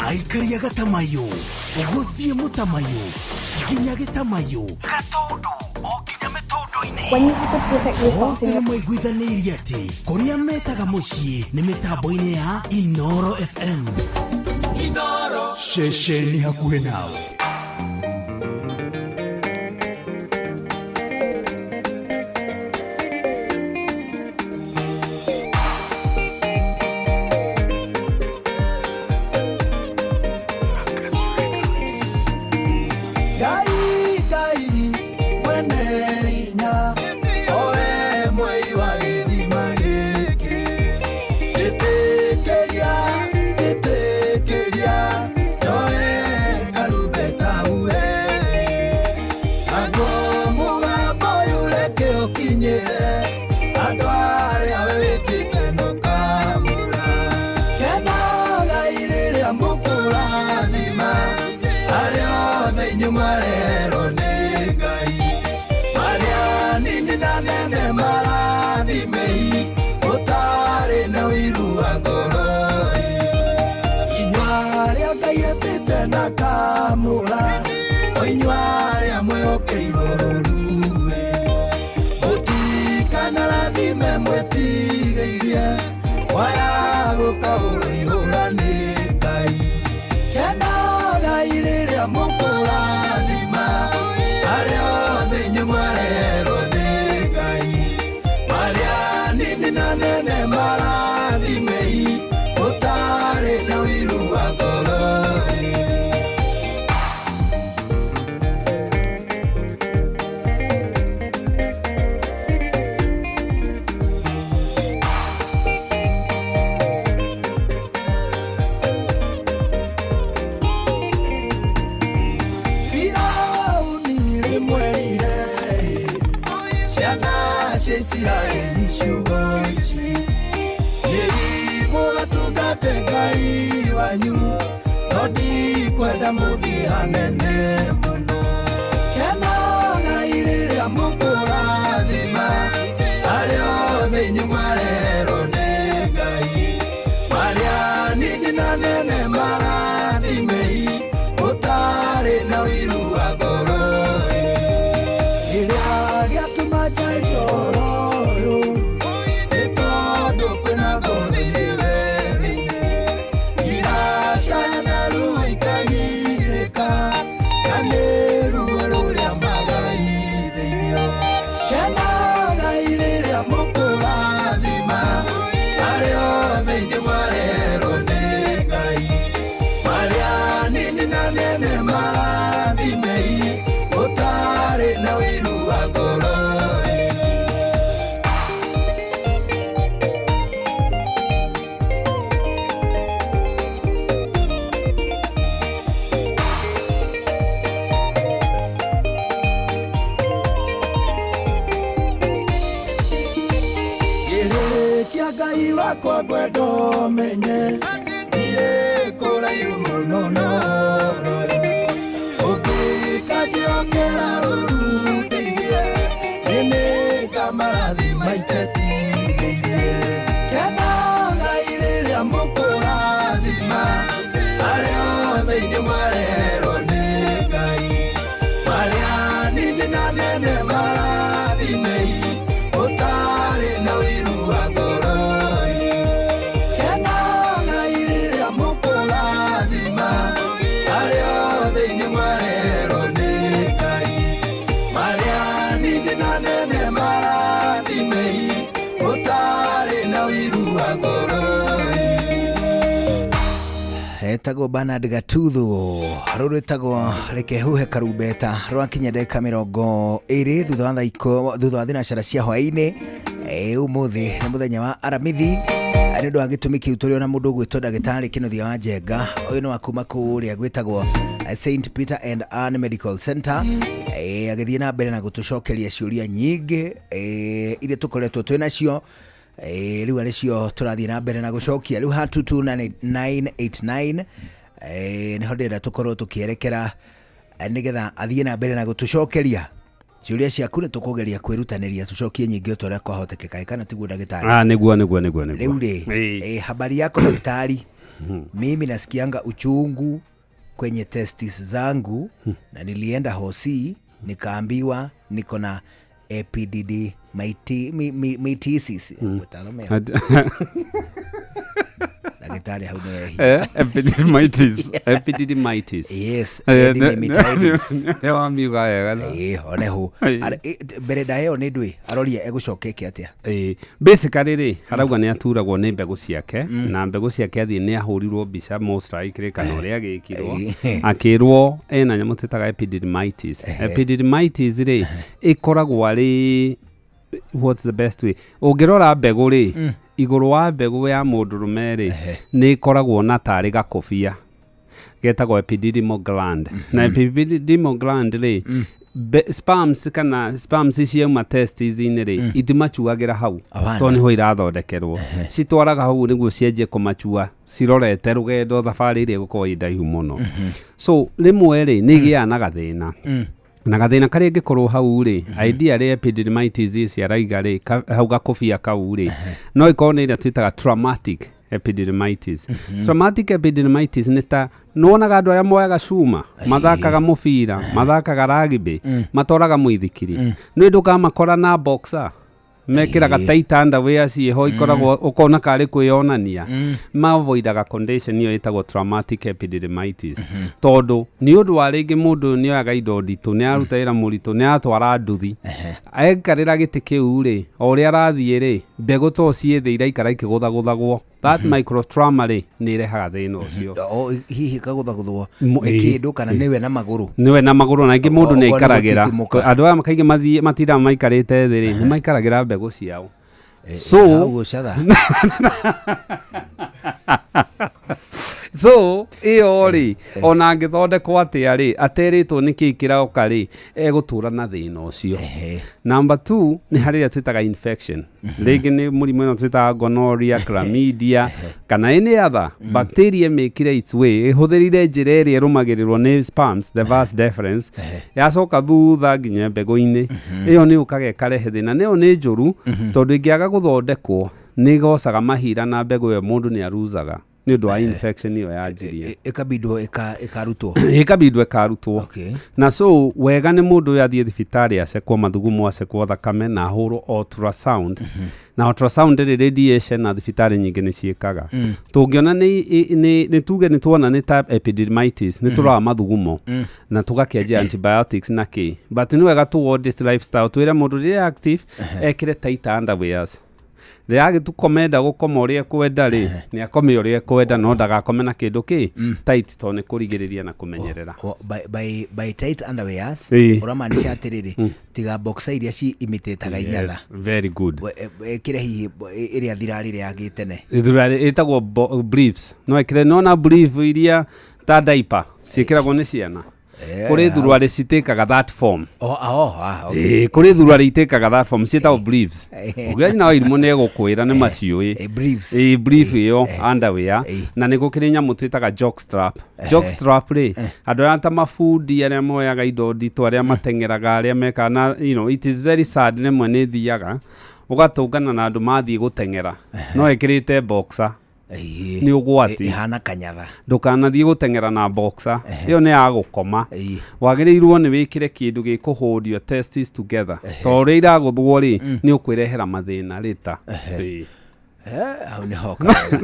Aikaria gatamayo gũthiĩ mũtamayo nginya gĩtamayo gatũndũ o nginya mĩtũndũ-inĩ. Othe nĩmaiguithanĩirie atĩ kũrĩa metaga mũciĩ nĩ mĩtambo-inĩ ya Inoro FM. Inoro ceceni hakuhĩ nawe. Mũmenye ndirĩ kũraihu mũno no ũngĩkanjĩhokera rũru ndeithie nĩ nĩngamarathima itetigĩirie. Kenagai rĩrĩa mũkũrathima arĩa othe inyuĩ mwareherwo nĩ Ngai, marĩa nini na nene marathimei ũtarĩ na ũiru wa ngoro-ĩ. Kenagai rĩrĩa mũkũrathima arĩa othe inyuĩ mwareherwo nĩ Ngai, marĩa nini na nene marathimei ũtarĩ na ũiru wa ngoro-ĩ. Etagwo Bernard Gatuthu, rũrũ rwĩtagwo reke huhe karumbeta, rwakinya ndagĩka 20 thutha wa thutha wa thinacara cia hwaĩ-inĩ. Ũmũthĩ nĩ mũthenya wa Aramithi. Nĩ ũndũ wa gĩtũmi kĩu tũrĩ ona mũndũ ũgwĩtwo ndagĩtarĩ Kĩnuthia wa Njenga. Ũyũ nĩ wa kuma kũrĩa gwĩtagwo St Peter and Ann Medical Center, agĩthiĩ na mbere na gũtũcokeria ciũria nyingĩ iria tũkoretwo twĩ nacio. Rĩu arĩ cio tũrathiĩ na mbere na gũcokia rĩu ha 22989, nĩho ndĩrenda tũkorwo tũkĩerekera, nĩgetha athiĩ na mbere na gũtũcokeria ciũria ciaku. Nĩ tũkũgeria kwĩrutanĩria tũcokie nyingĩ o ta ũrĩa kwahotekeka, kana tiguo, ndagĩtarĩ? Ah, nĩguo nĩguo nĩguo nĩguo. Rĩu rĩ, habari yako daktari, mimi nasikianga uchungu kwenye testis zangu na nilienda hosi nikaambiwa niko na epididymitis. Ndagĩtarĩ, hau nĩ Epididymitis, epididymitis. Yes. Epididymitis. Nĩ wamiuga wega. Oneho mbere ndayo nĩ ndwĩ aroria egũcokeke atĩa? Ĩĩ, basically rĩ, harauga nĩ aturagwo nĩ mbegũ ciake, na mbegũ ciake athiĩ nĩ ahũrirwo mbica most likely kana ũrĩa agĩkirwo, akĩrwo ena nyamũ twĩtaga epididymitis. Epididymitis rĩ, ĩkoragwo arĩ, what's the best way, ũngĩrora mbegũ rĩ, igũrũ wa mbegũ ya mũndũrũme rĩ, nĩ ĩkoragwo na tarĩ gakobia getagwo epididymal gland, na epididymal gland rĩ, sperms kana sperms ciauma testis-inĩ rĩ, itimacuagĩra hau Hapana. tondũ nĩho irathondekerwo. Citwaraga hau nĩguo cianjie kũmacua cirorete rũgendo, thabarĩ ĩrĩa ĩgũkorwo ĩ ndaihu mũno. So rĩmwe rĩ, nĩ ĩgĩaga na gathĩna, na gathĩna karĩa ĩngĩkorwo hau rĩ, idea rĩ, epididymitis ici araiga rĩ, hau gakobia kau rĩ, no ĩkorwo nĩ ĩrĩa twĩtaga traumatic epididymitis. Traumatic epididymitis nĩ ta nĩwonaga andũ arĩa moyaga cuma, mathakaga mũbira, mathakaga rugby, matwaraga mũithikiri, nĩ ndũkamakora na boxer mekĩraga tight underwear ciĩho ikoragwo ũkona karĩ kwĩyonania. Mavoidaga condition ĩyo ĩtagwo traumatic epididymitis, tondũ nĩ ũndũ wa rĩngĩ mũndũ ũyũ nĩ oyaga indo nditũ, nĩ aruta wĩra mũritũ, nĩ atwara nduthi, aikarĩra gĩtĩ kĩu rĩ, o ũrĩa arathiĩ rĩ, mbegũ to ciĩ thĩ iraikara ikĩgũthagũthagwo. That microtrauma rĩ, nĩ ĩrehaga thĩna ũcio. O, hihi kagũthagũthwo nĩ kĩndũ kana nĩwe na magũrũ? Nĩwe na magũrũ, na ingĩ mũndũ nĩ Okorwo nĩ aikaragĩra. gũtitimũka. Andũ aya kaingĩ matindaga maikarĩte thĩ rĩ, nĩ maikaragĩra mbegũ ciao. So hau gũcatha. So ĩyo rĩ, ona angĩthondekwo atĩa rĩ, aterĩtwo nĩkĩ kĩroka rĩ, egũtũra na thĩna ũcio. Number two, nĩ harĩ ĩrĩa twĩtaga infection, rĩngĩ nĩ mũrimũ ĩno twĩtaga gonorrhea, chlamydia kana any other bacteria ĩmĩkire its way, ĩhũthĩrire njĩra ĩrĩa ĩrũmagĩrĩrwo nĩ sperms, the vas deferens, yacoka thutha nginya mbegũ-inĩ ĩyo, nĩ yũkaga ĩkarehe thĩna, na ĩyo nĩ njũru tondũ ĩngĩaga gũthondekwo nĩ ĩgocaga mahira, na mbegũ ĩyo mũndũ nĩ aruzaga nĩ ũndũ wa infection ĩyo yanjirie. Ĩkabindwo ĩkarutwo. Ĩkabindwo ĩkarutwo. Na so wega nĩ mũndũ ũyũ athiĩ thibitarĩ, acekwo mathugumo, acekwo thakame na ahũrwo ultrasound. Na ultrasound ĩrĩ radiation, na thibitarĩ nyingĩ nĩ ciĩkaga. Tũngĩona nĩ tuge nĩ tuona nĩ ta epididymitis, nĩ tũroraga mathugumo na tũgakĩanjia antibiotics na kĩ, but nĩ wega tũ this lifestyle, twĩre mũndũ rĩrĩa active ekĩre tight underwears, rĩrĩa agĩtukoma gũkoma ũrĩa ekwenda rĩ, nĩ akome ũrĩa ekwenda, no ndagakome na kĩndũ kĩ tight tondũ nĩ kũrigĩrĩria na kũmenyerera. By tight underwears, ũramaanisha atĩrĩrĩ, tiga boxer iria ci imitĩtaga inyatha. Yes, very good. Ĩkĩre hihi ĩrĩa thirarĩ ya gĩtene. Ithurarĩ ĩtagwo briefs, no ĩkĩre nona brief iria ta diaper ciĩkĩragwo nĩ ciana. Kũrĩ thuruarĩ citĩkaga that form. Oh, oh, ah, okay. Ĩĩ, kũrĩ thuruarĩ itĩkaga that form ciĩtagwo briefs. Ũngĩathiĩ na Wairimũ nĩ egũkwĩra nĩ maciũĩ. Briefs. Ĩĩ, brief ĩyo underwear, na nĩ gũkĩrĩ nyamũ twĩtaga jock strap. Jock strap rĩ, andũ arĩa ta mabundi, arĩa moyaga indo nditũ, arĩa mateng'eraga, arĩa mekaga na it is very sad, rĩmwe nĩ thiaga ũgatũngana na andũ mathiĩ gũteng'era no ĩkĩrĩte boxer, nĩ ũgwati. Ihana kanyatha. Ndũkanathiĩ gũteng'era na boxer ĩyo, nĩ ya gũkoma. Wagĩrĩirwo nĩ wĩkĩre kĩndũ gĩkũhold your testes together, tondũ ũrĩa iragũthwo rĩ, nĩ ũkwĩrehera mathĩna rĩta. Ĩĩ. Hau nĩ hoka wega.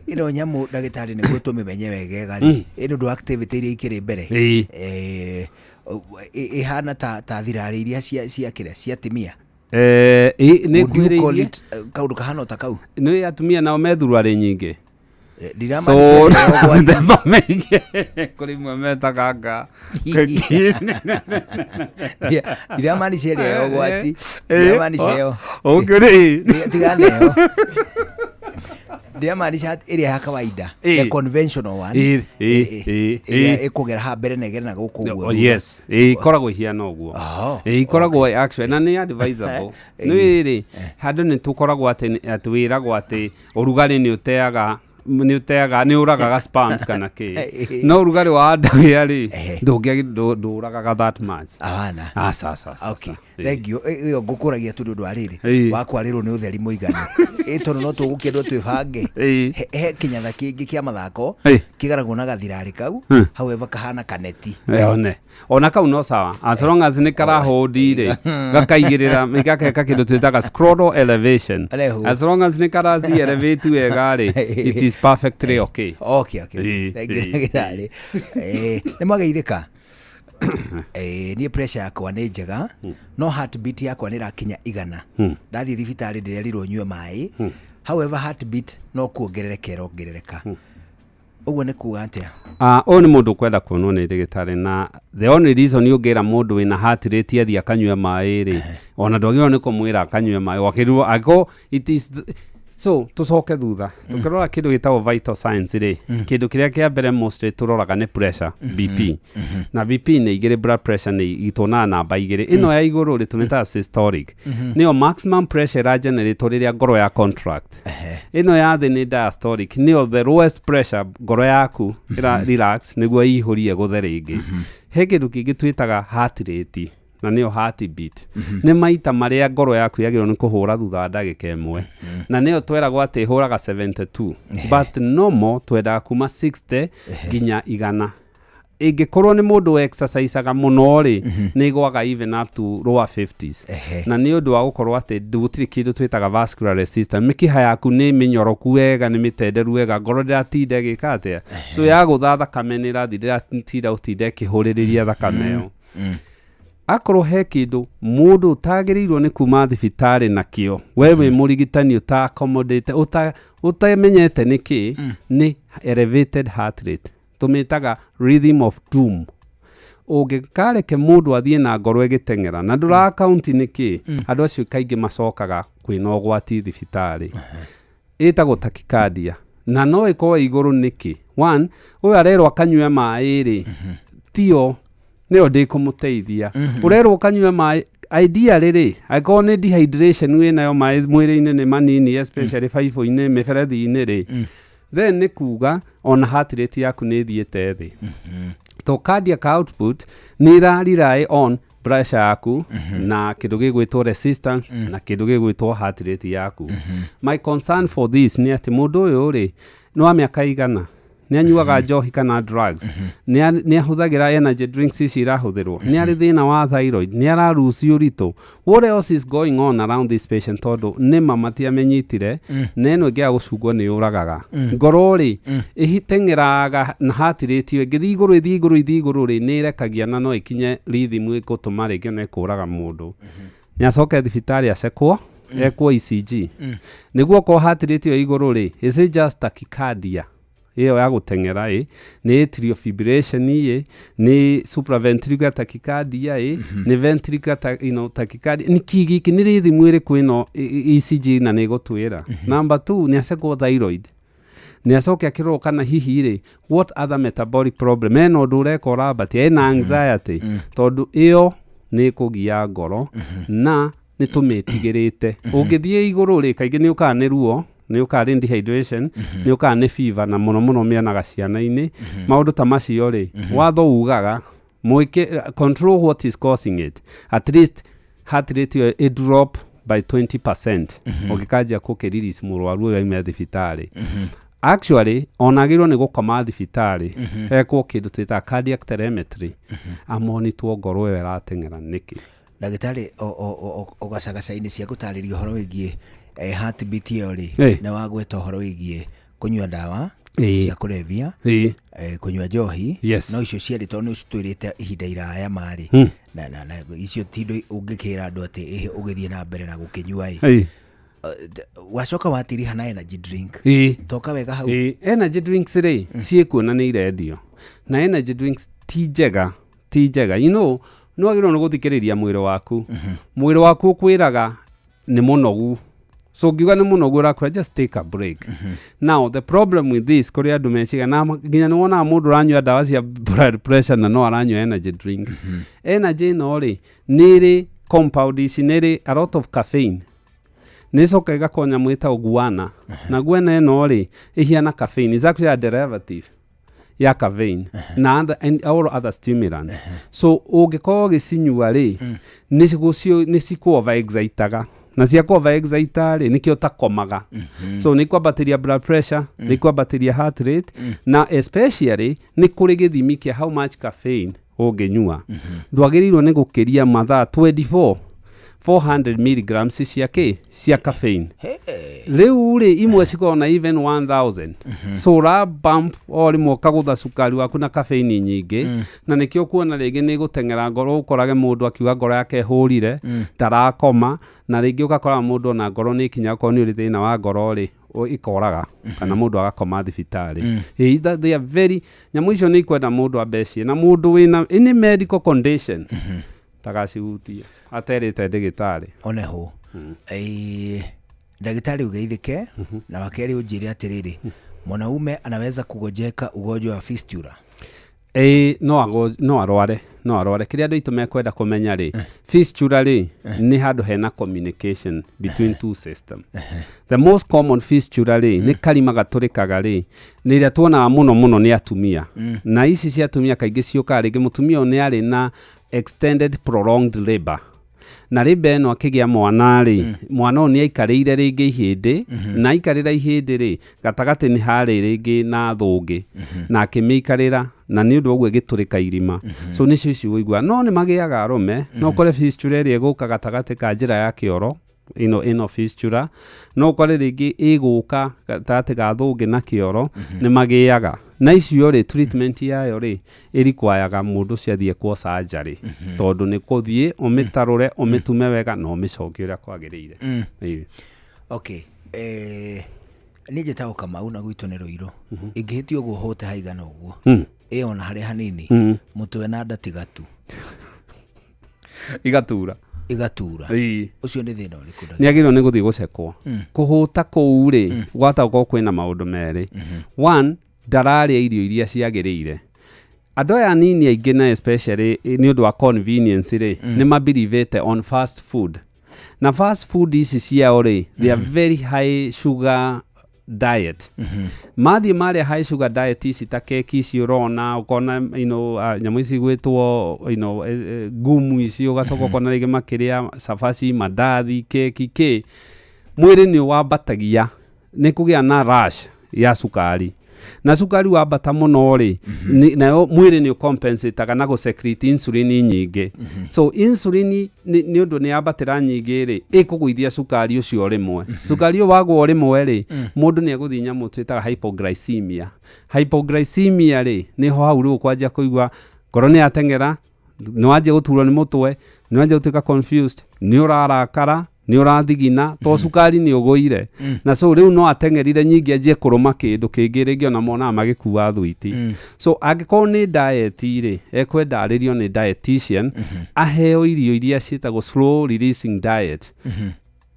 Ĩno nyamũ, ndagĩtarĩ, nĩguo tũmĩmenye wegega rĩ, ĩ nĩ ũndũ wa activity iria ikĩrĩ mbere. Ĩhana ta thirarĩ iria cia kĩrĩa cia atimia. Nĩ Would you call nguhĩrĩirie. it, kaũndũ kahana o ta kau? Nĩ atumia nao me thuruarĩ nyingĩ. Ndiramaanisha So ĩrĩa ya ũgwati. mĩthemba mĩingĩ, kũrĩ imwe metaga nga. Ndiramaanisha ĩrĩa ya ũgwati, ndiramaanisha ĩyo. Ũngĩrĩ Tigana ĩyo, ndiramaanisha ĩrĩa ya kawaida, the conventional one, ĩrĩa ĩkũgera haha mbere na ĩgere na gũkũ ũguo Oh, thutha. yes, ĩkoragwo ihiana ũguo. Ĩkoragwo actually na nĩ advisable. Nĩ rĩ, handũ nĩ tũkoragwo atĩ wĩragwo atĩ ũrugarĩ nĩ ũteaga, nĩ ũragaga sperms kana kĩ, no ũrugarĩ wa underwear rĩ, ndũragaga that much. Abana. Aca, aca, aca. Okay, thank you. Ĩyo ngũkũragia tu nĩ ũndũ wa rĩrĩ wa kwarĩrwo nĩ ũtheri mũiganu, ĩ tondũ no tũgũkĩendwo twĩbange. He kĩnyatha kĩngĩ kĩa mathako kĩgaragwo na gathirarĩ kau, however kahana kaneti. One ona kau no sawa, as long as nĩ karahold rĩ, gakaigĩrĩra, gakeka kĩndũ twĩtaga scrotal elevation. Rehu. As long as nĩ karaci elevate wega rĩ, it is perfectly okay. Okay. Thank you, ndagĩtarĩ. Nĩ mwageithĩka. Niĩ pressure yakwa nĩ njega, no heartbeat yakwa nĩ ĩrakinya 100. Ndathiĩ thibitarĩ ndĩrerirwo nyue maĩ, however heartbeat no kuongerereka ĩrongerereka. Ũguo nĩ kuga atĩa? Ũyũ nĩ mũndũ ũkwenda kuonwo nĩ ndagĩtarĩ, na the only reason ũngĩra mũndũ wĩna heart rate athiĩ akanyue maĩ rĩ, ona ndwagĩrĩirwo nĩ kũmwĩra akanyue maĩ, wakĩrwo angĩkorwo it is so tũcoke thutha tũkĩrora kĩndũ gĩtagwo vital signs rĩ, kĩndũ kĩrĩa kĩa mbere mostly tũroraga nĩ pressure, BP. Na BP nĩ igĩrĩ, blood pressure nĩ tuonaga namba igĩrĩ. Ĩno ya igũrũ rĩ, tũmĩtaga systolic, nĩyo maximum pressure ĩrageneratwo rĩrĩa ngoro ya contract. Ĩno ya thĩ nĩ diastolic, nĩyo the lowest pressure ngoro yaku ĩra relax nĩguo ĩihũrie gũthe rĩngĩ. He kĩndũ kĩngĩ twĩtaga heart rate, na nĩyo heart beat, nĩ maita marĩa ngoro yaku yagĩrĩirwo nĩ kũhũra thutha wa ndagĩka 1, na nĩyo tweragwo atĩ ĩhũraga 72, but normal twendaga kuma 60 nginya 100. Ĩngĩkorwo nĩ mũndũ exercisaga mũno rĩ, nĩ ĩgwaga even up to lower 50s, na nĩ ũndũ wa gũkorwo atĩ gũtirĩ kĩndũ twĩtaga vascular resistance, mĩkiha yaku nĩ mĩnyoroku wega, nĩ mĩtenderu wega, ngoro ndĩratinda ĩgĩka atĩa, so yagũtha thakame nĩ ĩrathiĩ, ndĩratinda gũtinda ĩkĩhũrĩrĩria thakame ĩyo. Akorwo he kĩndũ mũndũ ũtagĩrĩirwo nĩ kuma thibitarĩ nakĩo, we wĩ mũrigitani ũta accommodate, ũtamenyete nĩkĩ, nĩ elevated heart rate, tũmĩtaga rhythm of doom. Ũngĩkareke mũndũ athiĩ na ngoro ĩgĩteng'era na ndũra akaunti nĩkĩ, andũ acio kaingĩ macokaga kwĩna ũgwati thibitarĩ ĩtagwo tachycardia, na no ĩkorwo igũrũ nĩkĩ? One, ũyũ arerwo akanyue maĩ rĩ, tio nĩyo ndĩkũmũteithia. Ũrerwo ũkanyue maĩ, ideally rĩ, angĩkorwo nĩ dehydration wĩnayo, maĩ mwĩrĩ-inĩ nĩ manini, especially baibũ-inĩ, mĩberethi-inĩ rĩ, then nĩ kuga ona heart rate yaku nĩ ĩthiĩte thĩ, to cardiac output nĩ ĩra rely on pressure yaku na kĩndũ gĩgwĩtwo resistance na kĩndũ gĩgwĩtwo heart rate yaku. My concern for this nĩ atĩ mũndũ ũyũ rĩ, nĩ wa mĩaka igana? Nĩ anyuaga njohi kana drugs? Nĩ ahũthagĩra energy drinks ici irahũthĩrwo? Nĩ arĩ thĩna wa thyroid? Nĩ araruci ũritũ? What else is going on around this patient? Tondũ nĩma matiamenyitire, na ĩno ĩngĩaga gũcungwo nĩ yũragaga ngoro rĩ, ĩteng'eraga na heart rate ĩyo ĩngĩthiĩ igũrũ, ĩthiĩ igũrũ, ĩthiĩ igũrũ rĩ, nĩ ĩrekagia na no ĩkinye rhythm ĩgũtũma rĩngĩ ona ĩkũraga mũndũ. Nĩ acoke thibitarĩ acekwo, ekwo ECG, nĩguo okorwo heart rate ĩyo igũrũ rĩ, is it just tachycardia ĩyo ya gũteng'era, ĩ nĩ atrial fibrillation, ĩ nĩ supraventricular tachycardia, ĩ nĩ ventricular tachycardia, nĩ kĩ gĩkĩ, nĩ rhythm ĩrĩkũ ĩno? ECG na nĩ ĩgũtwĩra. Number two, nĩ acekwo thyroid. Nĩ acoke akĩrorwo kana hihi rĩ, what other metabolic problem, ena ũndũ ũreka ũrambatia, ena anxiety, tondũ ĩyo nĩ ĩkũgia ngoro na nĩ tũmĩtigĩrĩte. Ũngĩthiĩ igũrũ rĩ, kaingĩ nĩ ũkaga nĩ ruo, nĩ ũkaga nĩ dehydration, nĩ ũkaga nĩ fever, na mũno mũno mĩonaga ciana-inĩ. Maũndũ ta macio rĩ, watho ugaga mwĩke control what is causing it, at least heart rate ĩyo ĩ drop by 20%. Ũngĩkanjia kũkĩrelease mũrwaru ũyũ aime thibitarĩ, actually onagĩrwo nĩ gũkoma thibitarĩ, ekwo kĩndũ twĩtaga cardiac telemetry, amonitwo ngoro ĩyo ĩrateng'era nĩkĩ. Ndagĩtarĩ, o gacagaca-inĩ cia gũtarĩria ũhoro wĩgiĩ heartbeat ĩyo rĩ, nĩ wagweta ũhoro wĩgiĩ kũnyua ndawa cia kũrebia, kũnyua njohi. No icio cierĩ tondũ nĩ citwĩrĩte ihinda iraya marĩ na icio ti indo ũngĩkĩra andũ atĩ ũgĩthiĩ na mbere na gũkĩnyua ĩ. Wacoka watiriha na energy drink. Toka wega hau. Energy drinks rĩ, ciĩkuo na nĩ irendio, na energy drinks ti njega, ti njega. Nĩ wagĩrĩirwo nĩ gũthikĩrĩria mwĩrĩ waku. Mwĩrĩ waku ũkwĩraga nĩ mũnogu, so ngiuga nĩ mũnogu, ũrakwĩra just take a break. Now the problem with this, kũrĩ andũ meciga na nginya nĩ wonaga mũndũ ũranyua ndawa cia blood pressure na no aranyua energy drink. Energy ĩno rĩ, nĩ ĩrĩ compound ici, nĩ ĩrĩ a lot of caffeine, nĩ ĩcoka ĩgakorwo nyamũ ĩtagwo guana, na guana ĩno rĩ, ĩhiana caffeine, is actually a derivative ya caffeine na other, and all other stimulants. So ũngĩkorwo ũgĩcinyua rĩ, nĩ cikũ over excitaga, na cia kũ over excite rĩ, nĩkĩo takomaga. So nĩ kwambatĩria blood pressure, nĩ kwambatĩria heart rate, na especially nĩ kũrĩ gĩthimi kĩa how much caffeine ũngĩnyua. Ndwagĩrĩirwo nĩ gũkĩria mathaa 24 400 milligrams cia kĩ, cia caffeine. Rĩu rĩ, imwe cikoragwo na even 1000, so ũra bump o rĩmwe ũkagũtha cukari waku na caffeine nyingĩ, na nĩkĩo kuona rĩngĩ nĩ gũteng'era ngoro, ũkorage mũndũ akiuga ngoro yake ĩhũrire, ndarakoma, na rĩngĩ ũgakora mũndũ ona ngoro nĩ ikinya, okorwo nĩ ũrĩ thĩna wa ngoro rĩ, ikoraga kana mũndũ agakoma thibitarĩ. They are very, nyamũ icio nĩ ikwenda mũndũ ambecie, na mũndũ wĩna any medical condition ndagacihutie aterĩte ndĩgĩtarĩ. Oneho ndagĩtarĩ, ũgeithĩke. Na wakerĩ ũnjĩre atĩrĩrĩ, mwanaume anaweza kugojeka ugonjwa wa fistula? Ĩĩ, no arware, no arware. Kĩrĩa andũ aitũ mekwenda kũmenya rĩ, fistula rĩ, nĩ handũ hena communication between two system. The most common fistula rĩ, nĩ karima gatũrĩkaga rĩ, nĩ ĩrĩa tuonaga mũno mũno nĩ atumia. Na ici cia atumia kaingĩ ciũkaga rĩngĩ mũtumia ũyũ nĩ arĩ na extended prolonged labor, na labor ĩno akĩgĩa mwana rĩ, mwana ũyũ nĩ aikarĩire rĩngĩ ihĩndĩ, na aikarĩra ihĩndĩ rĩ, gatagatĩ nĩ harĩ rĩngĩ na thũngĩ, na akĩmĩikarĩra, na nĩ ũndũ wa ũguo ĩgĩtũrĩka irima. So nĩcio ici ũigua no nĩ magĩaga arũme. No ũkore fistula ĩrĩa ĩgũka gatagatĩ ka njĩra ya kĩoro, ĩno fistula no ũkore rĩngĩ ĩgũka gatagatĩ ga thũngĩ na kĩoro. Nĩ magĩaga na icio rĩ, treatment yayo rĩ, ĩrikwayaga mũndũ ũcio athiĩ kwa surgery, tondũ nĩ kũthiĩ ũmĩtarũre, ũmĩtume wega na ũmĩcokie ũrĩa kwagĩrĩire. Ĩĩ. Okay, niĩ njĩtagwo Kamau na gwitũ nĩ Rũirũ. Ingĩhĩtia ũguo hũte haigana ũguo, ĩ ona harĩa hanini, mũtwe na nda tigatu. Igatura. Igatura. Ũcio nĩ thĩna ũrĩkũ, Nĩ agĩrĩirwo nĩ gũthiĩ gũcekwo. Kũhũta kũu rĩ, gwata gũkorwo kwĩna maũndũ merĩ. One, ndararĩa irio iria ciagĩrĩire. Andũ aya anini aingĩ, na especially nĩ ũndũ wa convenience rĩ, nĩ mabelievĩte on fast food, na fast food ici ciao rĩ, they are very high sugar diet. Mathiĩ marĩa high sugar diet ici, ta keki ici ũrona, ũkona nyamũ ici gwĩtwo ngumu ici, ũgacoka ũkona rĩngĩ makĩrĩa cabaci, mandathi, keki, kĩ, mwĩrĩ nĩ wambatagia, nĩ kũgĩa na rush ya cukari, na cukari wambata mũno rĩ, nayo mwĩrĩ nĩ ũcompensataga na gũsecrete insulin nyingĩ. So insulin nĩ ũndũ nĩ yambatĩra nyingĩ rĩ, ĩkũgũithia cukari ũcio rĩmwe. Cukari ũyũ wagwo rĩmwe rĩ, mũndũ nĩ egũthiĩ nyamũ twĩtaga hypoglycemia. Hypoglycemia rĩ, nĩho hau rĩu ũkwanjia kũigua ngoro nĩ yateng'era, nĩ wanjia gũturwo nĩ mũtwe, nĩ wanjia gũtuĩka confused, nĩ ũrarakara, nĩ ũrathigina, to cukari nĩ ũgũire. Na so rĩu no ateng'erire nyingĩ, anjie kũrũma kĩndũ kĩngĩ, rĩngĩ ona monaga magĩkua thwiti. So angĩkorwo nĩ diet rĩ, ekwenda arĩrio nĩ dietitian, aheo irio iria ciĩtagwo slow releasing diet.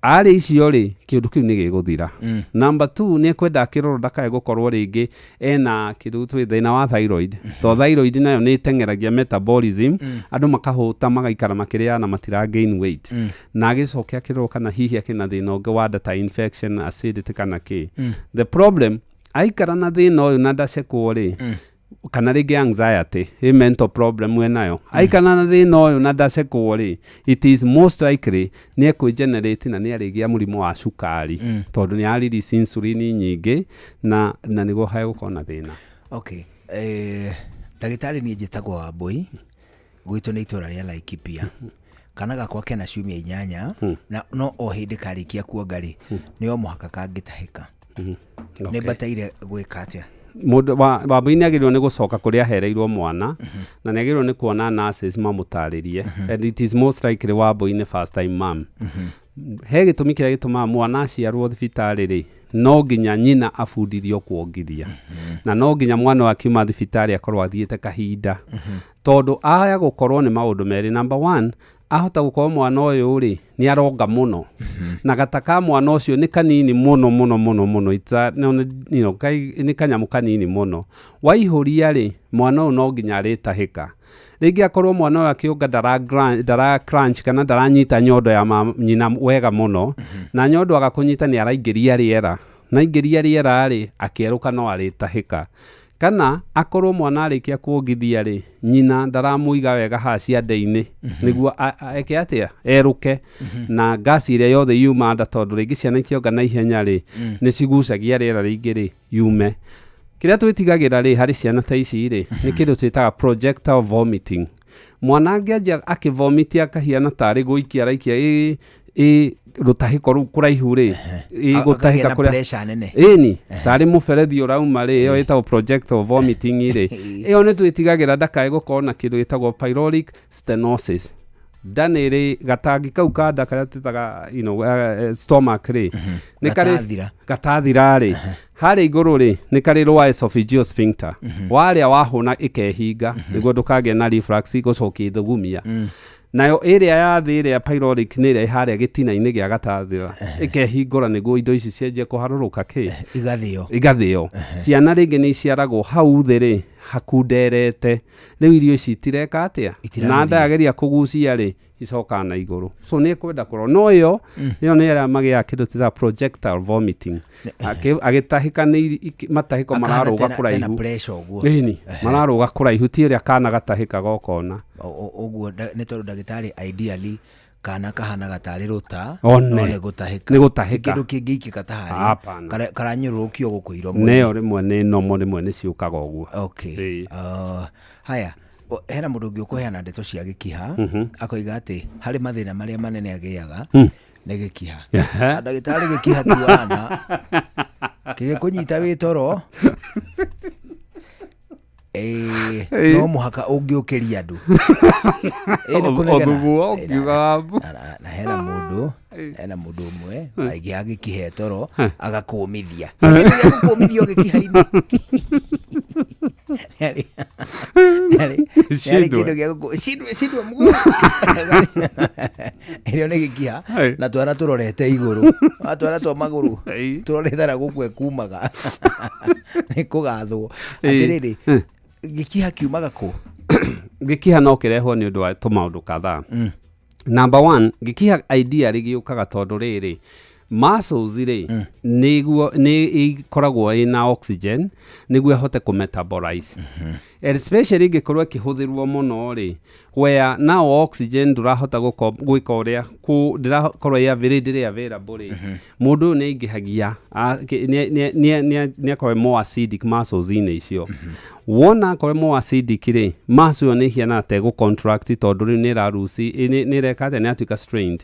Arĩ icio rĩ, kĩũndũ kĩu nĩ gĩgũthira. Number two, nĩ ekwenda akĩrorwo ndakae gũkorwo rĩngĩ ena kĩndũ twĩ thĩna wa thyroid, to thyroid nayo nĩ ĩteng'eragia metabolism. Andũ makahũta, magaikara makĩrĩaga na matira gain weight. Na agĩcoke akĩrorwo kana hihi akĩrĩ na thĩna ũngĩ wa nda ta infection, acidity kana kĩ. The problem, aikara na thĩna ũyũ na ndacekwo rĩ, kana rĩngĩ anxiety, ĩ mental problem enayo, aikara na thĩna ũyũ na ndacekwo rĩ, it is most likely nĩ ekwĩ-generate na nĩ arĩgĩa mũrimũ wa cukari, tondũ nĩ arelease insulin nyingĩ na nĩguo hegũkorwo na thĩna. Okay, ndagĩtarĩ, niĩ njĩtagwo Wambũi, gwitũ nĩ itũra rĩa Laikipia. Kana gakwa kena ciumia 8, na no o hĩndĩ karĩkia kuonga rĩ, nĩ o mũhaka kangĩtahĩka. Nĩ bataire gwĩka atĩa? Mũndũ Wambui nĩ agĩrĩirwo nĩ gũcoka kũrĩa ahereirwo mwana, na nĩ agĩrĩirwo nĩ kuona nurses mamũtarĩrie, and it is most likely Wambui nĩ first time mom. He gĩtũmi kĩrĩa gĩtũmaga mwana aciarwo thibitarĩ rĩ, no nginya nyina abundithio kuongithia, na no nginya mwana ũyũ akiuma thibitarĩ akorwo athiĩte kahinda, tondũ aya gũkorwo nĩ maũndũ merĩ. Number one, ahota gũkorwo mwana ũyũ rĩ nĩ aronga mũno, na gata ka mwana ũcio nĩ kanini mũno mũno mũno mũno. It's a, no, nĩ kanyamũ kanini mũno. Waihũria rĩ, mwana ũyũ no nginya arĩtahĩka. Rĩngĩ akorwo mwana ũyũ akĩũnga ndara crunch kana ndaranyita nyondo ya nyina wega mũno, na nyondo agakũnyita nĩ araingĩria rĩera, na aingĩria rĩera rĩ, akĩerũka no arĩtahĩka. Kana akorwo mwana arĩkia kuongithia rĩ, nyina ndaramũiga wega haha ciande-inĩ nĩguo eke atĩa, erũke na ngasi ĩrĩa yothe yuma nda, tondũ rĩngĩ ciana ikĩonga na ihenya rĩ, nĩ cigucagia rĩera rĩingĩ rĩ yume. Kĩrĩa twĩtigagĩra rĩ harĩ ciana ta ici rĩ, nĩ kĩndũ twĩtaga projectile vomiting. Mwana angĩanjia akĩvomit akahiana tarĩ gũikia araikia ĩ rũtahĩko rũu kũraihu rĩ, ĩ gũtahĩka Akagĩa na kũrĩa pressure nene. Ĩni tarĩ mũberethi ũrauma rĩ, ĩyo ĩtagwo projectile vomiting rĩ. Ĩyo nĩ twĩtigagĩra ndakae gũkorwo na kĩndũ gĩtagwo pyloric stenosis. Nda nĩ ĩrĩ gatangi kau ka nda karĩa twĩtaga stomach rĩ, nĩ karĩ Gatathira. gatathira rĩ, harĩa igũrũ rĩ, nĩ karĩ rwa esophageal sphincter. Warĩa wahũna ĩkehinga nĩguo ndũkagĩe na reflux gũcokia ithugumia. Nayo ĩrĩa ya thĩ, ĩrĩa pyloric, nĩ ĩrĩa ĩ harĩa gĩtina-inĩ gĩa gatathira, ĩkehingũra nĩguo indo ici cianjie kũharũrũka kĩ Igathĩo. Igathĩo. Ciana rĩngĩ nĩ iciaragwo hau thĩ rĩ hakunderete, rĩu irio ici itireka atĩa, na nda yageria kũgucia rĩ, icokaga na igũrũ. So nĩ ekwenda kũrora no ĩyo nĩ arĩa magĩaga kĩndũ twĩtaga projectile vomiting. Agĩtahĩka nĩ matahĩko Akahana mararũga tena kũraihu. Pressure ũguo. Ĩni mararũga kũraihu, ti ũrĩa kana gatahĩkaga ũkona. Ũguo nĩ tondũ ndagĩtarĩ, ideally kana kahanaga tarĩ rũta, One. no nĩ gũtahĩka. Nĩ gũtahĩka. Ti kĩndũ kĩngĩikĩka ta harĩa. Hapana. Karanyũrũrũkio gũkũ iromo-inĩ. Nĩyo rĩmwe nĩ nomo, rĩmwe nĩ ciũkaga ũguo. Okay. Haya, hena mũndũ ũngĩ ũkũheana ndeto cia gĩkiha, akoiga atĩ harĩ mathĩna marĩa manene agĩaga nĩ gĩkiha. Ndagĩtarĩ, gĩkiha ti wana kĩgĩkũnyita wĩ toro, no mũhaka ũngĩũkĩria andũ. Nĩ kũnegena. Ũthuguo ũkiuga Wambu. Na hena mũndũ ũmwe aigĩa gĩkiha toro agakũmithia. Kĩndũ gĩa gũkũmithia o gĩkiha-inĩ. Nĩ harĩ Shindwe. kĩndũ gĩa shindwe mũgũrũ. Ĩrĩo nĩ gĩkiha na twana tũrorete igũrũ. Wa twana twa magũrũ tũrorete na gũkũ ekumaga nĩ kũgathwo. Atĩrĩrĩ, gĩkiha kiumaga kũ? Gĩkiha no kĩrehwo nĩ ũndũ wa tũmaũndũ kadhaa. Number one, gĩkiha ideally gĩũkaga tondũ rĩrĩ muscles rĩ, nĩguo nĩ ikoragwo ĩna oxygen nĩguo ĩhote kũmetabolize, especially ĩngĩkorwo ĩkĩhũthĩrwo mũno rĩ, where now oxygen ndũrahota gwĩka ũrĩa ndĩrakorwo ĩ readily available rĩ, mũndũ ũyũ nĩ aingĩhagia nĩ akorwo more acidic muscles-inĩ icio. Wona akorwo more acidic rĩ, muscle ĩyo nĩ ĩhianaga ta ĩgũ contract, tondũ rĩu nĩ ĩraruci, nĩ ĩreka atĩa, nĩ yatuĩka strained.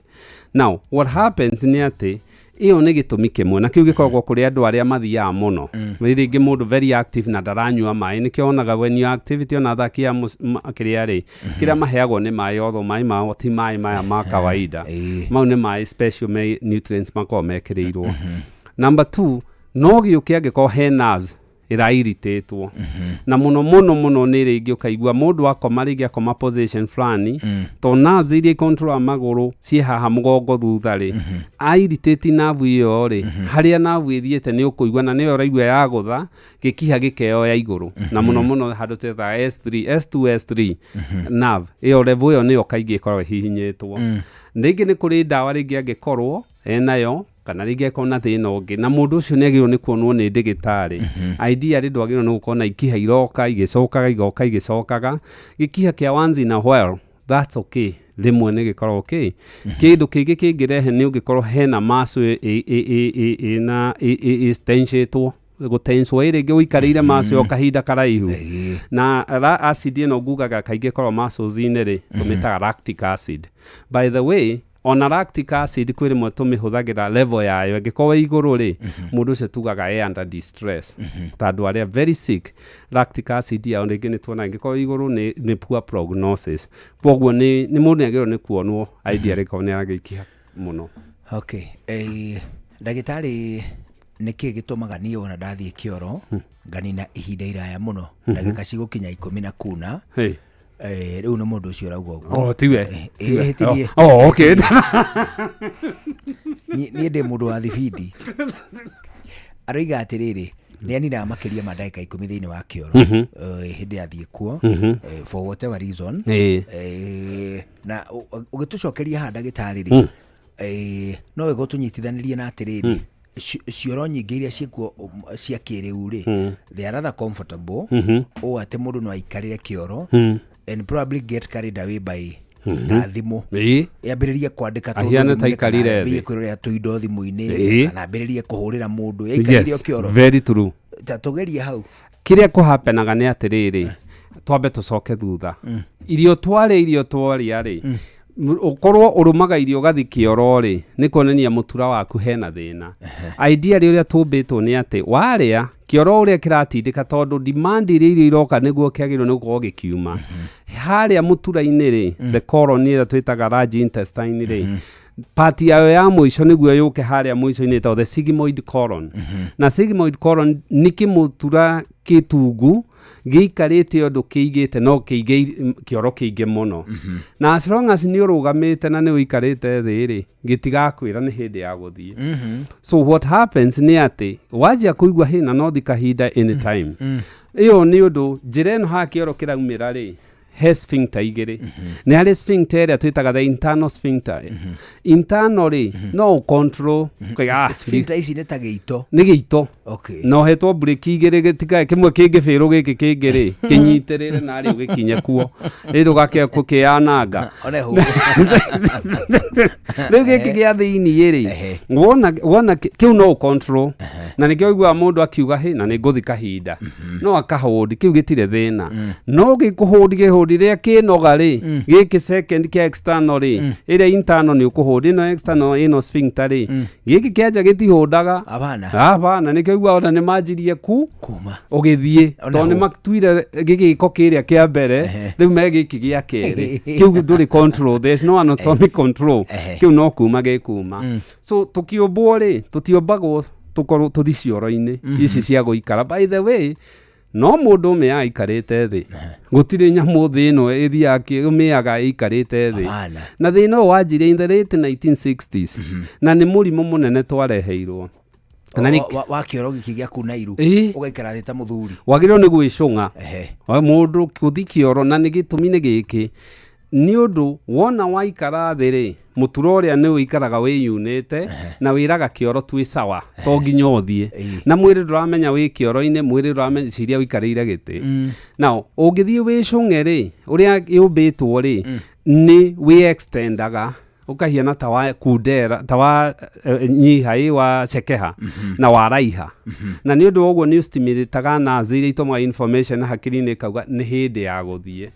Now what happens nĩ atĩ ĩyo nĩ gĩtũmi kĩmwe, na kĩu gĩkoragwo kũrĩ andũ arĩa mathiaga mũno. Rĩngĩ mũndũ very active na ndaranyua maĩ, nĩkĩo wonaga when you activity, ona athaki a kĩrĩa rĩ, kĩrĩa maheagwo nĩ maĩ, otho maĩ mao ti maĩ maya ma kawaida, mau nĩ maĩ special me nutrients makoragwo mekĩrĩirwo. Number two, no gĩũke angĩkorwo he nerves Ĩrairitĩtwo na mũno mũno mũno nĩ rĩngĩ ũkaigua mũndũ akoma, rĩngĩ akoma position fulani, to nerves iria icontrol magũrũ ciĩ haha mũgongo thutha rĩ, airitĩti nerve ĩyo rĩ, harĩa nerve ĩthiĩte nĩ ũkũigua na nĩyo ũraigua yagũtha gĩkiha gĩkeoya igũrũ, na mũno mũno handũ tetaga S3, S2, S3 nerve ĩyo, level ĩyo nĩyo kaingĩ ĩkoragwo ĩhihinyĩtwo. Rĩngĩ nĩ kũrĩ ndawa, rĩngĩ angĩkorwo enayo kana rĩngĩ akorwo na thĩna ũngĩ, na mũndũ ũcio nĩ agĩrĩirwo nĩ kuonwo nĩ ndĩgĩtarĩ. Ideally ndwagĩrĩirwo nĩ gũkorwo na ikiha iroka igĩcokaga, igoka igĩcokaga. Gĩkiha kĩa once in a while, that's okay, rĩmwe nĩ gĩkoragwo okay. Kĩndũ kĩngĩ kĩngĩrehe nĩ ũngĩkorwo hena muscle ĩna ĩtensetwo, gũtenswo ĩ rĩngĩ ũikarĩire muscle ĩyo kahinda karaihu, na acid ĩno ngugaga kaingĩ ĩkoragwo muscles-inĩ rĩ, tũmĩtaga lactic acid. By the way, ona lactic acid kwĩ rĩmwe tũmĩhũthagĩra level yayo ĩngĩkorwo ĩ igũrũ rĩ, mũndũ ũcio tugaga e under distress, ta andũ arĩa very sick, lactic acid yao rĩngĩ nĩ tuona ĩngĩkorwo ĩ igũrũ nĩ poor prognosis. Koguo nĩ mũndũ nĩ agĩrĩirwo nĩ kuonwo ideally ĩkorwo nĩ aragĩikiha mũno. Okay, ndagĩtarĩ, nĩkĩ gĩtũmaga niĩ ona ndathiĩ kĩoro nganina ihinda iraya mũno, ndagĩka cigũkinya 10 na kuna? Hey. Rĩu nĩ mũndũ ũcio ũrauga ũguo. Oh, tiwe. Tiwe. Ti niĩ. Oh, okay. Niĩ ndĩ mũndũ wa thibindi. Aroiga atĩrĩrĩ, nĩ aninaga makĩria ma ndagĩka 10 thĩinĩ wa kĩoro hĩndĩ athiĩ kuo, for whatever reason. Na ũgĩtũcokeria haha, ndagĩtarĩ rĩ, no wega ũtũnyitithanĩrie na atĩrĩrĩ, cioro nyingĩ iria ciĩkuo cia kĩrĩu rĩ, they are rather comfortable, ũũ atĩ mũndũ no aikarĩre kĩoro and probably get carried away by ta thimũ, yambĩrĩrie kwandĩka tũndũ Ahiane ta thimũ-inĩ kana aikarire ambĩrĩrie thĩ. kwĩrorera tũindo thimũ-inĩ kana ambĩrĩrie kũhũrĩra mũndũ yaikarire o kĩoro. Very true. Ta tũgerie hau. Kĩrĩa kũhapenaga nĩ atĩrĩrĩ, twambe tũcoke thutha. Irio twarĩa, irio twarĩa rĩ, ũkorwo ũrũmaga irio ũgathi kĩoro rĩ, nĩ kuonania mũtura waku hena thĩna. Ideally ũrĩa tũmbĩtwo nĩ atĩ warĩa, kĩoro ũrĩa kĩratindĩka, tondũ demand iria irio iroka nĩguo kĩagĩrĩirwo nĩ gũkorwo gĩkiuma harĩa mũtura-inĩ rĩ, the colon ĩrĩa twĩtaga large intestine rĩ, part yayo ya mũico nĩguo yũke harĩa mũico-inĩ ĩtagwo the sigmoid colon. Na sigmoid colon nĩ kĩmũtura kĩtungu gĩikarĩte ũndũ kĩigĩte no kĩige kĩoro kĩingĩ mũno, na as long as nĩ ũrũgamĩte na nĩ ũikarĩte thĩ rĩ, gĩtigakwĩra nĩ hĩndĩ ya gũthiĩ. So what happens nĩ atĩ wanjia kũigua hĩna no thi kahinda anytime ĩyo, nĩ ũndũ njĩra ĩno haha kĩoro kĩraumĩra rĩ, he sphincter igĩrĩ. Nĩ harĩ sphincter ĩrĩa twĩtaga the internal sphincter. Internal rĩ, no ũcontrol ũkaiga, ah, Sphincter ici nĩ ta gĩito? Nĩ gĩito. Na ũhetwo breki igĩrĩ, gĩtikae kĩmwe kĩngĩbĩrwo, gĩkĩ kĩngĩ rĩ kĩnyitĩrĩre narĩ ũgĩkinye kuo rĩ, ndũgake kũkĩananga. One hũ. Rĩu gĩkĩ gĩa thĩiniĩ rĩ, wona kĩu no ũcontrol, na nĩkĩo ũiguaga mũndũ akiuga hĩ na nĩ ngũthi kahinda, no akahũndi kĩu gĩtirĩ thĩna, no gĩkũhũndi kĩhũndi rĩrĩa kĩnoga rĩ, gĩkĩ second kĩa external rĩ, ĩrĩa internal nĩ ũkũhũndi, ĩno external ĩno sphincter rĩ, gĩkĩ kĩanja gĩtihũndaga. Hapana. Hapana, nĩkĩo ũiguaga ona nĩ manjirie ku kuma ũgĩthiĩ, Ona tondũ nĩ hũ. matuire gĩgĩko kĩrĩa kĩa mbere, rĩu me gĩkĩ gĩa kerĩ kĩu ndũrĩ control, there's no anatomic control, kĩu no kuma gĩkuma. So tũkĩũmbwo rĩ, tũtiũmbagwo tũkorwo tũthi cioro-inĩ ici cia gũikara. By the way, no mũndũ ũmĩaga aikarĩte thĩ, gũtirĩ nyamũ thĩ ĩno ĩthiaga ũmĩaga ĩikarĩte thĩ. Hapana. Na thĩna ũyũ wanjirie in the late 1960s, na nĩ mũrimũ mũnene twareheirwo. Na Wa kĩoro gĩkĩ gĩa kuna iru, ũgaikara thĩ ta mũthuri. Wagĩrĩirwo nĩ gwĩcũng'a. Wa mũndũ gũthi kĩoro, na nĩ gĩtũmi nĩ gĩkĩ, nĩ ũndũ wona waikara thĩ rĩ, mũtura ũrĩa nĩ ũikaraga wĩyunĩte na wĩraga kĩoro twĩ sawa, to nginya ũthiĩ, na mwĩrĩ ndũramenya wĩ kĩoro-inĩ, mwĩrĩ ndũramenya ciria ũikarĩire gĩtĩ. Now ũngĩthiĩ wĩcũng'e rĩ, ũrĩa yũmbĩtwo rĩ, nĩ wĩ extendaga ũkahiana ta wa kundera, ta wa nyiha ĩ wa cekeha na waraiha, na nĩ ũndũ wa ũguo nĩ ũstimulataga nerves iria itũmaga information hakiri-inĩ ĩkauga nĩ hĩndĩ ya gũthiĩ.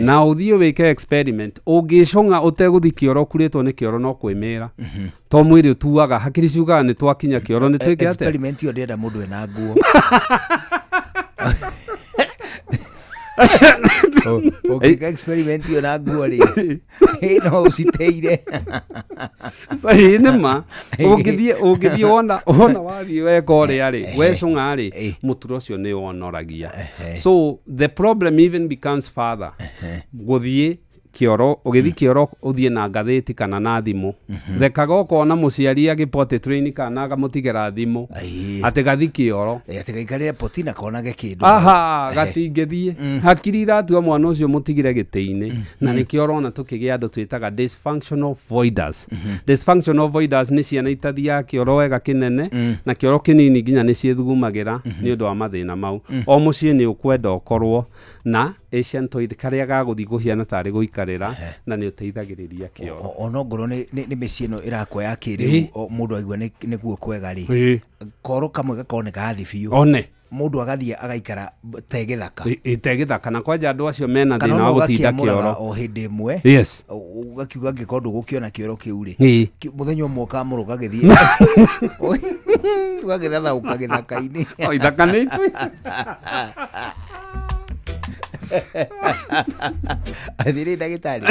Na ũthiĩ wĩke experiment, ũngĩcũng'a ũtegũthi kĩoro kurĩtwo nĩ kĩoro, no kwĩmĩra, to mwĩrĩ ũtuaga, hakiri ciugaga nĩ twakinya kĩoro, nĩ twĩke atĩa. Experiment ĩyo ndĩrenda mũndũ ena nguo. Ũngĩka experiment ĩyo na nguo rĩ, no ũciteire. Ĩĩ nĩ ma ũngĩthiĩ wona wathiĩ weka ũrĩa rĩ wecũng'a rĩ mũtura ũcio nĩ wonoragia. So the problem even becomes further gũthiĩ kĩoro ũgĩthiĩ kĩoro ũthiĩ na ngathĩti kana na thimũ thekaga ũkona mũciari agĩpotĩ train kana akamũtigĩra thimũ atĩ gathi kĩoro atĩ gaikarĩre poti na konage kĩndũ. Aha, gatingĩthiĩ hakiri iratua mwana ũcio mũtigire gĩtĩ-inĩ na nĩkĩo ũrona tũkĩgĩa andũ twĩtaga dysfunctional voiders. Dysfunctional voiders nĩ ciana itathiaga kĩoro wega kĩnene na kĩoro kĩnini nginya nĩ ciĩthugumagĩra nĩ ũndũ wa mathĩna mau. O mũciĩ nĩ ũkwenda ũkorwo na Asian toilet karĩa gagũthiĩ kũhiana tarĩ gũikarĩra na nĩ ũteithagĩrĩria kĩoro. Ona ngorwo nĩ mĩciĩ ĩno ĩrakwo ya kĩrĩu mũndũ aigua nĩguo kwega rĩ koro kamwe gakorwo nĩ gathi biũ one mũndũ agathiĩ agaikara te gĩthaka te gĩthaka na kwanja andũ acio mena thĩna wa gũtinda kĩoro o hĩndĩ ĩmwe. Yes. Ũgakiuga angĩkorwo ndũgũkĩona kĩoro kĩu rĩ mũthenya ũmwe ũkamũrũka ũgagĩthiĩ ũgagĩthathaũka gĩthaka-inĩ. O ithaka nĩ Athiri ndagĩtarĩ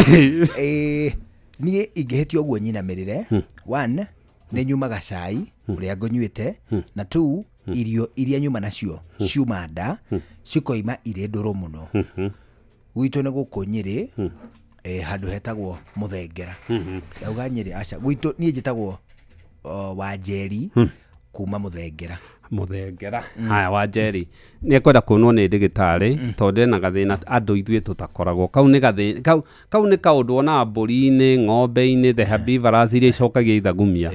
niĩ ingĩhĩtia ũguo nyinamĩrĩre one nĩ nyumaga cai ũrĩa ngũnyuĩte na 2 irio iria nyuma nacio ciuma nda cikoima irĩ ndũrũ mũno. Gwitũ nĩ gũkũ Nyĩrĩ handũ hetagwo Mũthengera. Ndauga Nyĩrĩ aca gwitũ niĩ njĩtagwo Wanjeri kuma Mũthengera. Mũthengera. Haya Wanjeri nĩ ekwenda kuonwo nĩ ndagĩtarĩ tondũ ena gathĩna andũ ithuĩ tũtakoragwo kau nĩ gathĩna kau nĩ kaũndũ wonaga mbũri-inĩ ng'ombe-inĩ the herbivorous iria icokagia ithagumia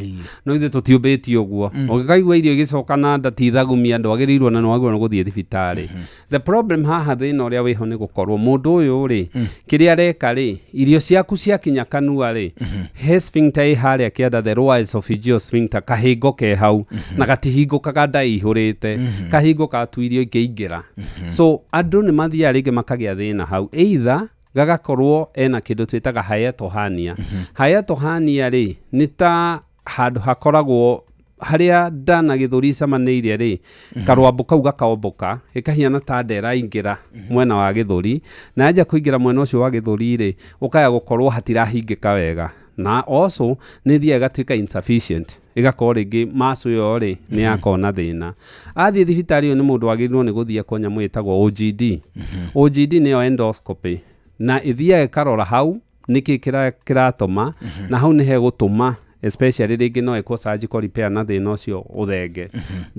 no ithuĩ tũtiũmbĩtio ũguo ũngĩkaigua irio igĩcoka na nda ti ithagumia ndwagĩrĩirwo na nĩwagĩrĩirwo nĩ gũthiĩ thibitarĩ. The problem haha thĩna ũrĩa wĩho nĩ gũkorwo mũndũ ũyũ rĩ kĩrĩa areka rĩ irio ciaku ciakinya kanua rĩ he sphincter ĩ harĩa kĩanda the lower esophageal sphincter kahingo ke hau na gatihingũkaga nda ĩihũrĩte kahingũkaga tu irio ikĩingĩra. So andũ nĩ mathiaga rĩngĩ makagĩa thĩna hau either gagakorwo ena kĩndũ twĩtaga hiatal hernia. Hiatal hernia rĩ nĩ ta handũ hakoragwo harĩa nda na gĩthũri icemanĩirie rĩ karwambũ kau gakaombũka gĩkahiana ta nda ĩraingĩra mwena wa gĩthũri na yanjia kũingĩra mwena ũcio wa gĩthũri rĩ ũkaya gũkorwo hatirahingĩka wega na also nĩ ĩthiaga ĩgatuĩka insufficient ĩgakorwo rĩngĩ macu ĩyo rĩ nĩ yakorwo na thĩna. Athiĩ thibitarĩ ũyũ nĩ mũndũ wagĩrĩirwo nĩ gũthiĩ ekwo nyamũ ĩtagwo OGD. OGD nĩyo endoscopy na ĩthiaga ĩkarora hau nĩkĩ kĩratũma na hau nĩ hegũtũma especially rĩngĩ no ĩkwo surgical repair na thĩna ũcio ũthenge.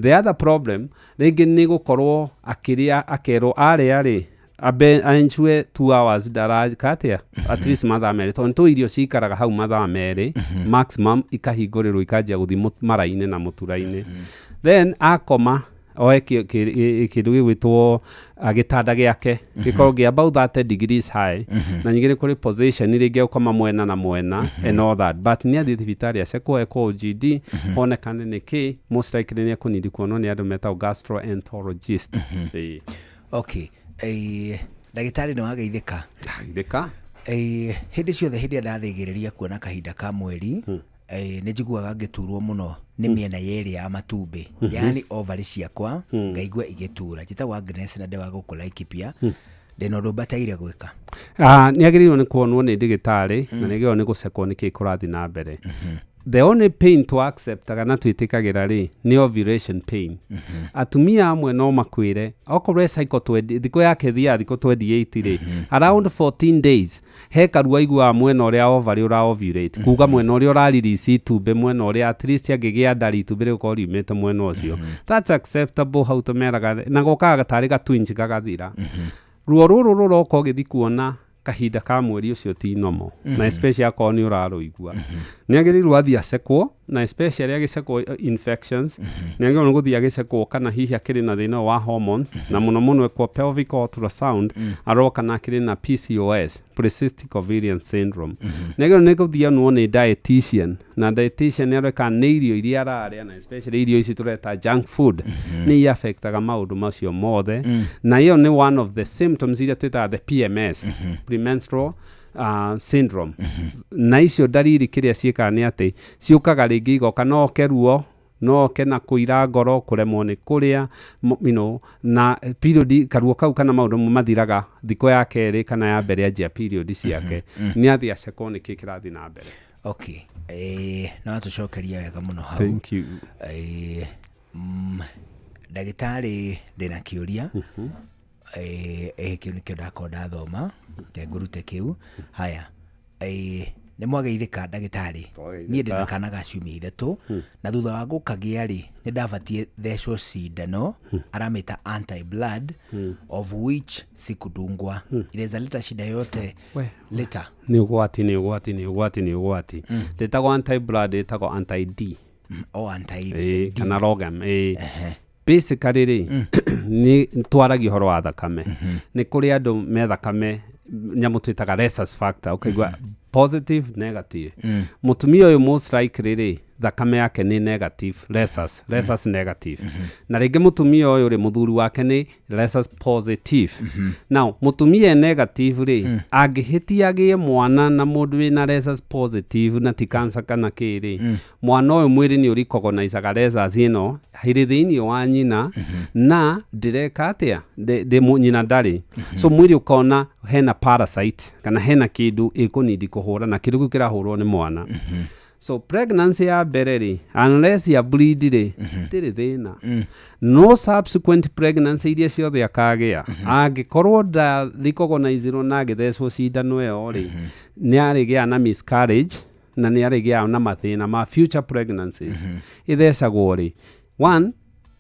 The other problem rĩngĩ nĩ gũkorwo akĩrĩa akerwo arĩa rĩ abe anchue 2 hours darakatia at least mathaa merĩ tondũ nĩ irio cikaraga hau mathaa merĩ maximum ikahingũrĩrwo ikanjia gũthiĩ mara-inĩ na mũtura-inĩ. Then akoma oe kĩndũ gĩgwĩtwo gĩtanda gĩake gĩkorwo gĩ about 30 degrees high na nyingĩ nĩ kũrĩ position rĩngĩ ũkoma mwena na mwena and all that but nĩ athiĩ thibitarĩ acekwo ekwo OGD honekane nĩ kĩ most likely nĩ ekũnidi kuonwo nĩ andũ metagwo gastroenterologist. Okay. Ndagĩtarĩ nĩ wageithĩka. Ndageithĩka. Hĩndĩ ciothe hĩndĩ ĩrĩa ndathĩgĩrĩria kuona kahinda ka mweri nĩ njiguaga ngĩturwo mũno nĩ mĩena yerĩ ya matumbĩ yaani ovary ciakwa ngaigua igĩtura. Njĩtagwo Agnes na ndĩ wa gũkũ Laikipia ndĩna ũndũ bataire gwĩka. Nĩ agĩrĩirwo nĩ kuonwo nĩ ndagĩtarĩ na nĩ agĩrĩirwo nĩ gũcekwo nĩkĩ kũrathiĩ na mbere. The only pain to accept kana twĩtĩkagĩra rĩ nĩ ovulation pain. Atumia amwe no makwĩre okorwo cycle 20 thikũ yake thiaga thikũ 28 rĩ around 14 days he karuo aiguaga mwena ũrĩa ovary ũra ovulate kuga mwena ũrĩa ũra release itumbĩ mwena ũrĩa at least angĩgĩa ndari itumbĩ rĩgũkorwo riumĩte mwena ũcio. That's acceptable hau tũmeraga na gokaga tarĩ gatwinji gagathira. Ruo rũrũ rũroka ũgĩthiĩ kuona kahinda ka mweri ũcio ti normal na especially akorwo nĩ ũrarũigua nĩ agĩrĩirwo athiĩ acekwo na especially agĩcekwo infections nĩ agĩrĩirwo nĩ gũthiĩ agĩcekwo kana hihi akĩrĩ na thĩna wa hormones na mũno mũno ekwo pelvic ultrasound arorwo kana akĩrĩ na PCOS polycystic ovarian syndrome. Nĩ agĩrĩirwo nĩ gũthiĩ onwo nĩ dietitian na dietitian nĩ arore kana nĩ irio iria ararĩa na especially irio ici tũreta junk food nĩ iaffectaga maũndũ macio mothe na ĩyo nĩ one of the symptoms iria twĩtaga the PMS premenstrual syndrome. Na icio ndariri kĩrĩa ciĩkaga nĩ atĩ ciũkaga rĩngĩ igoka no oke ruo no oke na kũira ngoro kũremwo nĩ kũrĩa you know, na period karuo kau kana maũndũ mathiraga thikũ ya kerĩ kana ya mbere anjia period ciake nĩ athiĩ acekwo nĩkĩ kĩrathiĩ na mbere. Okay, no atũcokeria wega mũno hau. Thank you. Ndagĩtarĩ, ndĩna kĩũria. Kĩu nĩkĩo ndakorwo ndathoma, reke ngũrute kĩu. Haya, nĩ mwageithĩka ndagĩtarĩ? Niĩ ndĩna kana ga ciumia 3, na thutha wa gũkagĩa rĩ, nĩ ndabatiĩ thecwo cindano, aramĩta anti blood, of which sikudungwa. Inaweza leta shida yote later? Nĩ ũgwati, nĩ ũgwati, nĩ ũgwati, nĩ ũgwati. Ndĩtagwo anti blood, ĩtagwo anti D. O anti. Ĩĩ, kana RhoGAM, ĩĩ. Basically rĩ, nĩ twaragia ũhoro wa thakame. Nĩ kũrĩ andũ me thakame nyamũ twĩtaga rhesus factor, ũkaigua positive, negative. Mũtumia ũyũ most likely rĩ, thakame yake nĩ negative rhesus, rhesus negative, na rĩngĩ mũtumia ũyũ rĩ, mũthuri wake nĩ rhesus positive. Now mũtumia e negative rĩ, angĩhĩtia agĩe mwana na mũndũ wĩna rhesus positive, na ti cancer kana kĩ rĩ, mwana ũyũ mwĩrĩ nĩ ũrecognizaga rhesus ĩno ĩrĩ thĩinĩ wa nyina, na ndĩreka atĩa? Nyina ndarĩ, so mwĩrĩ ũkona hena parasite kana hena kĩndũ ĩkũnindi kũhũra, na kĩndũ kĩu kĩrahũrwo nĩ mwana. So pregnancy ya mbere rĩ, unless ya bleed rĩ, ndĩrĩ thĩna. No subsequent pregnancy iria ciothe akagĩa, angĩkorwo ndarecognizirwo na agĩthecwo cindano ĩyo rĩ, nĩ arĩgĩaga na miscarriage na nĩ arĩgĩaga na mathĩna ma future pregnancies. Ĩthecagwo rĩ? One,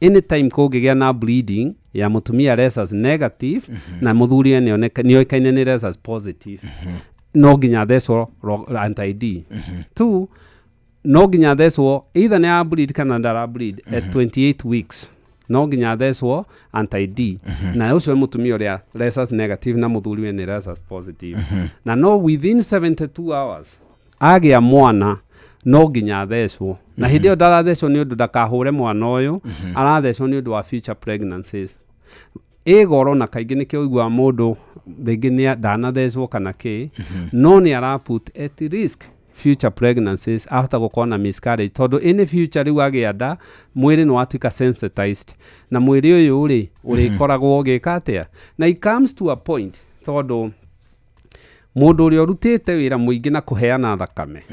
anytime kũngĩgĩa na bleeding ya mũtumia rhesus negative na mũthuri nĩoĩkaine nĩ rhesus positive, no nginya athecwo anti D. Two, no nginya athecwo either nĩ ara bleed kana ndara bleed, at 28 weeks no nginya athecwo anti D, na ũcio nĩ mũtumia ũrĩa rhesus negative na mũthuri we nĩ rhesus positive. Na no within 72 hours agĩa mwana no nginya athecwo, na hĩndĩ ĩyo ndarathecwo nĩ ũndũ ndakahũre mwana ũyũ, arathecwo nĩ ũndũ wa future pregnancies. Ĩ goro, na kaingĩ nĩkĩo ũiguaga mũndũ rĩngĩ nĩ ndanathecwo kana kĩ, no nĩ ara put at risk future pregnancies. Ahota gũkorwo na miscarriage tondũ in future rĩu agĩa nda, mwĩrĩ nĩ watuĩka sensitized, na mwĩrĩ ũyũ rĩ, ũrĩkoragwo ũgĩka atĩa? Na it comes to a point, tondũ mũndũ ũrĩa ũrutĩte wĩra mũingĩ na kũheana thakame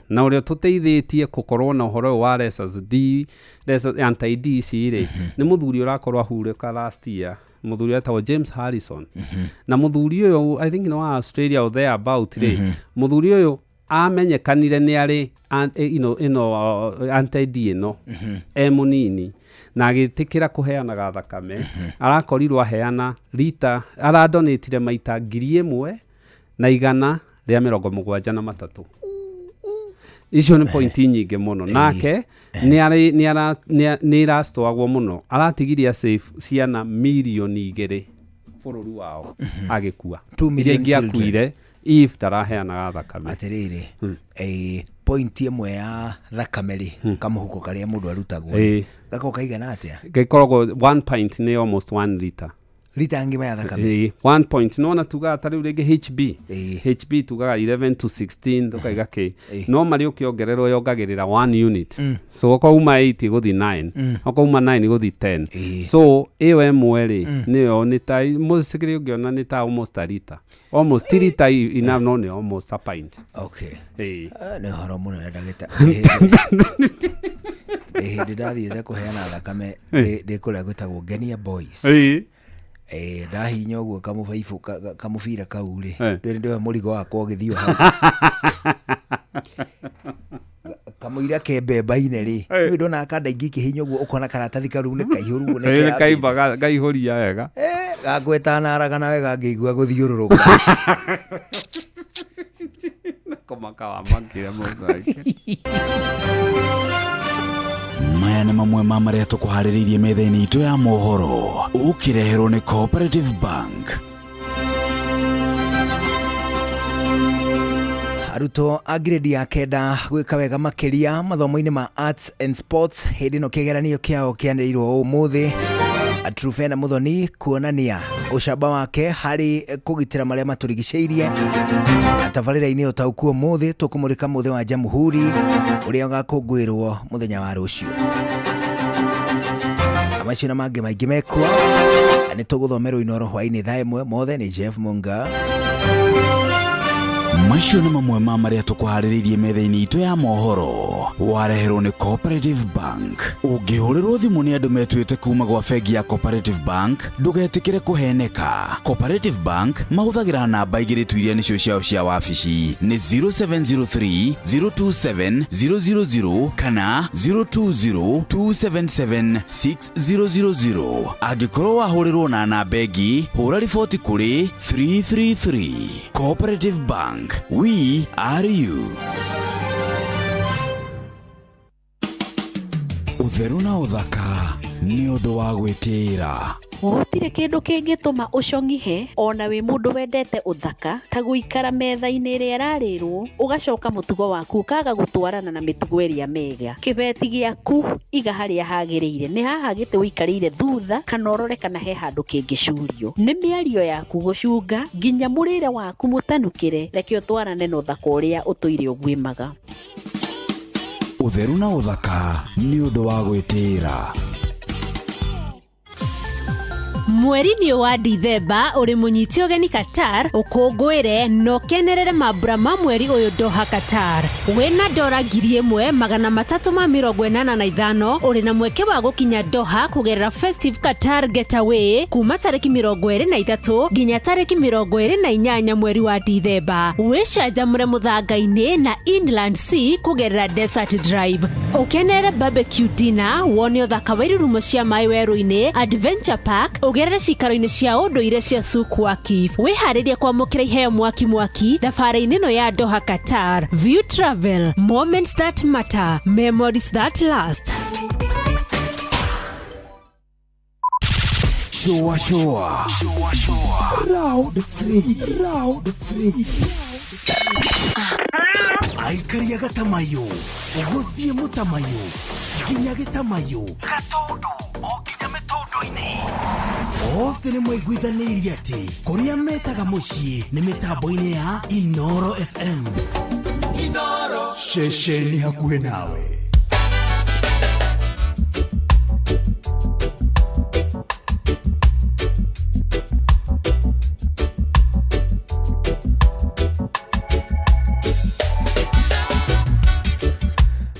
na ũrĩa tũteithĩtie gũkorwo na ũhoro ũyũ wa rhesus D, rhesus anti D ici rĩ, nĩ mũthuri ũrakorwo ahurũka last year, mũthuri wetagwo James Harrison. Na mũthuri ũyũ, I think nĩ wa Australia or there about rĩ, mũthuri ũyũ amenyekanire nĩ arĩ ĩno anti D ĩno e mũnini, na agĩtĩkĩra kũheanaga thakame. Arakorirwo aheana rita, aradonatire maita 1173. Icio nĩ pointi nyingĩ mũno. Nake nĩ ĩracitwagwo mũno. Aratigiria safe ciana mirioni 2 bũrũri wao agĩkua. 2 million Iria ingĩakuire if ndaraheanaga thakame. Atĩrĩrĩ, point ĩmwe ya thakame rĩ, kamũhuko karĩa mũndũ arutagwo rĩ, gakoragwo kaigana atĩa? Gĩkoragwo 1 pint nĩ almost 1 liter. Rita ng'ima ya thakame? Ĩĩ, 1 point. Nona tugaga ta rĩu rĩngĩ HB, HB tugaga 11 to 16, tukaiga kĩ, no marĩ ũkĩongererwo yongagĩrĩra 1 unit. So okorwo uma 8 ĩgũthiĩ 9, okorwo uma 9 ĩgũthiĩ 10. So ĩyo ĩmwe rĩ, nĩyo nĩ ta mũcikĩrĩ ũngĩona nĩ ta almost a liter, almost ti liter enough, no nĩ almost a pint. Okay. Ĩĩ. Ah, nĩ ũhoro mũnene ndagĩtarĩ. Ndĩ hĩndĩ ndathiĩte kũheana thakame, ndĩ kũrĩa gwĩtagwo Ngenia Boys. Ndahinya ũguo kamũbaibũ kamũbira kau rĩ, ndĩrĩ ndoya mũrigo wakwa ũgĩthiĩ o hau kamũira ke mbemba-inĩ rĩ, rĩu ndona kanda ingĩ ikĩhinya ũguo, ũkona karatathi kau rĩu nĩ kaihũru ũguo, nĩ Ĩĩ, kaimba gaihũria wega. Gangweta naraga wega ngĩigua gũthiũrũrũka. Kũmaka wamakire mũndũ. Maya nĩ mamwe ma marĩa tũkũharĩrĩirie metha-inĩ itũ ya mohoro, ũkĩreherwo nĩ Cooperative Bank. Arutwo a grade ya 9 gwĩka wega makĩria mathomo-inĩ ma arts and sports hĩndĩ ĩno kĩgeranio kĩao kĩanĩrĩirwo ũmũthĩ. Trufena Muthoni kuonania ũcamba wake harĩ kũgitĩra marĩa matũrigicĩirie. Tabarĩra-inĩ ũtaũku ũmũthĩ tũkũmũrĩka mũthĩ wa Jamhuri ũrĩa ũgakũngũĩrwo mũthenya wa rũciũ. Macio na mangĩ maingĩ mekuo nĩ tũgũthomerwo Inoro hwainĩ thaa 1. Mothe nĩ Jeff Munga. Macio nĩ mamwe ma marĩa tũkũharĩrĩirie metha-inĩ itũ ya mohoro. Wareherwo nĩ Cooperative Bank. Ũngĩhũrĩrwo thimũ nĩ andũ metuĩte kuma gwa bengi ya Cooperative Bank, ndũgetĩkĩre kũheneka. Cooperative Bank mahũthagĩra namba igĩrĩ tu iria nĩcio ciao cia wabici, nĩ 0703 027 000 kana 020 277 6000. Angĩkorwo wahũrĩrwo na namba ĩngĩ, hũra riboti kũrĩ 333. Cooperative Bank, we are you. Ũtheru na ũthaka nĩ ũndũ wa gwĩtĩĩra. Gũtirĩ kĩndũ kĩngĩtũma ũcong'ihe ona wĩ mũndũ wendete ũthaka ta gũikara metha-inĩ ĩrĩa ĩrarĩrwo ũgacoka mũtugo waku ũkaga gũtwarana na mĩtugo ĩrĩa mĩega. Kĩbeti gĩaku iga harĩa hagĩrĩire, nĩ haha gĩtĩ ũikarĩire thutha kana ũrore kana he handũ kĩngĩcurio. Nĩ mĩario yaku gũcunga nginya mũrĩre waku mũtanukĩre, reke ũtwarane na ũthaka ũrĩa ũtũire ũguĩmaga. Ũtheru na ũthaka nĩ ũndũ wa gwĩtĩĩra. Mweri-inĩ wa Dithemba ũrĩ mũnyiti ũgeni Qatar, ũkũngũĩre na ũkenerere mambura ma mweri ũyũ Doha Qatar. Wĩna dora 1385 ũrĩ na mweke wa gũkinya Doha kũgerera Festive Qatar Getaway kuma tarĩki 23 nginya tarĩki 28 mweri wa Dithemba. Wĩcanjamũre mũthanga-inĩ na Inland Sea kũgerera Desert Drive. Ũkenerere barbecue dinner, wone ũthaka wa irurumo cia maĩ werũ-inĩ, Adventure Park, ũgerere cikaro-inĩ cia ũndũire cia Souk Waqif. Wĩharĩrie kwamũkĩra iheo mwaki mwaki thabarĩ-inĩ ĩno ya Doha Qatar. View Travel, moments that matter, memories that last. Shua shua. Shua shua. Round 3. Round 3. Aikaria gatamayo gũthiĩ mũtamayo nginya gĩtamayo gatũndũ o nginya mĩtũndũ-inĩ. Othe nĩ maiguithanĩirie atĩ kũrĩa metaga mũciĩ nĩ mĩtambo-inĩ ya Inoro FM. Inoro ceceni hakuhĩ nawe.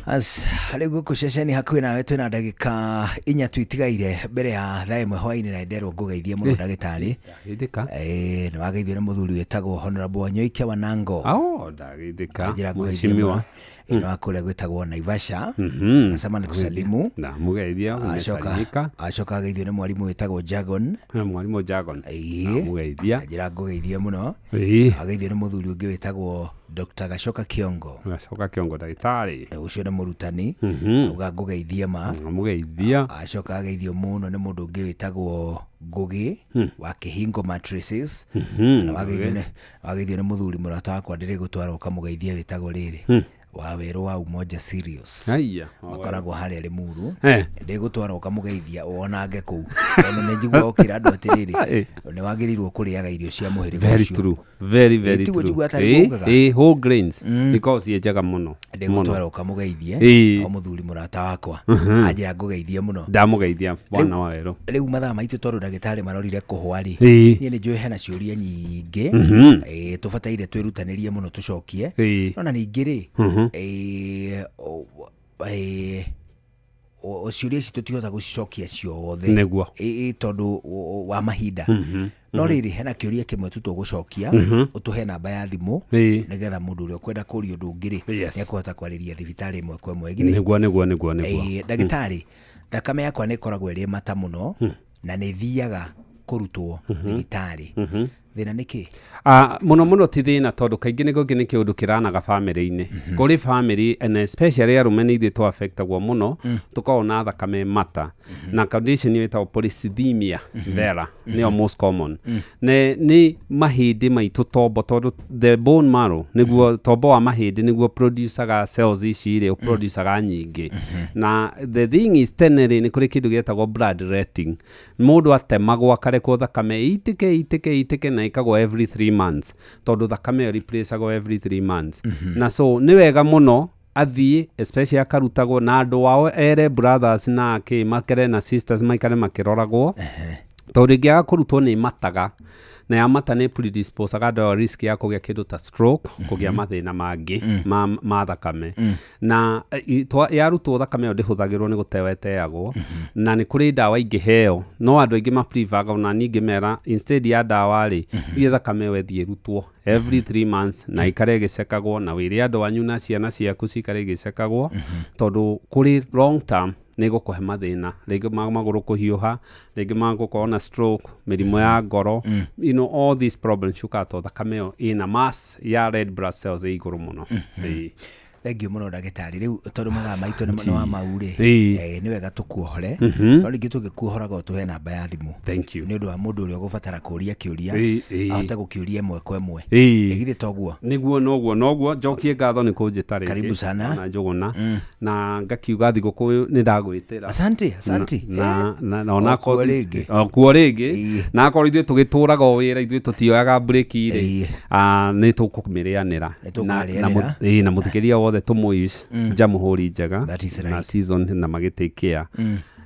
As rĩu gũkũ ceceni hakuhĩ nawe twĩna ndagĩka 4 tu itigaire mbere ya thaa 1 hwaĩ-inĩ na nderwo ngũgeithie mũno ndagĩtarĩ. Ndageithĩka. Nĩ wageithio nĩ mũthuri wĩtagwo Honorable Wanyoike Wanango. Ndageithĩka. Njĩra ngũgeithie mũno. Ĩno wa kũrĩa gwĩtagwo Naivasha. Anasema ni kusalimu. Ndamũgeithia. Acoka ageithio nĩ mwarimũ wĩtagwo Jagon. Mwarimũ Jagon. Ndamũgeithia. Njĩra ngũgeithie mũno. Ageithio nĩ mũthuri ũngĩ wĩtagwo Dr. Gashoka Kiongo. Gashoka Kiongo ndagĩtarĩ. Ũcio nĩ mũrutani. Auga ngũgeithie ma. Ndamũgeithia. Acoka ageithio mũno nĩ mũndũ ũngĩ wĩtagwo Ngugi wa Kihingo Mattresses. Na wageithio nĩ mũthuri mũrata wakwa ndĩrĩgũtwara ũkamũgeithie wĩtagwo rĩrĩ. Wa werũ wa Umoja Serious. Makoragwo harĩa Limuru. Ndĩgũtwara ũkamũgeithia wonange kũu. Tondũ nĩ njiguaga ũkĩra andũ atĩrĩrĩ, nĩ wagĩrĩirwo kũrĩaga irio cia mũhĩrĩga Very ũcio. true. Very, very Tiguo true. njiguaga tarĩ kuugaga. Whole grains. Ikoragwo ciĩ njega mũno. Ndĩgũtwara ũkamũgeithie o mũthuri mũrata wakwa. Anjĩra ngũgeithie mũno. Ndamũgeithia bwana wa werũ. Rĩu mathaa maitũ tondũ ndagĩtarĩ marorire kũhwa rĩ, niĩ nĩ njũĩ hena ciũria nyingĩ tũbataire twĩrutanĩrie mũno tũcokie. No na ningĩ rĩ, ciũria ici tũtihota gũcicokia ciothe Nĩguo. Tondũ wa mahinda. No rĩrĩ hena kĩũria kĩmwe tu tũgũcokia, ũtũhe namba ya thimũ nĩgetha mũndũ ũrĩa ũkwenda kũria ũndũ ũngĩ rĩ, nĩekũhota kwarĩria thibitarĩ ĩmwe kwa ĩmwe. Nĩguo, nĩguo, nĩguo, nĩguo. Ndagĩtarĩ, thakame yakwa nĩ ĩkoragwo ĩrĩ mata mũno na nĩ thiaga kũrutwo thibitarĩ. Thĩna nĩ kĩ? Mũno mũno ti thĩna tondũ kaingĩ nĩ kũngĩ nĩ kĩũndũ kĩranaga bamĩrĩ-inĩ. Kũrĩ bamĩrĩ and especially arũme nĩ ithuĩ tũaffectagwo mũno, tũkoragwo na thakame mata. Na condition ĩyo ĩtagwo polycythemia vera nĩyo most common. Nĩ mahĩndĩ maitũ tombo tondũ the bone marrow nĩguo tombo wa mahĩndĩ nĩguo producaga cells ici rĩ, ũproducaga nyingĩ. Na the thing is tene rĩ, nĩ kũrĩ kĩndũ gĩetagwo blood letting. Mũndũ atemagwo akarekwo thakame ĩitĩke ĩitĩke ĩitĩke na ĩkagwo every 3 months tondũ thakame ĩyo replaceagwo every 3 months. Na so nĩ wega mũno athiĩ especially akarutagwo na andũ ao ere brothers na akĩ makere na sisters maikare makĩroragwo. Tondũ ĩngĩaga kũrutwo nĩ ĩmataga, na yamata nĩ predisposaga andũ aya risk ya kũgĩa kĩndũ ta stroke, kũgĩa mathĩna mangĩ ma thakame. Na yarutwo thakame ĩyo ndĩhũthagĩrwo, nĩ gũtewa ĩteagwo. Na nĩ kũrĩ ndawa ingĩheo, no andũ aingĩ mapreferga, ona niĩ ngĩmera instead ya ndawa rĩ, thiĩ thakame ĩyo ĩthiĩ ĩrutwo every 3 months na ikare ĩgĩcekagwo, na wĩre andũ anyu na ciana ciaku cikare igĩcekagwo, tondũ kũrĩ long term nĩ ĩgũkũhe mathĩna rĩngĩ ma magũrũ kũhiũha, rĩngĩ ma gũkorwo na stroke, mĩrimũ ya ngoro, all these problems ciũkaga tondũ thakame ĩyo ĩna mass ya red blood cells ĩ igũrũ mũno. Ĩĩ. Thengiũ mũno, ndagĩtarĩ. Rĩu tondũ mathaa maitũ nĩ wa mau rĩ, nĩ wega tũkuohore, no rĩngĩ tũngĩkuohoraga ũtũhe namba ya thimũ. Thank you. Nĩ ũndũ wa mũndũ ũrĩa ũgũbatara kũũria kĩũria, ahote gũkĩũria ĩmwe kwa ĩmwe. Ĩ, githĩ toguo? Nĩguo, noguo noguo. Njokie ngatho nĩ kũnjĩta rĩngĩ. Karibu sana. Na Njũgũna, na ngakiuga thigũkũ nĩ ndagwĩtĩra. Asante, asante. Na O onakorwo kuo rĩngĩ. O kuo rĩngĩ, na akorwo ithuĩ tũgĩtũraga o wĩra, ithuĩ tũtioyaga breki rĩ, nĩ tũkũmĩrĩanĩra. Nĩ tũkũmĩrĩanĩra. Ĩĩ, na mũthikĩria wothe tũmũish jamhuri njega That is na right. season na magĩ take care.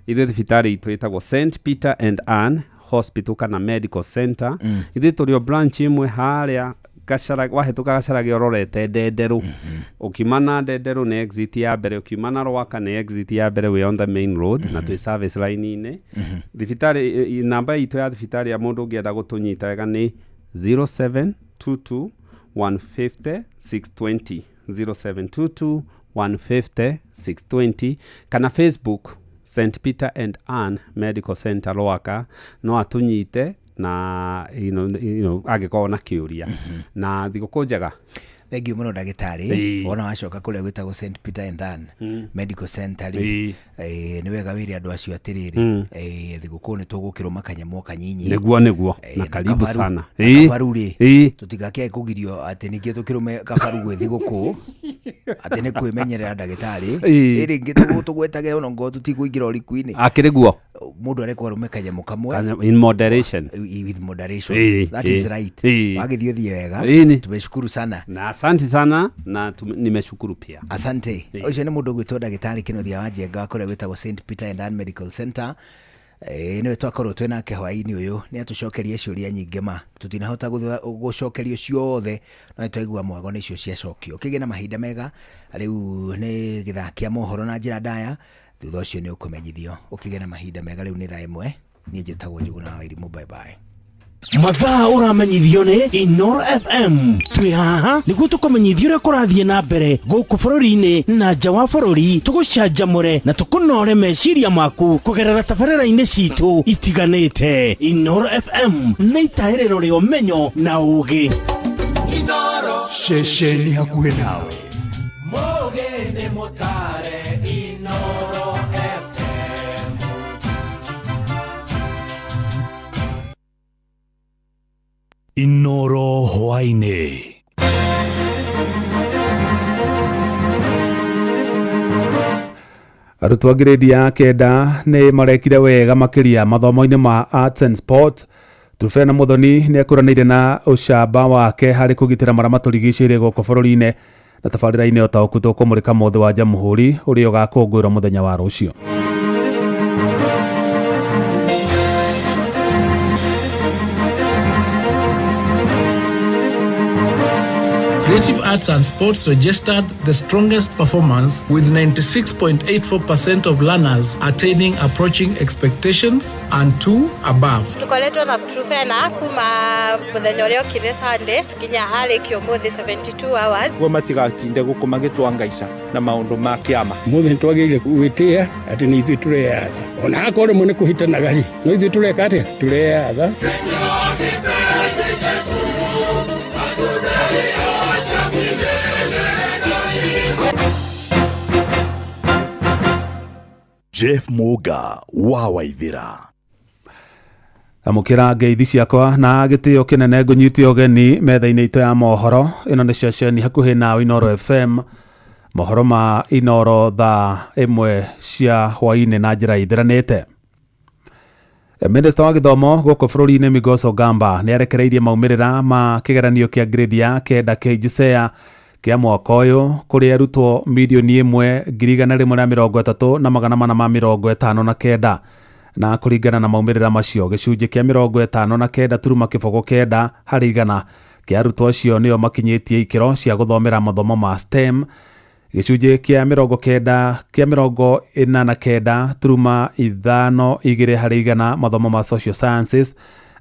Ithuĩ thibitarĩ itũ ĩtagwo St Peter and Ann Hospital kana Medical Center. Ithuĩ tũrĩ o branch ĩmwe harĩa Gacara, wahĩtũka Gacarage ũrorete Ndenderũ. Ũkiuma na Ndenderũ nĩ exit ya mbere, ũkiuma na Rwaka nĩ exit ya mbere, wĩ on the main road, na twĩ service line-inĩ. Thibitarĩ namba itũ ya thibitarĩ ya mũndũ ũngĩenda gũtũnyita wega nĩ 0722 150 620, 0722 150 620, kana Facebook St Peter and Ann Medical Center Rwaka, no atũnyite na angĩkorwo na kĩũria. Na thigũkũ njega. Thengiũ mũno, ndagĩtarĩ. Wona wacoka kũrĩa gwĩtagwo St Peter and Ann Medical Center rĩ, nĩ wega wĩre andũ acio atĩrĩrĩ, thigũkũ nĩ tũgũkĩrũma kanyamũ o kanyinyi. Nĩguo nĩguo. Na karibu kabaru, sana. Na kabaru rĩ, tũtigakĩae kũgirio atĩ ningĩ tũkĩrũme kabaru gwĩ thigũkũ, atĩ nĩ kwĩmenyerera, ndagĩtarĩ. Ĩ rĩngĩ tũgwetage ona ngorwo tũtikũingĩra ũriku-inĩ. Akĩrĩ guo. Mũndũ arekwo arũme kanyamũ kamwe. In moderation. With moderation. That is right. Wagĩthiĩ ũthiĩ wega. Ĩni. Tumeshukuru sana. Na asante sana na nimeshukuru pia. Asante. Ũcio nĩ mũndũ ũgwĩtwo ndagĩtarĩ Kĩnuthia wa Njenga kũrĩa gwĩtagwo St Peter and Ann Medical Center. Nĩwe twakorwo twĩ nake hwaĩ-inĩ ũyũ, nĩ atũcokerie ciũria nyingĩ, ma tũtinahota gũcokerio ciothe, no nĩ twaigua mwago nĩcio ciacokio. Kĩgĩe na mahinda mega. Rĩu nĩ gĩthaa kĩa mohoro na njĩra ndaya, thutha ũcio nĩ ũkũmenyithio. Ũkĩgĩe na mahinda mega. Rĩu nĩ thaa 1. Niĩ njĩtagwo Njũgũna wa Irimũ. Bye bye. Mathaa ũramenyithio nĩ Inoro FM. Twĩ haha nĩguo tũkũmenyithia ũrĩa kũrathiĩ na mbere gũkũ bũrũri-inĩ na nja wa bũrũri, tũgũcanjamũre na tũkũnore meciria maku kũgerera tabarĩra-inĩ citũ itiganĩte. Inoro FM nĩ itahĩrĩro rĩa ũmenyo na ũũgĩ. Ceceni hakuhĩ nawe. Mũgĩ nĩ mũtare, Inoro FM. Inoro hwaĩ-inĩ. Arutwo a grade ya 9 nĩ marekire wega makĩria mathomo-inĩ ma arts and sport. Trufena Muthoni nĩ akũranĩire na ũcamba wake harĩ kũgitĩra marĩa matũrigicĩirie gũkũ bũrũri-inĩ, na tabarĩra-inĩ ũtaũku tũkũmũrĩka mũthĩ wa Jamhuri ũrĩa ũgakũngũĩrwo mũthenya wa rũciũ. Creative Arts and Sports registered the strongest performance, with 96.84% of learners attaining approaching expectations and two above. Tukoretwo na Trufena kuma muthenya ũrĩa okire Sunday nginya arĩkia ũmũthĩ 72 hours. Guo matigatinde gũkũ magĩtwangaica na maũndũ ma kĩama. Mũthĩ nĩ twagĩrĩire gwĩtĩa atĩ nĩ ithuĩ tũreyatha, ona akorwo rĩmwe nĩ kũhĩtanaga rĩ, no ithuĩ tũreka atĩa? Tũreyatha. Jeff Muga wa Waithira. Amũkĩra ngeithi ciakwa na gĩtĩo kĩnene, ngũnyite ũgeni metha-inĩ itũ ya mohoro. Ĩno nĩ ceceni hakuhĩ nawe, Inoro FM. Mohoro ma Inoro thaa 1 cia hwaĩ-inĩ na njĩra ithĩranĩte. Minista wa gĩthomo gũkũ bũrũri-inĩ Migos Ogamba nĩ arekereirie maumĩrĩra ma kĩgeranio kĩa grade ya 9 KJSEA kĩa mwaka ũyũ, kũrĩ arutwo 1,130,459. Na kũringana na maumĩrĩra macio, gĩcunjĩ kĩa 59.9 harĩ igana kĩa arutwo acio nĩo makinyĩtie ikĩro cia gũthomera mathomo ma STEM. Gĩcunjĩ kĩa 49.52 harĩ igana mathomo ma social sciences,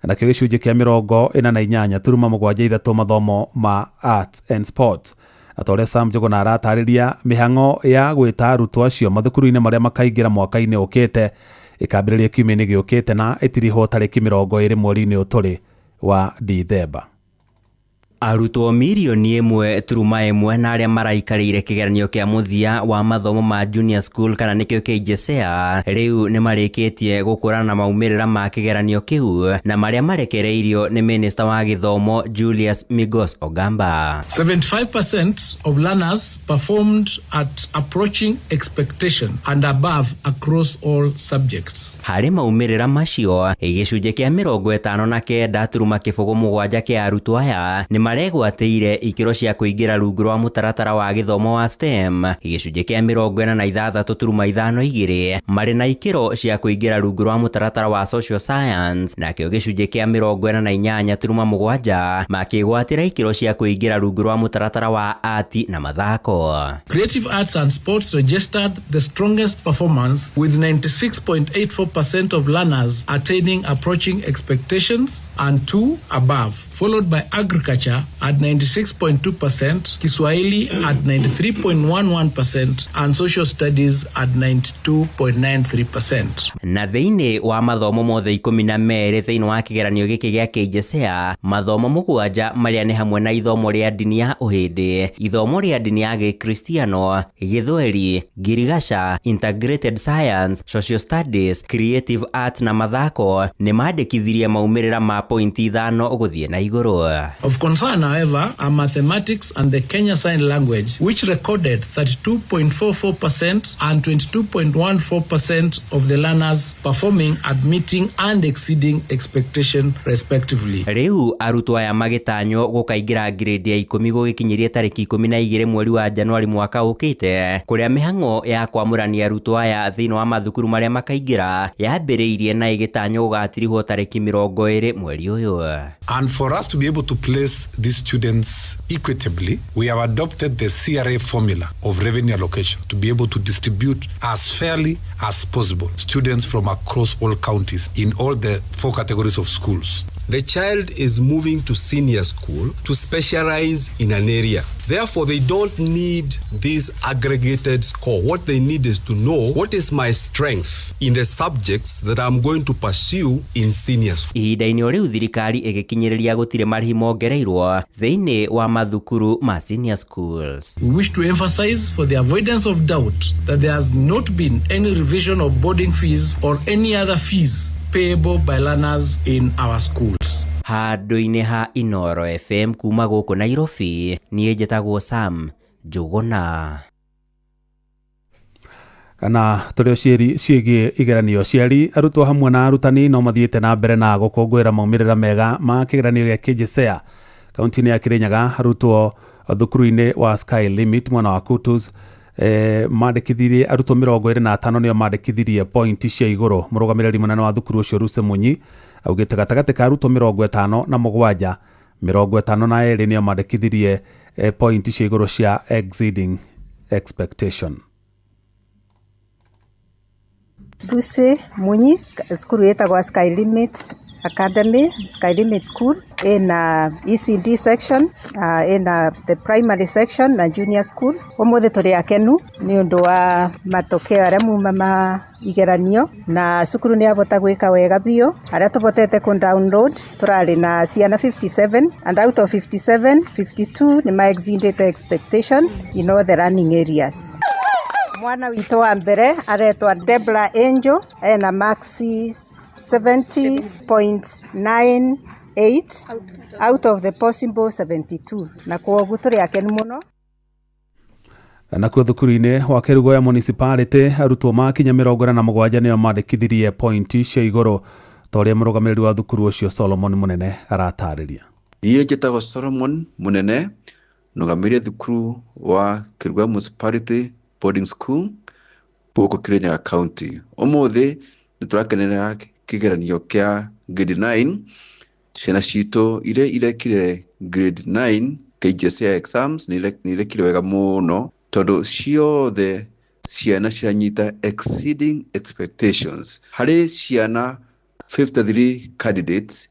nakĩo gĩcunjĩ kĩa 48.73 mathomo ma arts and sports. Na ta ũrĩa Sam Njuguna aratarĩria, mĩhang'o ya gwĩta arutwo acio mathukuru-inĩ marĩa makaingĩra mwaka-inĩ ũkĩte ĩkambĩrĩria kiumia-inĩ gĩũkĩte na ĩtirihwo tarĩki 20 mweri-inĩ ũtũrĩ wa Dithemba. Arutwo 1.1 million na arĩa maraikarĩire kĩgeranio kĩa mũthia wa mathomo ma junior school kana nĩkĩo KJSEA rĩu nĩ marĩkĩtie gũkũrana na maumĩrĩra ma kĩgeranio kĩu na marĩa marekereirio nĩ minista wa gĩthomo Julius Migos Ogamba. 75% of learners performed at approaching expectation and above across all subjects. Harĩ maumĩrĩra macio, gĩcunjĩ kĩa 59.07 kĩa arutwo aya nĩ maregwatĩire ikĩro cia kũingĩra rungu rwa mũtaratara wa gĩthomo wa STEM. Gĩcunjĩ kĩa 46.52 marĩ na ikĩro cia kũingĩra rungu rwa mũtaratara wa social science, nakĩo gĩcunjĩ kĩa 48.7 makĩgwatĩra ikĩro cia kũingĩra rungu rwa mũtaratara wa art na mathako. Creative Arts and Sports registered the strongest performance with 96.84% of learners attaining approaching expectations and 2 above, followed by agriculture at 96.2%, Kiswahili at 93.11%, and social studies at 92.93%. Na thĩinĩ wa mathomo mothe 12 thĩinĩ wa kĩgeranio gĩkĩ gĩa KJSEA, mathomo 7 marĩa nĩ hamwe na ithomo rĩa ndini ya ũhĩndĩ, ithomo rĩa ndini ya gĩkristiano, gĩthweri, ngirigaca, integrated science, social studies, creative arts na mathako nĩ mandĩkithirie maumĩrĩra ma pointi 5 gũthiĩ na igũrũ. Of concern, however, are mathematics and the Kenya Sign Language, which recorded 32.44% and 22.14% of the learners performing at meeting and exceeding expectation respectively. Rĩu arutwo aya magĩtanywo gũkaingĩra grade ya 10 gũgĩkinyĩria tarĩki 12 mweri wa Januari mwaka ũkĩte, kũrĩa mĩhang'o ya kwamũrania arutwo aya thĩinĩ wa mathukuru marĩa makaingĩra yambĩrĩirie na ĩgĩtanywo gũgatirihwo tarĩki 20 mweri ũyũ. And for us to be able to place these students equitably, we have adopted the CRA formula of revenue allocation to be able to distribute as fairly as possible students from across all counties in all the 4 categories of schools. The child is moving to senior school to specialize in an area. Therefore, they don't need this aggregated score. What they need is to know what is my strength in the subjects that I'm going to pursue in senior school. Ihinda-inĩ o rĩu thirikari ĩgĩkinyĩrĩria gũtirĩ marĩhi mongereirwo thĩinĩ wa mathukuru ma senior schools. We wish to emphasize for the avoidance of doubt that there has not been any revision of boarding fees or any other fees payable by learners in our schools. Handũ-inĩ ha Inoro FM kuma gũkũ Nairobi, niĩ njĩtagwo Sam Njuguna. Na tũrĩ o ciĩgiĩ igeranio, ciari, arutwo hamwe na arutani no mathiĩte na mbere na gũkũngũĩra maumĩrĩra mega ma kĩgeranio gĩa KJSEA kaunti-inĩ ya Kirinyaga. Arutwo thukuru-inĩ wa Sky Limit mwena wa Kutus, mandĩkithirie arutwo 25 nĩo mandĩkithirie pointi cia igũrũ. Mũrũgamĩrĩri mũnene wa thukuru ũcio Ruse Munyi augĩte gatagatĩ ka arutwo 57, 52 nĩo mandĩkithirie pointi cia igũrũ cia exceeding expectation. Lucy Munyi, cukuru ĩtagwo Sky Limit Academy, Sky Limit School, ĩna ECD section, ĩna the primary section na junior school. Ũmũthĩ tũrĩ akenu nĩ ũndũ wa matokeo arĩa muma ma igeranio, na cukuru nĩ yabota gwĩka wega biũ. Arĩa tũbotete kũ download tũrarĩ na ciana 57, and out of 57, 52 nĩ ma exceeded expectation in all the learning areas. Mwana witũ wa mbere aretwa Debra Angel, ena marks 70.98 out of the possible 72, na kwoguo tũrĩ akenu mũno. Nakuo thukuru-inĩ wa Kerugoya Municipality, arutwo makinya 47 nĩo mandĩkithirie pointi cia igũrũ, ta ũrĩa mũrũgamĩrĩri wa thukuru ũcio Solomon Mũnene aratarĩria. Niĩ njĩtagwo Solomon Mũnene, nũgamĩrĩire thukuru wa Kerugoya Municipality Boarding School gũkũ Kirinyaga County. Ũmũthĩ Nĩ tũrakenera kĩgeranio kĩa grade 9. Ciana citũ iria irekire grade 9 KJSEA exams nĩ irekire wega mũno, tondũ ciothe ciana cianyita exceeding expectations. Harĩ ciana 53 candidates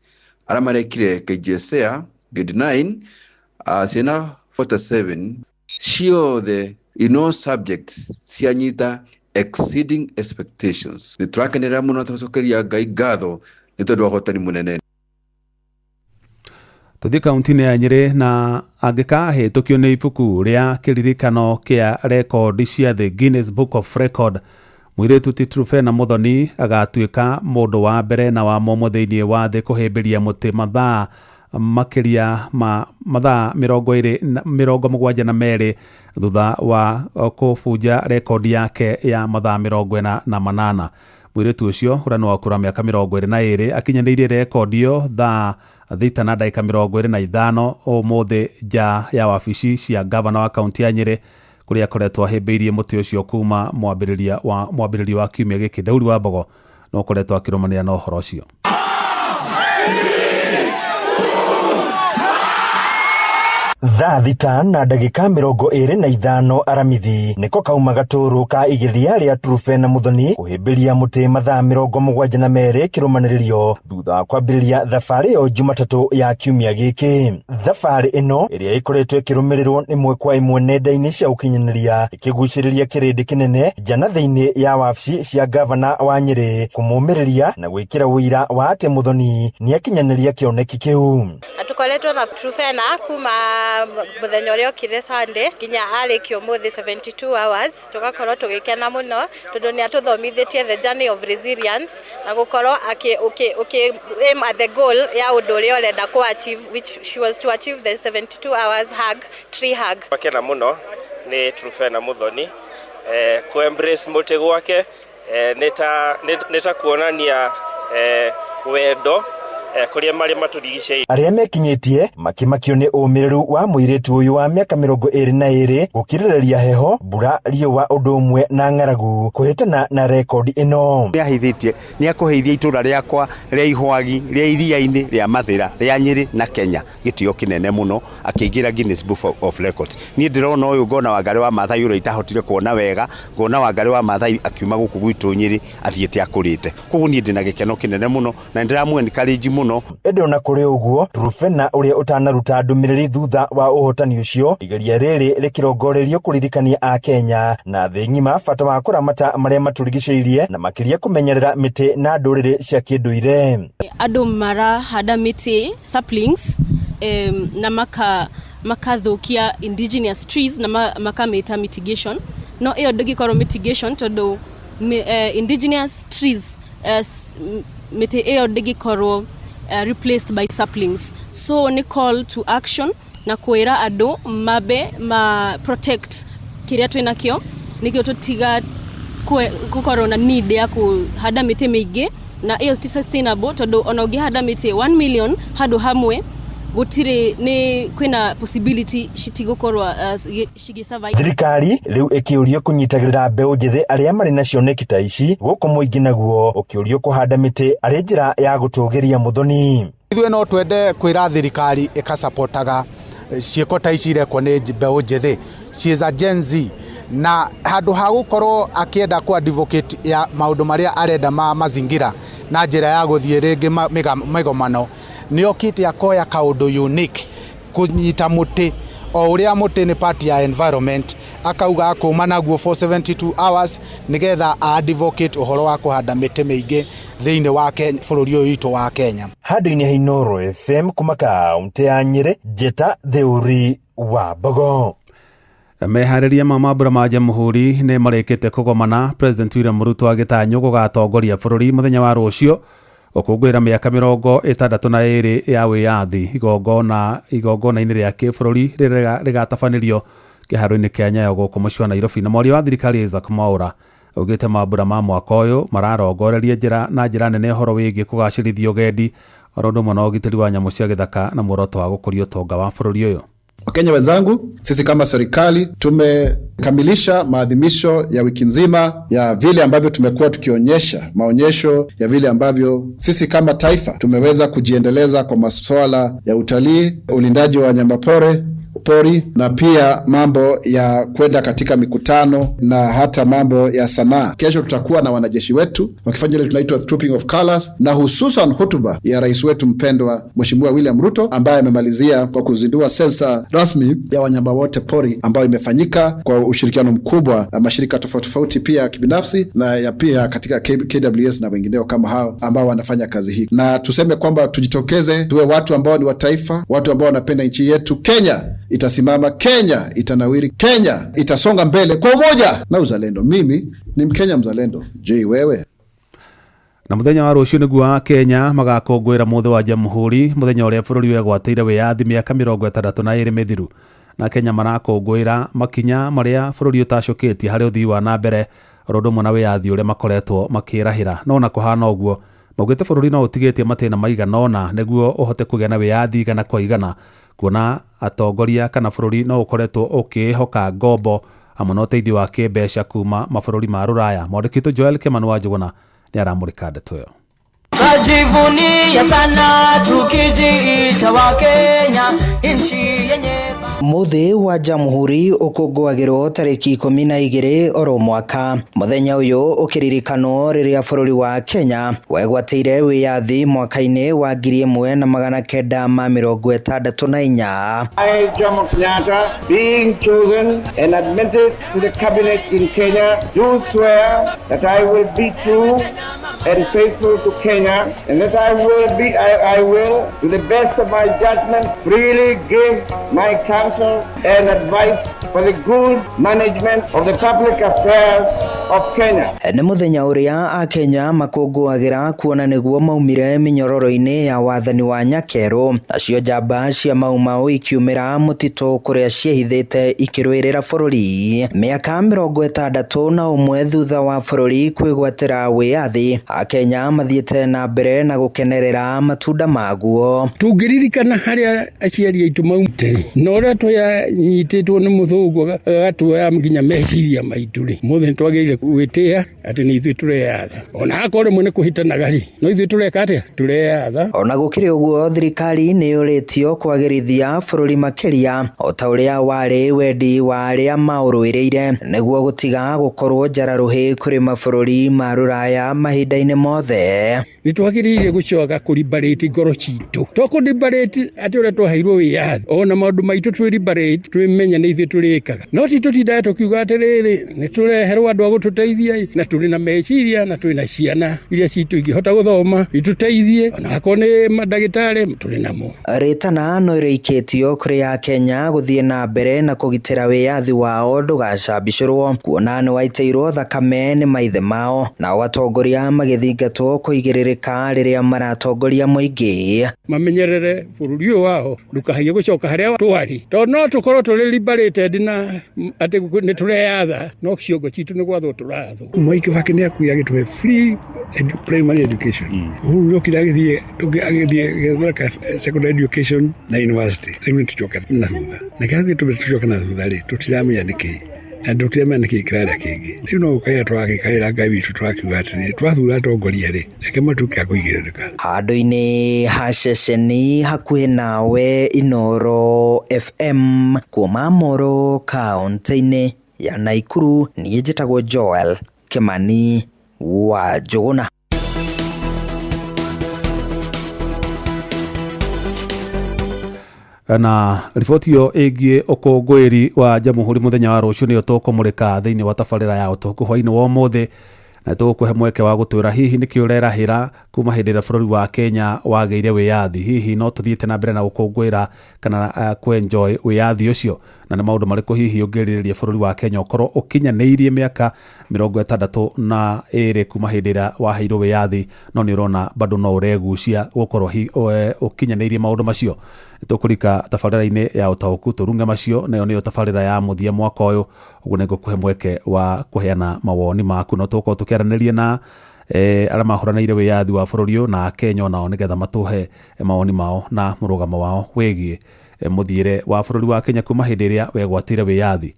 arĩa marekire KJSEA grade 9, ciana 47 ciothe in all subjects cianyita exceeding expectations. Nĩ tũrakenera mũno, tũgacokeria Ngai ngatho nĩ tondũ wa ũhotani mũnene. Tũthiĩ kaunti-inĩ ya Nyĩrĩ, na angĩkahĩtũkio nĩ ibuku rĩa kĩririkano kĩa rekondi cia The Guinness Book of Record, mũirĩtu ti Truphena Muthoni agatuĩka mũndũ wa mbere na wa mũmwe thĩinĩ wa thĩ kũhĩmbĩria mũtĩ mathaa makĩria ma mathaa 72 thutha wa kũbunja rekondi yake ya mathaa 48. Mũirĩtu ũcio ũrĩa nĩ wa ũkũrũ wa mĩaka 22 akinyanĩirie rekondi ĩyo thaa 6 na ndagĩka 25 ũmũthĩ nja ya wabici cia gavana wa kaunti ya Nyĩrĩ, kũrĩa akoretwo ahĩmbĩirie mũtĩ ũcio kuma mwambĩrĩrio wa kiumia gĩkĩ. Theuri wa Mbogo no ũkoretwo akĩrũmanĩrĩra na ũhoro ũcio. Thaa 6 na ndagĩka 25 aramithi nĩko kauma gatũrũ ka igeria rĩa Truphena Muthoni kũhĩmbĩria mũtĩ mathaa 72 kĩrũmanĩrĩrio thutha wa kwambĩrĩria thabarĩ ĩyo Jumatatũ ya kiumia gĩkĩ. Thabarĩ ĩno ĩrĩa ĩkoretwo ĩkĩrũmĩrĩrwo ĩmwe kwa ĩmwe nenda-inĩ cia ũkinyanĩria ĩkĩgucĩrĩria kĩrĩndĩ kĩnene nja na thĩinĩ ya wabici cia gavana wa Nyĩrĩ kũmũmĩrĩria na gwĩkĩra ũira wa atĩ Muthoni nĩakinyanĩria kĩoneki kĩu. Na tũkoretwo na Truphena kuma mũthenya ũrĩa okire Sunday nginya arĩkia ũmũthĩ 72 hours, tũgakorwo tũgĩkena mũno tondũ nĩ atũthomithĩtie the journey of resilience na gũkorwo ũkĩ aim at the goal ya ũndũ ũrĩa ũrenda kũ achieve, which she was to achieve the 72 hours hug, tree hug. Makena mũno nĩ Truphena Muthoni ku embrace mũtĩ gwake nĩ ta kuonania wendo kũrĩa marĩ matũrigicĩirie. Arĩa mekinyĩtie makĩmakio nĩ ũmĩrĩru wa mũirĩtu ũyũ wa mĩaka 22 gũkirĩrĩria heho, mbura, riũa ũndũ ũmwe na ng'aragu kũhĩtana na rekondi ĩno. Nĩahithĩtie, nĩakũheithia itũra rĩakwa rĩa Ihwagi, rĩa Iria-inĩ, rĩa Mathĩra, rĩa Nyĩrĩ na Kenya gĩtĩo kĩnene mũno akĩingĩra Guinness Book of Records. Niĩ ndĩrona ũyũ ngona Wangarĩ wa Maathai ũrĩa itahotire kuona wega, ngona Wangarĩ wa Maathai akiuma gũkũ gwitũ Nyĩrĩ athiĩte akũrĩte. Koguo niĩ ndĩna gĩkeno kĩnene mũno na nĩndĩramũ encourage mũno. Ĩndĩ ona kũrĩ ũguo, Truphena ũrĩa ũtanaruta ndũmĩrĩri thutha wa ũhotani ũcio, igeria rĩrĩ rĩkĩrongorerio kũririkania Akenya na thĩ ng'ima bata wa kũramata marĩa matũrigicĩirie na makĩria kũmenyerera mĩtĩ na ndũrĩrĩ cia kĩndũire. Andũ marahanda mĩtĩ saplings, na makathũkia indigenous trees na makamĩta mitigation, no ĩyo ndĩngĩkorwo mitigation tondũ indigenous trees, mĩtĩ ĩyo ndĩngĩkorwo replaced by saplings. So nĩ call to action na kwĩra andũ mabe ma protect kĩrĩa twĩnakĩo nĩkĩo tũtiga gũkorwo na need ya kũhanda mĩtĩ mĩingĩ, na ĩyo ti sustainable tondũ ona ũngĩhanda mĩtĩ 1 million handũ hamwe gũtirĩ nĩ kwĩna possibility citigũkorwo cigĩ-survive. Thirikari rĩu ĩkĩũrio kũnyitagĩrĩra mbeũ njĩthĩ arĩa marĩ na cioneki ta ici gũkũ mũingĩ naguo ũkĩũrio kũhanda mĩtĩ arĩ njĩra ya gũtũgĩria Muthoni. Ithuĩ no twende kwĩra thirikari ĩkasapotaga ciĩko ta ici irekwo nĩ mbeũ njĩthĩ. She is a Gen Z, na handũ ha gũkorwo akĩenda ku advocate ya maũndũ marĩa arenda ma mazingira na njĩra ya gũthiĩ rĩngĩ mĩgomano, nĩ okĩte akoya kaũndũ unique kũnyita mũtĩ o ũrĩa mũtĩ nĩ part ya environment, akauga akũma naguo for 72 hours nĩgetha advocate ũhoro wa kũhanda mĩtĩ mĩingĩ thĩinĩ wa bũrũri ũyũ witũ wa Kenya. Handũ-inĩ ha Inooro FM kuma kaunti ya Nyĩrĩ, Njĩta Theuri wa Mbogo. Meharĩria ma mambura ma Jamhuri nĩ marĩkĩte kũgomana. President William Ruto agĩtanywo gũgatongoria bũrũri mũthenya wa rũciũ gũkũngũĩra mĩaka 62 ya wĩyathi igongona-inĩ rĩa kĩbũrũri rĩrĩa rĩgatabanĩrio kĩharo-inĩ kĩa Nyayo gũkũ mũciĩ wa Nairobi. Na mwaria wa thirikari Isaac Mwaura augĩte mambura ma mwaka ũyũ mararongoreria njĩra na njĩra nene ũhoro wĩgiĩ kũgacĩrithia ũgendi oro ũndũ ũmwe na ũgitĩri wa nyamũ cia gĩthaka na muoroto wa gũkũria ũtonga wa bũrũri ũyũ. Wakenya wenzangu, sisi kama serikali tumekamilisha maadhimisho ya wiki nzima ya vile ambavyo tumekuwa tukionyesha maonyesho ya vile ambavyo sisi kama taifa tumeweza kujiendeleza kwa masuala ya utalii, ulindaji wa wanyamapori pori na pia mambo ya kwenda katika mikutano na hata mambo ya sanaa. Kesho tutakuwa na wanajeshi wetu wakifanya ile tunaitwa trooping of colors, na hususan hotuba ya rais wetu mpendwa Mheshimiwa William Ruto ambaye amemalizia kwa kuzindua sensa rasmi ya wanyama wote pori ambayo imefanyika kwa ushirikiano mkubwa na mashirika tofauti tofauti pia ya kibinafsi na ya pia katika KWS na wengineo kama hao ambao wanafanya kazi hii. Na tuseme kwamba tujitokeze, tuwe watu ambao ni wa taifa, watu ambao wanapenda nchi yetu. Kenya itasimama, Kenya itanawiri, Kenya itasonga mbele kwa umoja na uzalendo. Mimi ni Mkenya mzalendo. Je, wewe? Na muthenya wa rucio niguo Kenya magakũngũĩra mũthĩ wa Jamhuri, muthenya ũrĩa bũrũri wegwatĩire wĩyathi mĩaka 62 mĩthiru. Na Kenya marakũngũĩra makinya marĩa bũrũri ũtacũkĩtie harĩ ũthii wa na mbere oro ũndũ ũmwe na wĩyathi ũrĩa makoretwo makĩrahĩra. No ona kũhana ũguo, maugĩte bũrũri no ũtigĩtie matĩna maigana ũna nĩguo ũhote kũgĩa na wĩyathi igana kwa igana, kuona atongoria kana bũrũri no ũkoretwo ũkĩĩhoka ngombo hamwe na ũteithio wa kĩmbeca kuma mabũrũri ma Rũraya. Mwandĩki witũ Joel Kimani wa Njũgũna nĩ aramũrĩka ndeto ĩyo. Tunajivunia sana tukijiita wa Kenya, nchi yenye Muthi wa Jamhuri ukũngũagĩrwo tarĩki 12 oro mwaka. Mũthenya ũyũ ũkĩririkanwo rĩrĩa bũrũri wa Kenya wegwatĩire wĩyathi mwaka-inĩ wa 1964. I, Jomo Kenyatta, being chosen and admitted to the cabinet in Kenya, do swear that I will be true and faithful to Kenya, and that I will, to the best of my judgment, freely give my counsel and advice for the good management of the public affairs of Kenya. Nĩ mũthenya ũrĩa akenya makũngũagĩra kuona nĩguo maumire mĩnyororo-inĩ ya wathani wa Nyakerũ, nacio njamba cia Mau Mau ikiumĩra mũtitũ kũrĩa ciehithĩte ikĩrũĩrĩra bũrũri. Mĩaka 61 thutha wa bũrũri kwĩgwatĩra wĩyathi, akenya mathiĩte na mbere na gũkenerera matunda maguo. Tũngĩririkana harĩa aciari aitũ maumĩte na ũrĩa twanyitĩtwo nĩ mũthũngũ agatuoya nginya meciria maitũ rĩ, mũthĩ nĩtwagĩrĩire gwĩtĩa atĩ nĩ ithuĩ tũreyatha. Ona akorwo rĩmwe nĩ kũhĩtanaga rĩ, no ithuĩ tũreka atĩa? Tũreyatha. Ona gũkĩrĩ ũguo, thirikari nĩ yũrĩtio kwagĩrithia bũrũri makĩria o ta ũrĩa warĩ wendi wa arĩa maũrũĩrĩire, nĩguo gũtiga gũkorwo njara rũhĩ kũrĩ mabũrũri ma Rũraya mahinda-inĩ mothe. Nĩtwagĩrĩire gũcoka kũribarĩti ngoro citũ, to kũribarĩti atĩ ũrĩa twaheirwo wĩyathi, ona maũndũ maitũ twĩribarĩti twĩmenye nĩ ithuĩ tũrĩkaga, no ti tũtindaga tũkiuga atĩrĩrĩ nĩtũreherwo andũ a gũtũteithia, na tũrĩ na meciria na tũrĩ na ciana iria citũ ingĩhota gũthoma itũteithie, ona akorwo nĩ mandagĩtarĩ tũrĩ namo. Rĩtana no rĩikĩtio kũrĩ akenya gũthiĩ na mbere na kũgitĩra wĩyathi wao ndũgacambicũrwo, kuona nĩwaitĩirwo thakame nĩ maithe mao, nao atongoria magĩthingatwo kũigĩrĩrĩka rĩrĩa maratongoria mũingĩ. Mamenyerere bũrũri ũyũ wao ndũkahaie gũcoka harĩa twarĩ, tondũ no tũkorwo tũrĩ liberated na atĩ nĩ tũreyatha, no ciongo citũ nĩ gwathwo tũrathwo. Mwai Kibaki nĩ akuire agĩtũhe free primary education. Uhuru nĩokire agĩthiĩ agĩthondeka secondary education na university. Rĩu nĩ tũcoke na thutha, na kĩrĩa gĩtũmĩte tũcoke na thutha rĩ, tũtiramenya nĩkĩ na tũtiramenya nĩkĩ kĩrarĩa kĩngĩ. Rĩu no gũkaĩra tũragĩkaĩra Ngai witũ tũrakiuga atĩrĩ, twathura atongoria rĩ, reke matuĩke a kũigĩrĩrĩka. Handũ-inĩ ha ceceni hakuhĩ nawe Inooro FM kuma Moro kaũntĩ-inĩ ya Naikuru, niĩ njĩtagwo Joel Kimani wa Njũgũna. Na riboti ĩyo ĩgiĩ ũkũngũĩri wa Jamhuri mũthenya wa rũciũ nĩyo tũkũmũrĩka thĩinĩ wa tabarĩra ya ũtukũ hwaĩ-inĩ wa ũmũthĩ, na tũgũkũhe mweke wa gũtwĩra hihi nĩkĩ ũrerahĩra kuma hĩndĩ ĩrĩa bũrũri wa Kenya wagĩire wĩyathi. Hihi no tũthiĩte na mbere na gũkũngũĩra kana kũ-enjoy wĩyathi ũcio, na nĩ maũndũ marĩkũ hihi ũngĩrirĩria bũrũri wa Kenya ũkorwo ũkinyanĩirie mĩaka 62 kuma hĩndĩ ĩrĩa waheirwo wĩyathi, no nĩ ũrona bado no ũregucia gũkorwo ũkinyanĩirie maũndũ macio. Tũkũrika tabarĩra-inĩ ya ũtaũku tũrunge macio, nayo nĩyo tabarĩra ya mũthia mwaka ũyũ. Ũguo nĩ ngũkũhe mweke wa kũheana mawoni maku, no tũgũkorwo tũkĩaranĩria na arĩa mahũranĩire wĩyathi wa bũrũri ũyũ na Akenya onao nĩgetha matũhe mawoni mao na mũrũgamo wao wĩgiĩ Mũthiĩre wa bũrũri wa Kenya kuma hĩndĩ ĩrĩa wegwatĩire wĩyathi.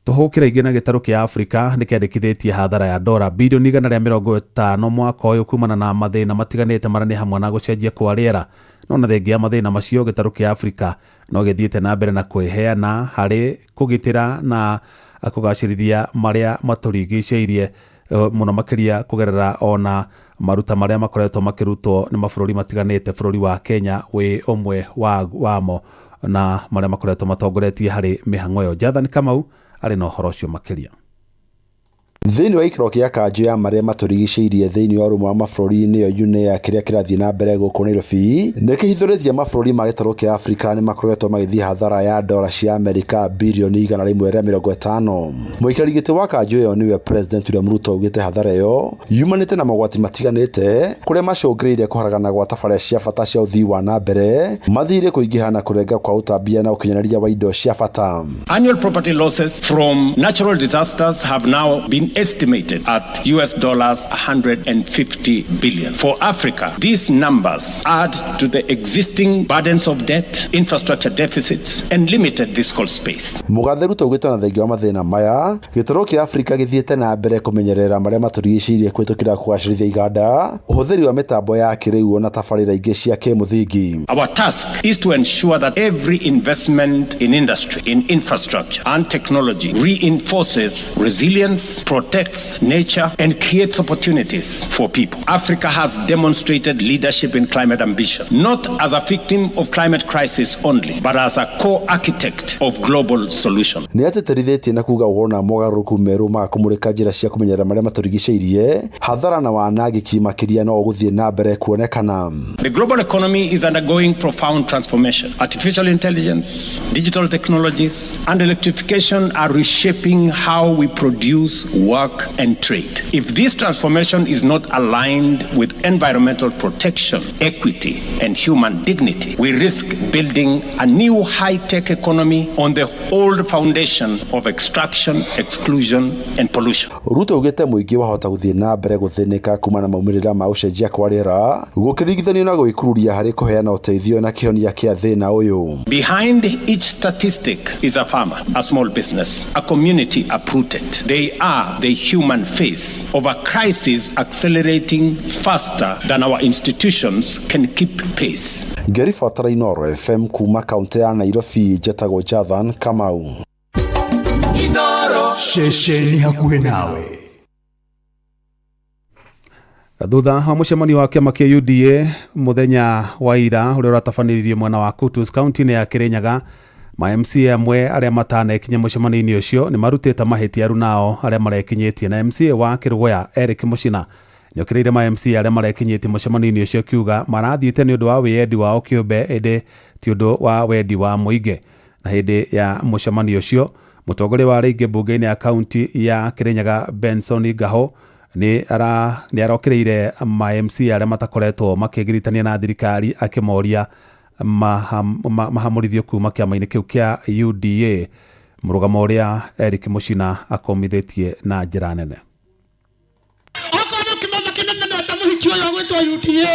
Tũhũkĩra ingĩ na gĩtarũ kĩa Afrika nĩ kĩandĩkithĩtie hathara ya dora birioni 150 mwaka ũyũ kumana na mathĩna matiganĩte marĩa nĩ hamwe na gũcenjia kwa rĩera. No na thengia ya mathĩna macio, gĩtarũ kĩa Afrika no gĩthiĩte na mbere na kwĩheana harĩ kũgitĩra na kũgacĩrithia marĩa matũrigicĩirie, mũno makĩria kũgerera ona maruta marĩa makoretwo makĩrutwo nĩ mabũrũri matiganĩte, bũrũri wa Kenya wĩ ũmwe wamo na marĩa makoretwo matongoretie harĩ mĩhang'o ĩyo. Jathan Kamau arĩ na ũhoro ũcio makĩria. Thĩinĩ wa gĩikaro kĩa kanjũ ya marĩa matũrigicĩirie thĩinĩ wa ũrũmwe wa mabũrũri nĩyo UNEA kĩrĩa kĩrathiĩ na mbere gũkũ Nairobi nĩ kĩhithũrĩtie mabũrũri ma gĩtarũ kĩa Afrika nĩ makoretwo magĩthiĩ hathara ya dora cia Amerika birioni 150. Mũikarĩri gĩtĩ wa kanjũ ĩyo nĩwe President William Ruto augĩte hathara ĩyo yumanĩte na mogwati matiganĩte kũrĩa macũngĩrĩirie kũharagana gwa tabarĩra cia bata cia ũthii wa na mbere, mathirĩ kũingĩha na kũrenga kwa ũtambia na ũkinyanĩria wa indo cia bata. Annual property losses from natural disasters have now been estimated at US dollars 150 billion. For Africa, these numbers add to the existing burdens of debt, infrastructure deficits, and limited fiscal space. Mũgathe Ruto augĩte ona thengia wa mathĩna maya, gĩtarũ kĩa Afrika gĩthiĩte na mbere kũmenyerera marĩa matũrigicĩirie kũhĩtũkĩra kũgacĩrithia iganda, ũhũthĩri wa mĩtambo ya kĩrĩu na tabarĩra ingĩ cia kĩmũthingi. Our task is to ensure that every investment in industry, in infrastructure and technology reinforces resilience, protects nature and creates opportunities for people. Africa has demonstrated leadership in climate ambition, not as a victim of climate crisis only, but as a co-architect of global solutions. Nĩ atĩtĩrithĩtie na kuga wona mogarũrũku merũ ma kũmũrĩka njĩra cia kũmenyerera marĩa matũrigicĩirie, hathara na wanangĩki makĩria no ũgũthiĩ na mbere kuonekana. The global economy is undergoing profound transformation. Artificial intelligence, digital technologies, and electrification are reshaping how we produce, work, and trade. If this transformation is not aligned with environmental protection, equity, and human dignity, we risk building a new high-tech economy on the old foundation of extraction, exclusion, and pollution. Ruto augĩte mũingĩ wahota gũthiĩ na mbere gũthĩnĩka kumana na maumĩrĩra ma ũcenjia kwa rĩera gũkĩringithanio na gwĩkururia harĩ kũheana ũteithio na kĩhonia kĩa thĩna ũyũ. Behind each statistic is a farmer, a small business, a community uprooted. They are the human face of a crisis accelerating faster than our institutions can keep pace. Ngĩribotera Inooro FM kuma kaunti ya Nairobi, njetagwo Jathan Kamau. Inooro ceceni hakuhĩ nawe. Thutha wa mũcemanio wa kĩama kĩa UDA mũthenya wa ira ũrĩa ũratabanĩririe mwena wa Kutus kaunti-inĩ ya Kirinyaga, ma MCA amwe arĩa matanekinya mũcemanio-inĩ ũcio nĩ marutĩte mahĩtia arunao arĩa marekinyĩtie, na MCA wa Kĩrũgũya Eric Mũcina nĩokĩrĩire ma MCA arĩa marekinyĩtie mũcemanio-inĩ ũcio akiuga marathiĩte nĩ ũndũ wa wĩyendi wao kĩũmbe ĩndĩ ti ũndũ wa wendi wa mũingĩ. Na hĩndĩ ya mũcemanio ũcio mũtongoria wa rĩingĩ mbunge-inĩ ya kaunti ya Kirinyaga Benson Ngaho nĩ arokĩrĩire ma MCA arĩa matakoretwo makĩgiritania na thirikari akĩmoria mahamũrithio kuma kĩama-inĩ kĩu kĩa UDA, mũrũgamo ũrĩa Eric Mũcina akomithĩtie na njĩra nene. Okorwo kĩmama kĩnene no ta mũhiki ũyũ ũgwĩtwo UDA,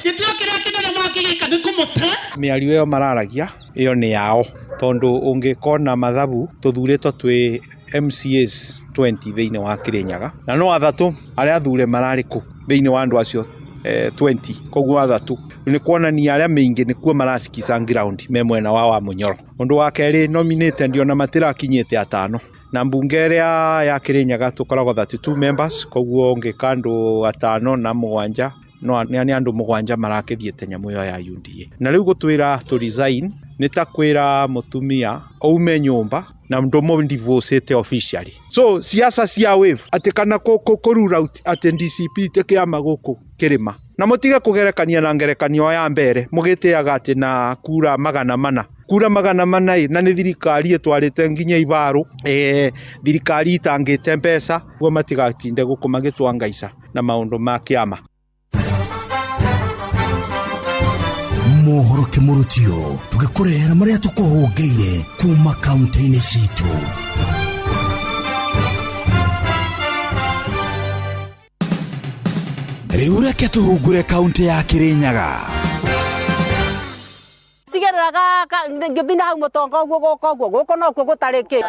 gĩtĩo kĩrĩa kĩnene mangĩgĩka nĩ kũmũte. Mĩario ĩyo mararagia ĩyo nĩ yao, tondũ ũngĩkona mathabu tũthurĩtwo twĩ MCAs 20 thĩinĩ wa Kirinyaga, na no athatũ arĩa athure mararĩ kũ thĩinĩ wa andũ acio 20, koguo athatũ nĩ kuonania arĩa mĩingĩ nĩkuo maracikica ground me mwena wa Wamunyoro. Ũndũ wa kerĩ, nominated ona matirakinyĩte atano, na mbunge ĩrĩa ya Kirinyaga tũkoragwo 32 members, koguo ũngĩka andũ atano na mũgwanja no nĩ andũ mũgwanja marakĩthiĩte nyamũ ĩyo ya UDA. Na rĩu gũtwĩra tũ resign nĩ ta kwĩra mũtumia aume nyũmba na ndũmũ divorcete officially. So siasa cia wave atĩ kana kũ rule out atĩ DCP te kĩama gũkũ kĩrĩma, na mũtige kũgerekania na ngerekanio ya mbere mũgĩtĩaga atĩ na kura 400 kura 400 na nĩ thirikari ĩtwarĩte nginya ibarũ, thirikari itangĩte mbeca guo matigatinde gũkũ magĩtwangaica na maũndũ ma kĩama. Mohoro kĩmũrutio tũgĩkũrehera marĩa tũkũhũngĩire kuma kaunti-inĩ citũ. Rĩu reke tũhungure kaunti ya Kirinyaga. Ngĩciarĩra ngĩthiĩ na hau mũtonga ũguo gũka ũguo gũkũ nokuo gũtarĩ kĩ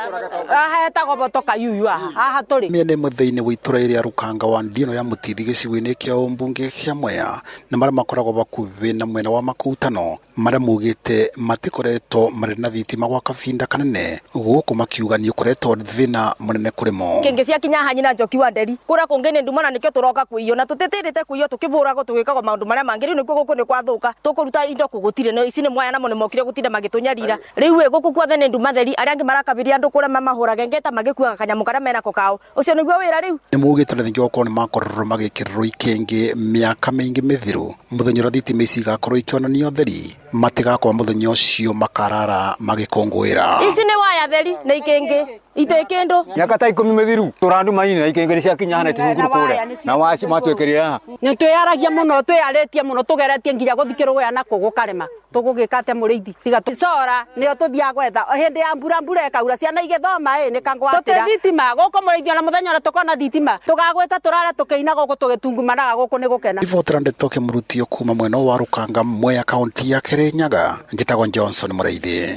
haha hetagwo botoka yuyu haha haha tũrĩ. Mĩena ĩmwe thĩinĩ wa itũra rĩa Rukanga wa Ndino ya Mũtithi gĩcigo-inĩ kĩa ũmbunge kĩa Mwea na marĩa makoragwo bakuhĩ na mwena wa Makutano marĩa maugĩte matikoretwo marĩ na thitima gwa kabinda kanene gũkũ makiuga nĩ ũkoretwo thĩna mũnene kũrĩ mo. Kĩngĩ ciakinya haha nyina Njoki wa Nderi kũrĩa kũngĩ nĩ nduma na nĩkĩo tũroka kũiywo na tũtĩtĩrĩte kũiywo tũkĩbũragwo tũgĩkagwo maũndũ marĩa mangĩ rĩu nĩkuo gũkũ nĩ kwathũka tũkũruta indo kũ gũtirĩ no ici nĩ mwaya namo nĩ mokire gũtinda magĩtũnyarira rĩu ĩ gũkũ guothe nĩ nduma theri arĩa angĩ marakabiria andũ kũrĩa mamahũrage ngeta magĩkuaga kanyamũ karĩa menako kao ũcio nĩguo wĩra rĩu. Nĩ maugĩte na thengia wa gũkorwo nĩ makorirwo magĩkĩrĩrwo ikĩngĩ mĩaka mĩingĩ mĩthiru mũthenya ũrĩa thitima ici igakorwo ikĩonania ũtheri matigakorwo mũthenya ũcio makarara magĩkũngũĩra. Ici nĩ waya theri na ikĩngĩ itĩ kĩndũ miaka ta 10 mithiru turandumaine na ikĩngĩ ciakinya hana tũhunguru kũrĩa na waci matwĩkĩrire haha. Nĩ twĩyaragia mũno twĩyarĩtie mũno tũgeretie nginya gũthikĩrwo ya nako gũkarema tũgũgĩka atĩa mũrĩithi tiga cora nĩyo tũthiaga gwetha hĩndĩ ya mbura mbura ĩkaura ciana igĩthoma ĩ nĩ kangwatĩra tũtĩ thitima gũkũ mũrĩithi ona mũthenya ũrĩa tũkona thitima tũgagwĩta tũrare tũkĩina gũkũ tũgĩtungumanaga gũkũ nĩ gũkena. Ribotera ndeto kĩmũrutio kuma mwena wa Rukanga Mwea kaunti ya Kirinyaga njĩtagwo Johnson Mũrĩithi.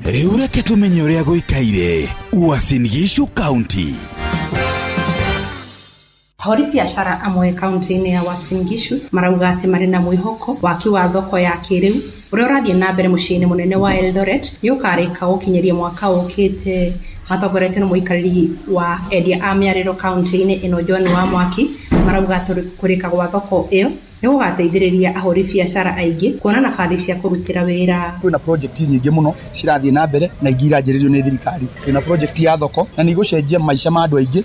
Rĩu reke tũmenye ũrĩa gũikaire Uasin Gishu County. Ahũri biacara amwe kaunti-inĩ ya Uasin Gishu marauga atĩ marĩ na mwĩhoko waki wa thoko ya kĩrĩu ũrĩa ũrathiĩ na mbere mũciĩ-inĩ mũnene wa Eldoret nĩ ũkarĩka gũkinyĩria mwaka ũkĩte. Matongoretio nĩ mũikarĩri wa endia a mĩarĩro kaunti-inĩ ĩno John wa Mwaki marauga atĩ kũrĩka gwa thoko ĩyo nĩ gũgateithĩrĩria ahũri biacara aingĩ kuona nabathi cia kũrutĩra wĩra. Kwĩna project nyingĩ mũno cirathiĩ na mbere na ingĩ iranjĩrĩrio nĩ thirikari. Twĩna project ya thoko na nĩ igũcenjia maica ma andũ aingĩ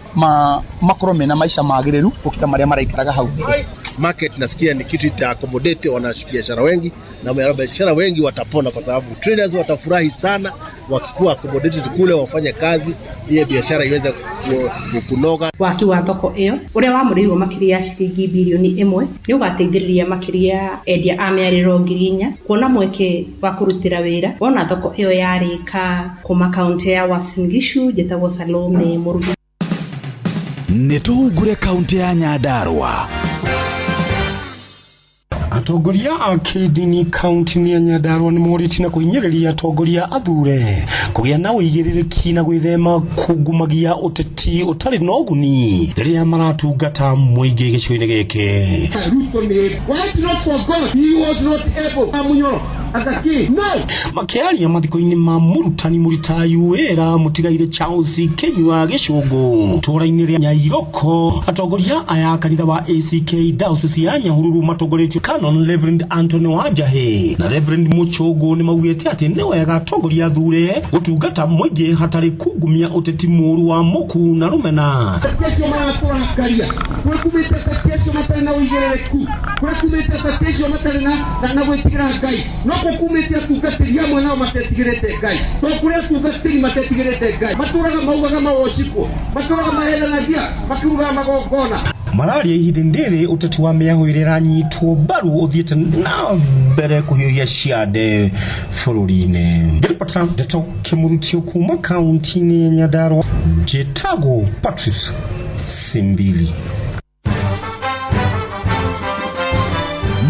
makorwo mena maica magĩrĩru gũkĩra marĩa maraikaraga hau mbere. Market nasikia ni kitu ita accommodate wanabiashara wengi na wanabiashara wengi watapona kwa sababu traders watafurahi sana wakikuwa accommodated kule wafanye kazi ile biashara iweze kunoga. Waki wa thoko ĩyo ũrĩa wamũrĩirwo makĩria ya ciringi birioni 1 nĩ ũgateithĩrĩria makĩria endia a mĩarĩro 4,000 kuona mweke wa kũrutĩra wĩra wona thoko ĩyo yarĩka. Kuma kaunti ya Uasin Gishu njĩtagwo Salome Mũrugi. Nĩ tũhungure kaunti ya Nyandarua. Atongoria a kĩndini kaunti-inĩ ya Nyandarua nĩ morĩtie na kũhinyĩrĩria atongoria athure kũgĩa na ũigĩrĩrĩki na gwĩthema kungumagia ũteti ũtarĩ na ũguni rĩrĩa maratungata mũingĩ gĩcigo-inĩ gĩkĩ. Makĩaria mathiko-inĩ ma mũrutani mũritayu wĩra mũtigaire Charles Kinyua Gĩcũngũ itũũra-inĩ rĩa Nyairoko, atongoria aya a kanitha wa ACK Diocese ya Nyahururu matongoretio Canon Reverend Anthony Wanjahi na Reverend Muchũngũ nĩ maugĩte atĩ nĩ wega atongoria athure gũtungata mũingĩ hatarĩ kungumia ũteti mũũru wa mũku na rũmena. Mararia ihinda rĩrĩ ũteti wa mĩahũ ĩrĩa ĩranyitwo mbaru ũthiĩte na mbere kũhiũhia ciande bũrũri-inĩ. Ngĩribota ndeto kĩmũrutio kuma kaunti-inĩ ya Nyandarua, njĩtagwo Patrice Simbili.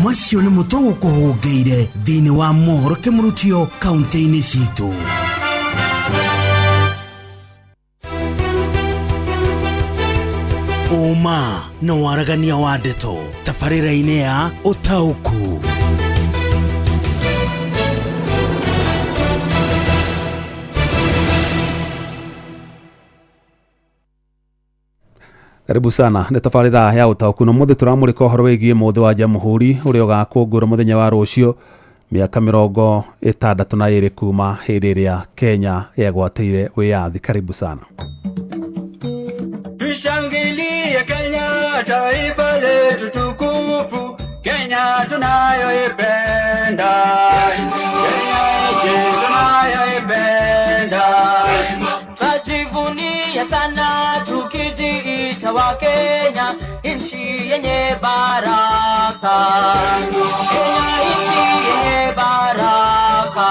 Macio nĩ mũtwe gũkũhũngĩire thĩinĩ wa mohoro kĩmũrutio kaunti-inĩ citũ. Ũma na waragania wa ndeto tabarĩra-inĩ ya ũtaũku. Karibu sana nĩ tabarĩra ya ũtaũku na mũthĩ tũramũrĩka ũhoro wĩgiĩ mũthĩ wa Jamhuri ũrĩa ũgakũngũĩrwo mũthenya wa rũciũ mĩaka 62 kuma hĩndĩ ĩrĩa Kenya yegwatĩire wĩyathi. Karibu sana. Tushangilie Kenya, taifa letu tukufu, Kenya tunayoipenda, Kenya tunayoipenda. Tunajivunia sana tukijiita wa Kenya, nchi yenye baraka, Kenya nchi yenye baraka.